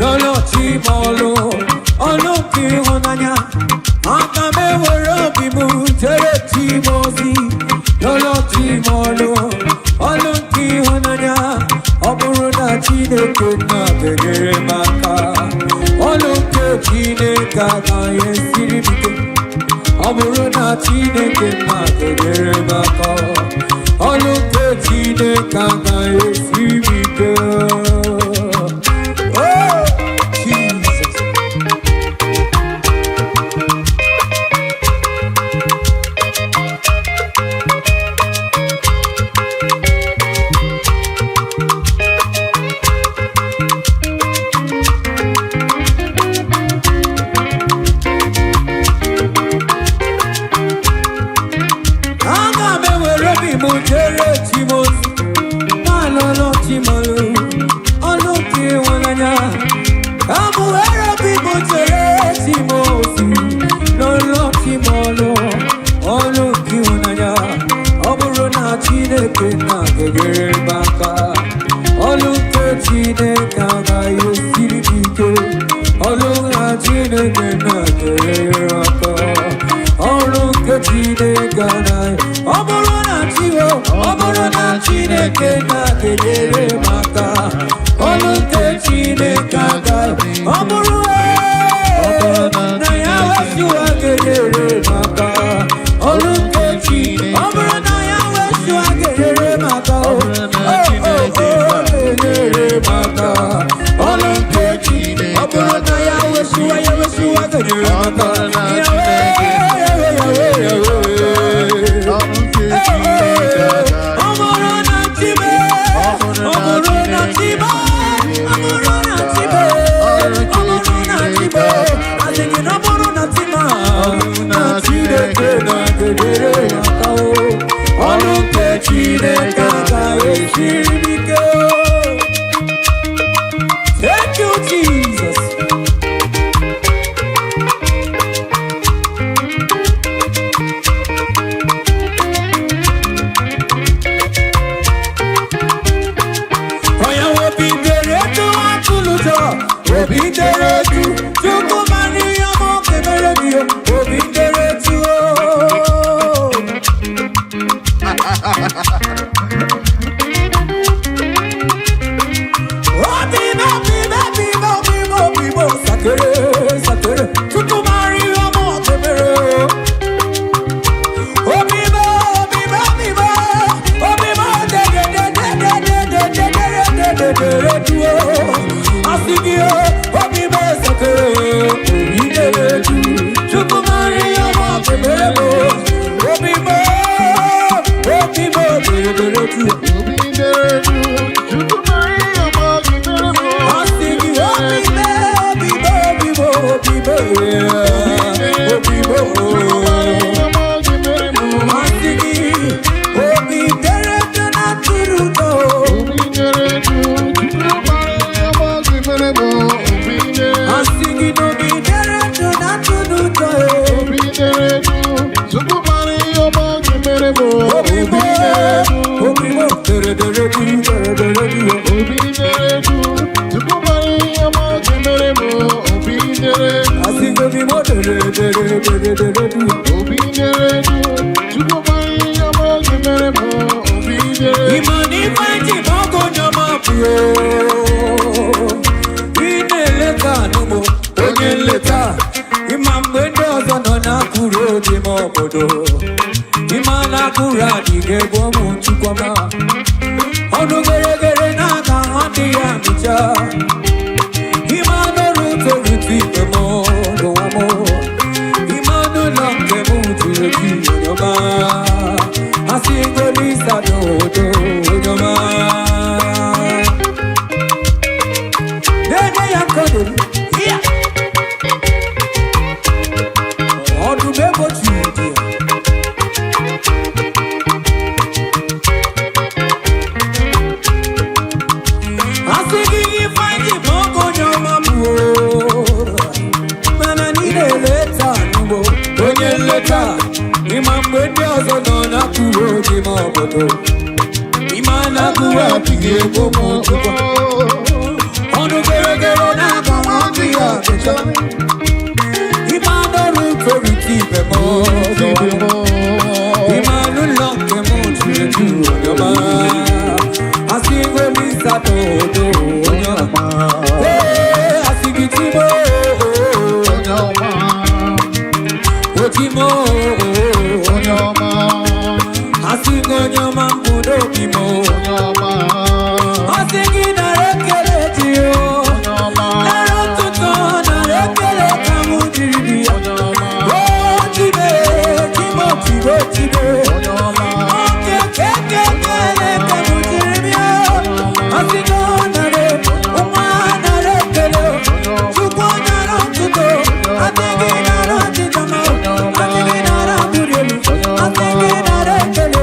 lọlọ chi m ọlụ, ọlụ nke ịhụnanya. Aga m ewere obi m jere chi m ozi, lọlọ chi m ọlụ, ọlụ nke ịhụnanya. Ọ bụrụ na Chineke nna ga-enyere m aka, ọlụ nke Chineke agaghị esiri m ike. Ọ bụrụ na Chineke nna ga-enyere m aka, ọlụ nke Chineke agaghị esiri m ike. Oh, Jesus. Aga m ewere obi m jere chi m ozi, na-alụlụ chi m ọlụ, ọlụ nke ịhụnanya. Ka m were obi m jere chi m ozi, lụlụ chi m ọlụ, ọlụ nke ịhụnanya. Ọ bụrụ na Chineke nna ga-enyere m aka, ọlụ nke Chineke agaghị esiri m ike. Ọlụ na Chineke nna ga-enyere m aka. Ọrụ nke Chineke anaghị, ọ bụrụ na Chiwo, ọ bụrụ na Chineke na-enyere m aka, ọrụ nke Chineke agaghị, ọ bụrụ na ya wesiwa ga-enyere m aka, ọrụ nke Chi, ọ bụrụ na ya wesiwa ga-enyere m aka, o o o ga-enyere m aka, ọrụ nke Chi, ọ bụrụ na ya wesiwa, ya wesiwa ga-enyere m aka, Yahweh, Yahweh, Yahweh, Yahweh. Ọ bụrụ na Chibe, ọ bụrụ na Chibe, ọ bụrụ na Chibe, ọ bụrụ na Chibe, asị gị na ọ bụrụ na Chima, na Chineke na-enyere m aka o. Ọrụ nke Chineke agaghị esiri m ike o. Thank you, Jesus. Onye obi dere etu atụlụ ụjọ, obi dere etu, Chukwu mara ihe ọma ọ ga-emere gị, obi dere etu o. Obi m, obi m, obi m, obi m, obi m, sakere, sakere, Chukwu mara ihe ọma ọ ga-emere o. Obi m, obi m, obi m, obi m, de de de de de de de de de de de de de de o. Asị gị o, obi m sakere. dere du, Chukwu mara ihe ọma ọ ga-emere m. Obi dere du. Asịgo gị mo dere dere dere dere du. Obi dere du, Chukwu mara ihe ọma ọ ga-emere m. Obi dere du. Ịma na ife ji ma ọgụ onye ọma bụ ị na-eleta anụmụ onye nleta. Ịma mgbe ndị ọzọ nọ na-akụrụ obi m obodo, ịma na akụrụ adịghị egwu ụmụ chukwama ọnụ geregere na-aga ha dị ya mịcha. Ịma n'ọrụ torutu ibe m n'ụwa m, ịma n'ụlọ nke m juru eju onye ọma. Asị ngolisa n'odo onye ọma na-enye ya nkọdoro ya ọdụm egbochi dị ya. Asị gị ifeanyị ma ọgụ onye ọma bụ o, mana niile eleta n'ugbo onye nleta. Ịma mgbe ndị ọzọ nọ na-akụrụ oge ma obodo, ịma na-akụrụ adịghị egbo m chukwa ọnụ geregere na-aga nwa ya achịcha. Ịma n'ọrụ torite ibe m ọzọ, ịma n'ụlọ nke m juru eju onye ọma. Asị ngolisa n'odo onye ọma. Ee, asị gị timo. Onye ọma, Otimo. Onye ọma, Asị gị onye ọma mbụ n'obi m. Onye ọma, Asị gị nara ekele dị o. Onye ọma, Nara ụtụtụ, nara ekele ka mụ jiri dị ya. Onye ọma, O tibe, timo, tibo, tibe. Onye ọma, Oke keke kele ka mụ jiri bịa. Asị gị ọ nara, nwa nara ekele. Chukwu nara ụtụtụ, asị gị nara ọchịcha ma, asị gị nara mbuli elu, asị gị nara ekele.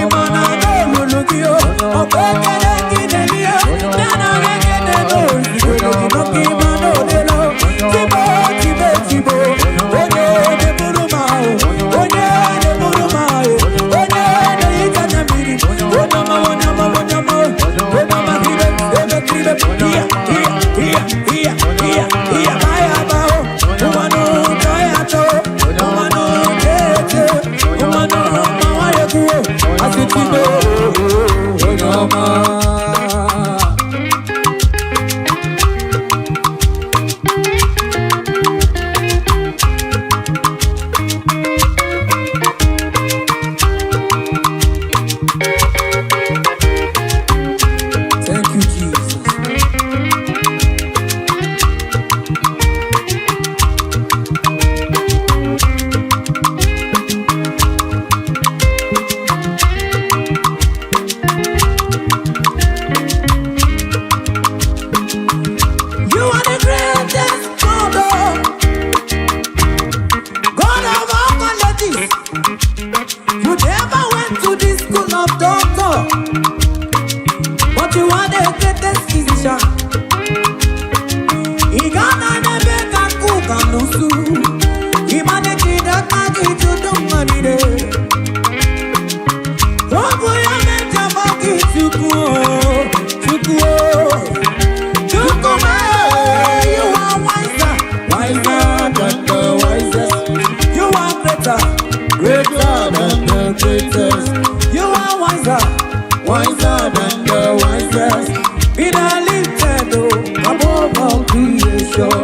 Ịma na n'olulu gị o, ọkwa ekele gị na-eri ya, na nara ekele n'ozugbo gị maka ịma na odelo. Tibo, tibe, tibo, onye na-eburu m ahụ, onye na-eburu m ahụ, onye na-ehicha anya mmiri, onye ọma, onye ọma, onye ọma, onye ọma, ibe, ebe, ibe, iya, iya, iya, iya, iya, iya, baya, bao, ụwanụ, tọya, tọ, ụwanụ, tete, ụwanụ, mawa, ekwuo, asị tibo, onye ọma. Thank you, Jesus. You are the greatest God, oh, God of all qualities. You never went to the school of doctor, but you are the greatest physician. Ị ga-ana n'ebe ka kuka n'usu, ịmanechide aka gị jụdụ mma niile. Ọ bụ ya mejọba gị Chukwu o, Chukwu o. Chukwu m, you are wiser, wiser than the wisest. You are greater, greater than the greatest. You are wiser, wiser than the wisest. Be thou lifted oh, above all creation.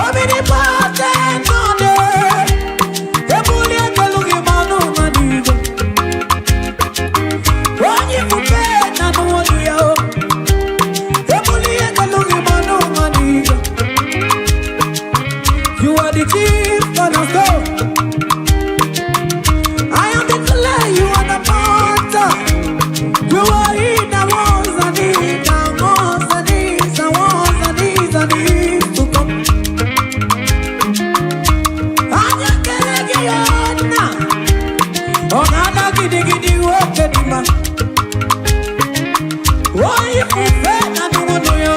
Omnipotent God, ebuli ekelu gị ma n'ụwa n'igwe. Onye ifufe na n'ụwa ya o. Ebuli ekelu gị ma n'ụwa n'igwe. You are the chief cornerstone. I am the clay, you are the potter. You are he that was and is and was and is and was and is and is to come. Anya kele gị ya nna. Ọ na-ada gidigidi nwoke dị mma. Onye ifufe na nụnụ ya.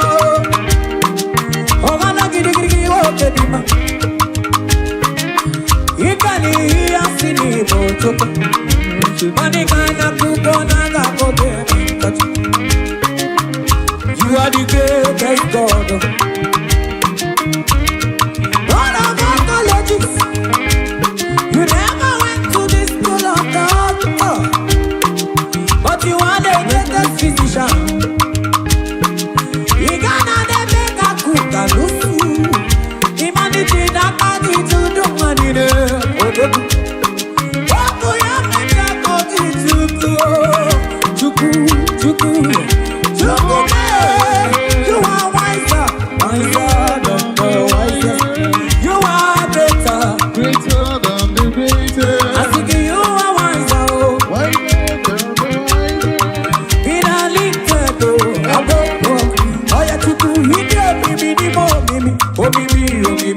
Ọ na-ada gidigidi nwoke dị mma. Ịga n'ihi ya si n'Igbo chukwu. Money man a cook on a go.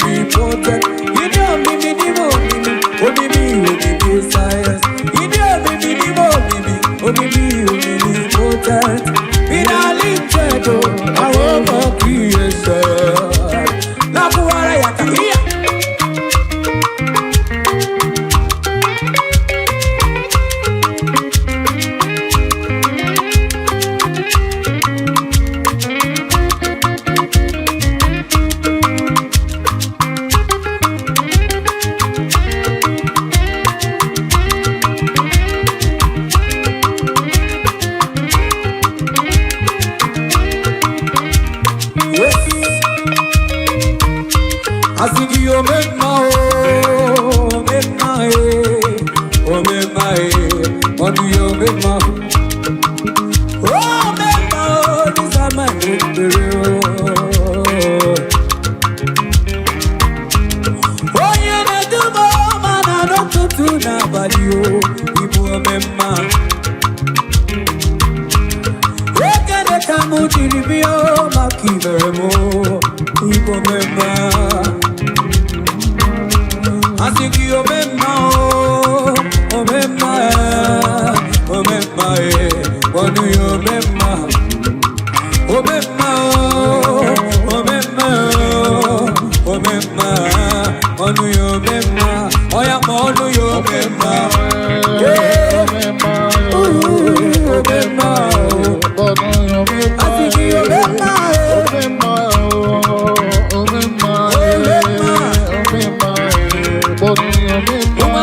Omnipotent. Ịdị omimi n'ime omimi, omimi omimi science. Ịdị omimi n'ime omimi, omimi omnipotent. Finally, chedo, our creation. Nakuwara yaka iya. Yes. Asị gị omemma o, omemma e, omemma e, ọdụ ya omemma. Omemma o, dịsa ma ekpere o. Onye na-eduba ọma na n'ụtụtụ n'abalị o, ịbụ omemma. Ekele ka mụ jiri bịa o, maka ibere m o, ịbụ omemma. Asị gị omemma o, omemma e, omemma e, ọnụ ya omemma. Omemma o, omemma o, omemma, ọnụ ya omemma, ọya ma ọnụ ya omemma. Yeah. Ooh, omemma o. Asị gị omemma e, ụmụ ọnụ ya omemma.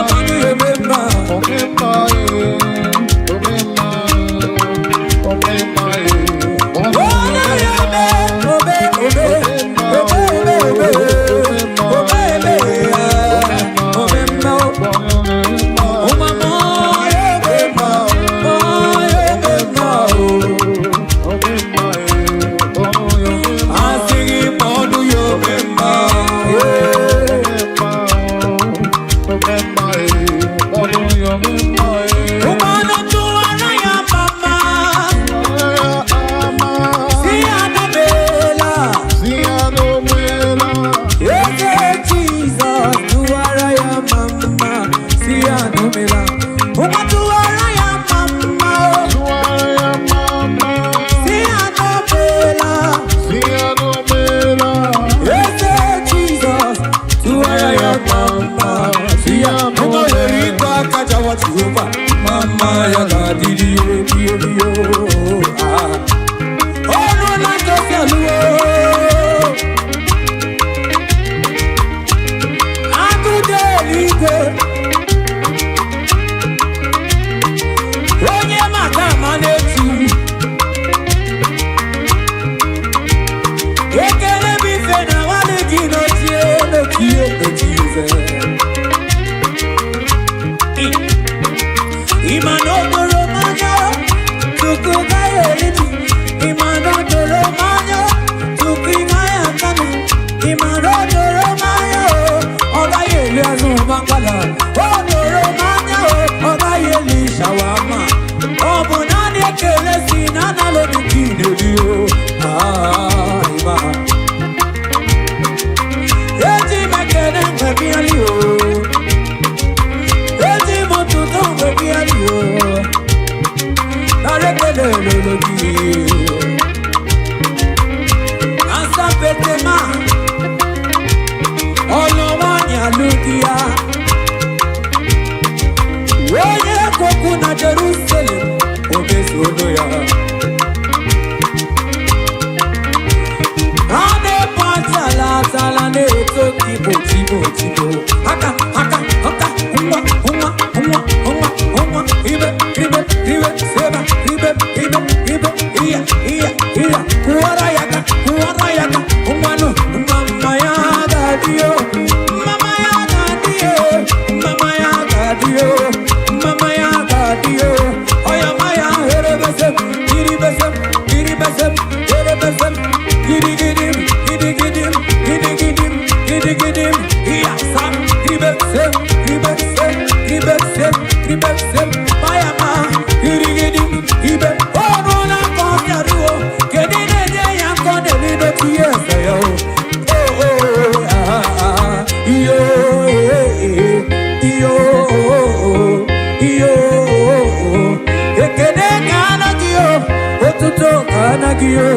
o.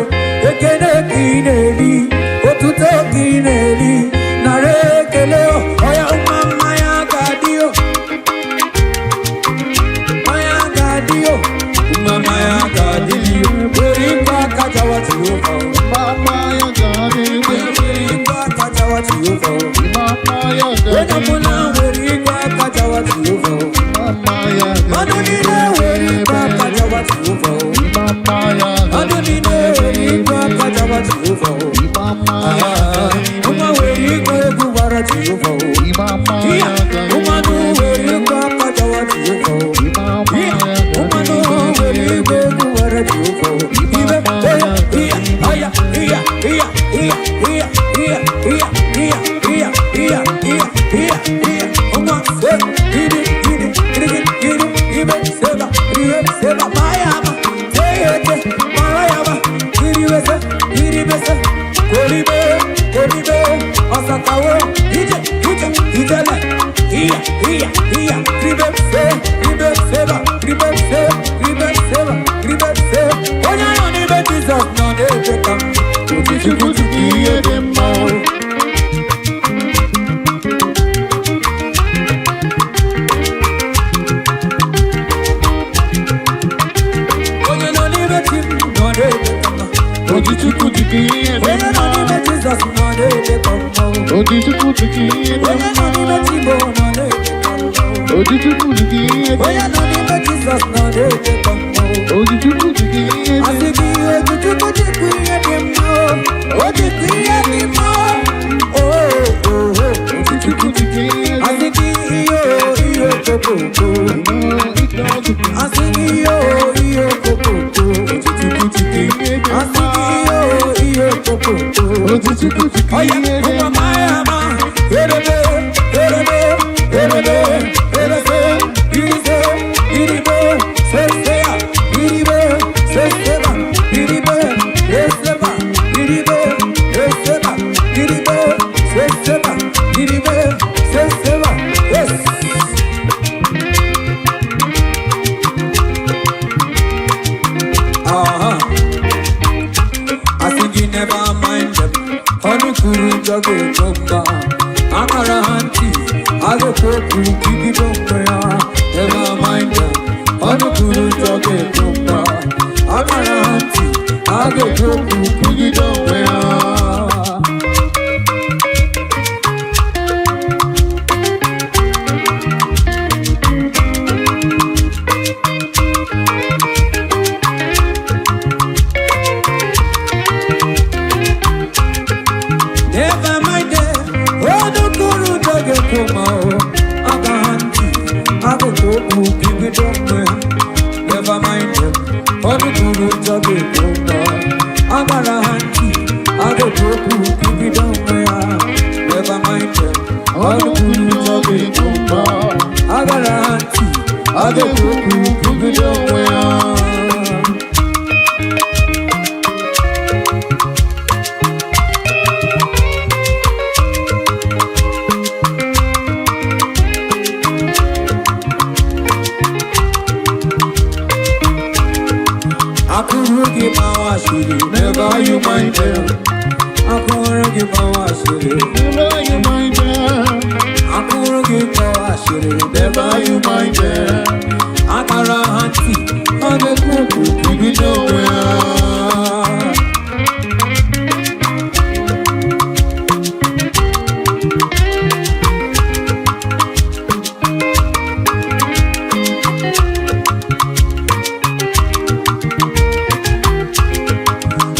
Ekene ka ị na-eri, otuto ka ị na-eri, nara ekele o. Ọya nwa mmanya ga-adị o, mmanya ga-adị o, nwa mmanya ga-adị o. Were ikwe aka jawa Jehova o. Were ikwe aka jawa Jehova o. Onye ọbụla were ikwe aka jawa Jehova o. Mmadụ niile were ikwe aka jawa Jehova o. Mmadụ niile were ikwe aka jawa Jehova o. Ah, nwa were ikwe egwu gbara Jehova o. Iya, mmadụ were ikwe aka jawa Jehova o. Iya, mmadụ were ikwe egwu gbara Jehova o. Ibe, oya, iya, aya, iya, iya, iya, iya, iya, iya, iya, iya, iya, iya, iya, iya. Nwa, se, iri, iri, iri, iri, ibe, seba, ire, seba, mayama, teyete, marayama, iribese, iribese, koribe, koribe, ọsakawo, ije, ije, ijele, iya, iya, iya, ribe, se, ribe, seba, ribe, se, ribe, seba, ribe, se. Onye nọ n'ime Jizọs nọ na-eche ka m. Chukwu chukwu ihe dị mma o. Onye nọ n'ime chi m nọ na-eche ka m. Oji Chukwu chukwu ihe dị Onye nọ mma. n'ime Jizọs nọ na-eche ka m. Oji Chukwu chukwu ihe dị Onye nọ mma. n'ime chi m nọ na-eche ka m. Oji Chukwu chukwu ihe dị Onye nọ n'ime Jizọs nọ na-eche ka m. Oji Chukwu chukwu ihe dị Asị gị Ojichukwu jikwa ihe dị mma o, o jikwa ihe dị mma o, o, o, o. Chukwu chukwu ihe dị Asị gị ihe o, ihe okokoko. mma. Asị gị ihe o, ihe okokoko. Oji Chukwu chukwu ihe dị Asị mma. gị ihe o, ihe okokoko. Oji Chukwu chukwu Oya, ihe dị ngwa mma. maya ma, erebe, erebe, erebe, erese, irize, iribe, sesea, iribe, seseba, iribe, eseba, iribe, eseba, iribe, seseba, iribe, seseba, yes. Aha. I think you never mind them. Honey kuru jage chomba. Amara hanti. Age koku kiki chomba. Never mind them. Honey kuru jage chomba. Amara hanti. Age koku kiki chomba. Never mind them. Honey kuru jage chomba. Aga hanti. Age koku kiki chomba. Never mind them. Honey kuru jage chomba. Amara hanti. Age koku kiki chomba. Never mind them. Honey kuru jage chomba. Agara hanti. Age koku kiki chomba. Akụrụ gị gbawa asịrị, never you mind them. Akụrụ gị gbawa asịrị, Never you mind them. akụrụ gị gbawa asịrị, Never you mind them. Akara ha ntị, ọ na-ekwu okwu Ibido onwe ha.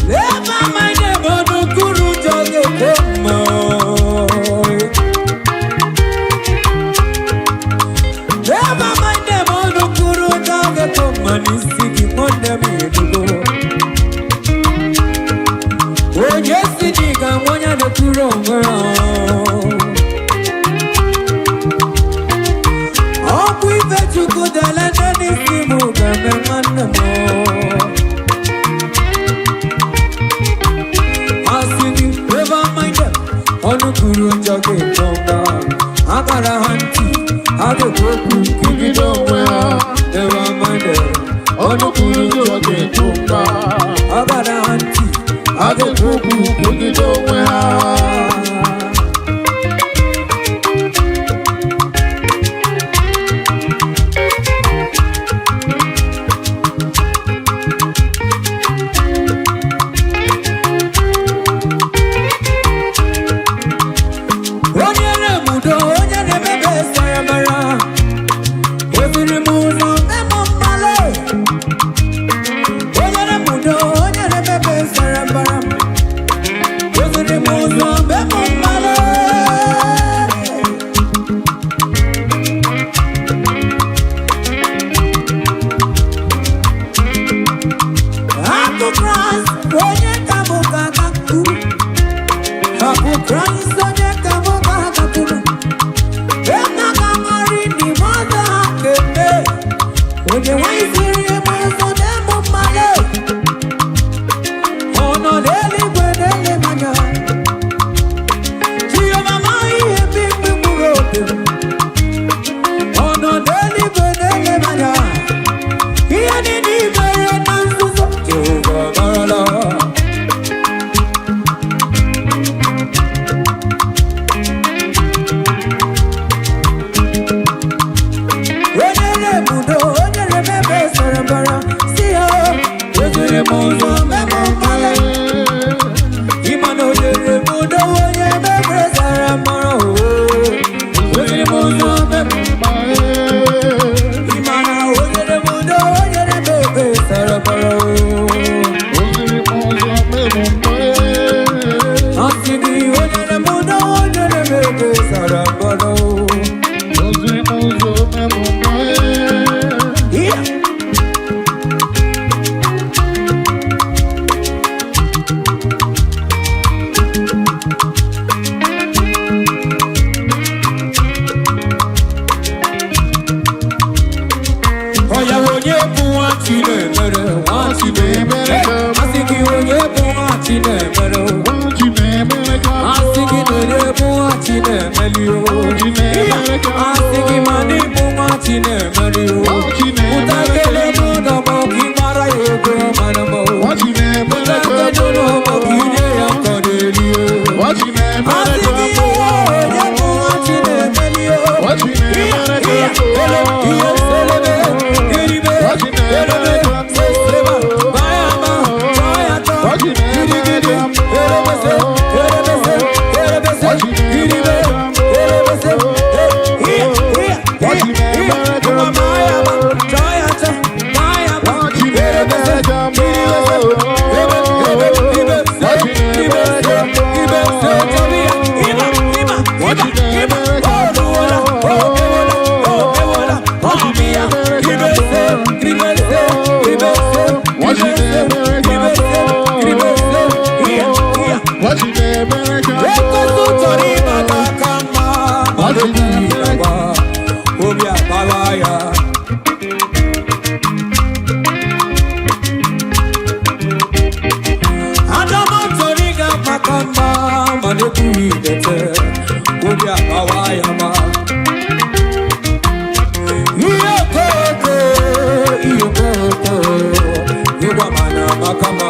Never mind them, ọnụ kwuru njọ ga-ekwe mma. Never mind them, ọnụ kwuru njọ ga-ekwe mma n'isi gị, nwanne m edugo. Onye si na ị ga-anwụ onye na-ekwuru onwe ya. Ọkwa ife Chukwu dele nne n'isi m ga-eme nwanne m. Asị gị never mind them. Ọnụ kwuru njọ ga-ekwe mma. Akara ha ntị, ha ga-ekwu okwu Ibido onwe ha. Never mind them. Ọnụ kwuru njọ ga-ekwu mma. Akara ha ntị, na-ekwu okwu kwugide onwe ha. Onye na-emudo, onye na-emebe saramara, oziri m ụzọ memo mmale. Onye na-emudo, onye na-emebe saramara, oziri m ụzọ memo mmale. Akụ Kraịst, onye ka mụ ga-agakwuru? Akụ Kraịst, onye ka mụ ga-agakwuru? Onye nwanyị siri ebe ọzọ na-eme mmadụ ọ nọ n'eluigwe na-ele m anya. Chioma ma ihe mkpikpi mkpụrụ obi m. Ọ nọ n'eluigwe na-ele m anya. Ihe niile i mere na nzuzo, Jehova marala. Onye na-ebudo, onye na-emebe sara mbara, si ya eziri m ụzọ mebe mmalị. Ịma na onye na-ebudo, onye emebe sara mbara, oo. Eziri m ụzọ mebe. Ịma na onye na-ebudo, onye na-emebe sara mbara, oo. Asị gị onye na-ebudo, onye na-emebe sara mbara, oo. Yeah. Ọya onye bụ nwa Chinemere, nwa Chinemere. Asị gị onye bụ nwa Chinemere, o. Asị gị na onye bụ nwa Chinemere, o. Asị gị ma na ịbụ nwa Chinemere, o. Pụta kele n'ụlọ ma ọ ka ị mara ya ego mara m, o. Pụta kele n'ụlọ ma ọ ka ị nye ya nkọ n'elu, o. Asị gị onye bụ nwa Chinemere, o. Ekwensu chọrọ ịbata aka mma, mana obi agba, obi agbawa ya. Adama chọrọ ịga maka mma, mana ekwughị idete, obi agbawa ya ma. Ihe okoko, ihe okoko, ịgwa mana maka mma.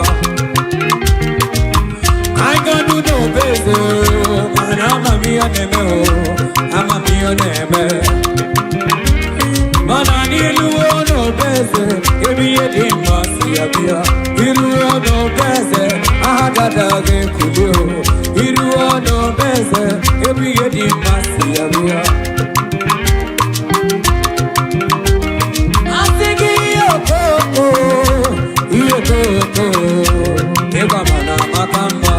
I got to know better. Mana amamihe na-eme o, amamihe na-eme. Mana n'iluo n'obeze, ebe ihe dị mma si abịa. Iruo n'obeze, aha dada ga-ekuli o. Iruo n'obeze, ebe ihe dị mma si abịa. Asị gị ihe okoko, ihe okoko, ịgwa mana maka mma.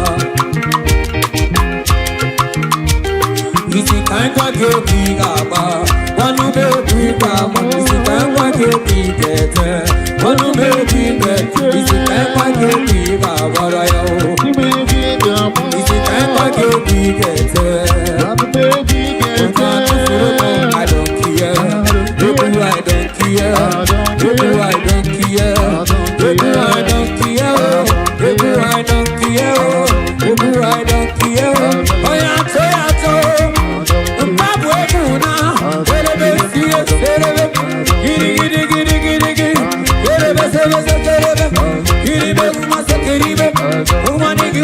Isi ka ngwa gị obi ga-agba, gwanụ m egwu ị ga-agba. Isi ka ngwa gị obi ga-ete, gwanụ m egwu ị ga-ete. Isi ka ngwa gị obi ga-agbara ya o. Isi ka ngwa gị obi ga-ete. Ụta tụfuru m, I don't care. Egwu I don't care. Egwu I don't care. Egwu I don't care. Egwu I don't care. Egwu I don't care. Onye atọ ya atọ. Mkpabụ egwu na erebe sie serebe giri giri giri giri giri erebe sebe serebe iribe nwa sekeribe nwa nigi.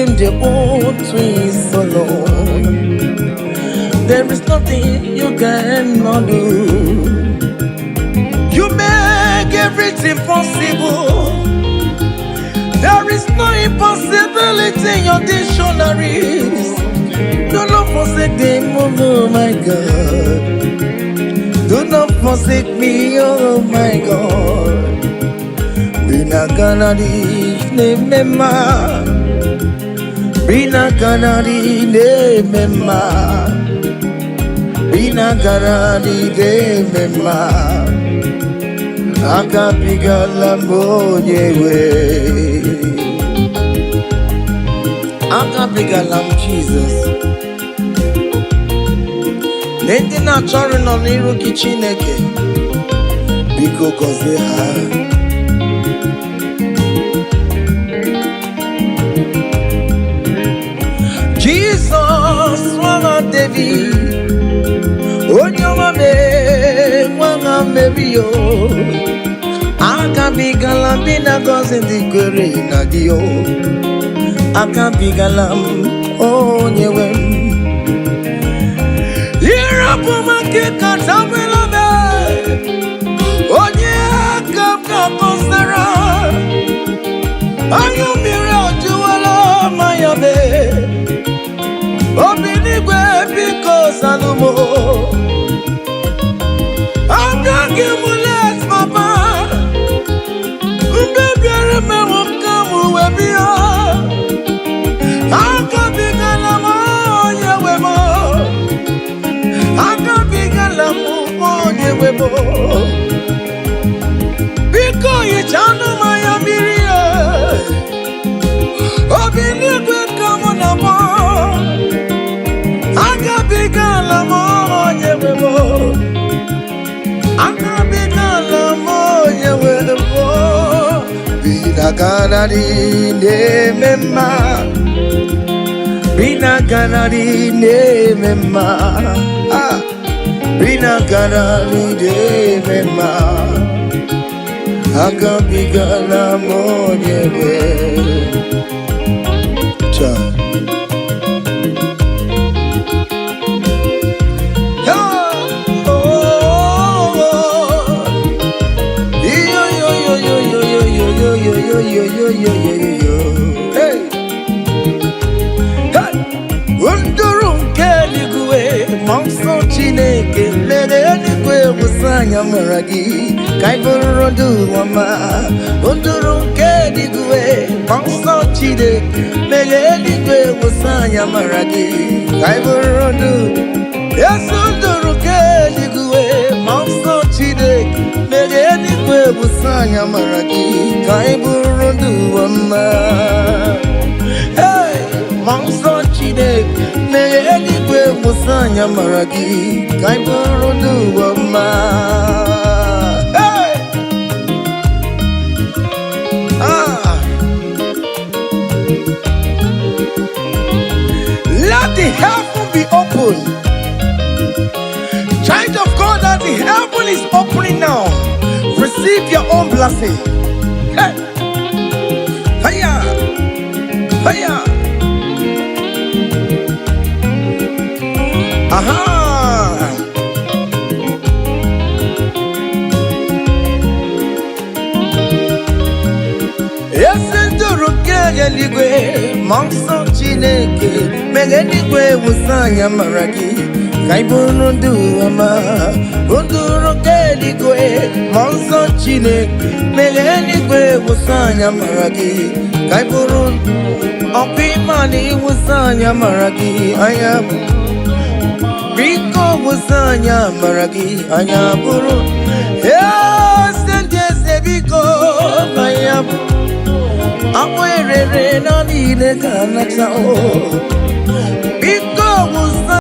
them their own twins alone. There is nothing you cannot do. You make everything possible. There is no impossibility in your dictionaries. Do not forsake them, oh my God. Do not forsake me, oh my God. Binaganadi nemema. Binaganadi nemema. Binaganadi nemema. Agabigala m onye nwe. Agabigala m Jizọs. Na ndị na-achọrọ nọ n'iru gị, Chineke, biko gọzie ha. Jizọs nwa David, onye ọma mee nwa Mary o, agabigala m na gọzi ndị kwere na gị o. Agabigala m onye nwe m. Ịrapụ m aka katabela m, onye aka m ga-akọsara. Anya mmiri ọjụwala manya mee. Obi n'igwe, biko zanụmụ. Agaghị m let papa mgbe bịara mewo ka m wee bịa. Agabigala m onye nwe m. Agabigala m onye nwe m. Biko hichanụ m anya mmiri ya. Obi n'igwe ka mụ na mụ. Agabigala m onye nwe m. Agabigala m onye nwe m. Binaganari na-eme mma. Binaganari na-eme mma. Ah. Binaganari na-eme mma. Agabigala m onye nwe. Cha. Ah, oh, oh. Yo, yo, yo, yo, yo, yo, yo, yo, yo, yo, yo, yo, yo, yo, yo. Hey, hey. Nduru nke eluigwe, ma nsọ Chineke mere eluigwe wụsa anya mara gị ka anyị bụrụ ndụ ọma. Nduru nke eluigwe, ma nsọ Chineke mere eluigwe wụsa anya mara gị ka anyị bụrụ ndụ. Yesu, nduru nke eluigwe, ma nsọ Chineke mere eluigwe wụsa anya mara gị ka anyị bụrụ ndụ ọma. Hey! Ma nsọ Chineke mere eluigwe wụsa anya mara gị ka anyị bụrụ ndụ ọma. Hey! Ah! Let the heaven be open. Child of God, as the heaven is opening now, receive your own blessing. Hey! Hiya! Hiya! Aha! Esi nduru nke eluigwe, ma nsọ Chineke mere eluigwe wụsa anya mara gị ka ị bụrụ ndụ ọma. Nduru nke eluigwe, ma nsọ Chineke mere eluigwe wụsa anya mara gị ka ị bụrụ ọkwa ịma na ịwụsa anya mara gị anya. Biko wụsa anya mara gị anya bụrụ eze ndị eze. Biko anya bụ akpụ erere na niile ga-anata o.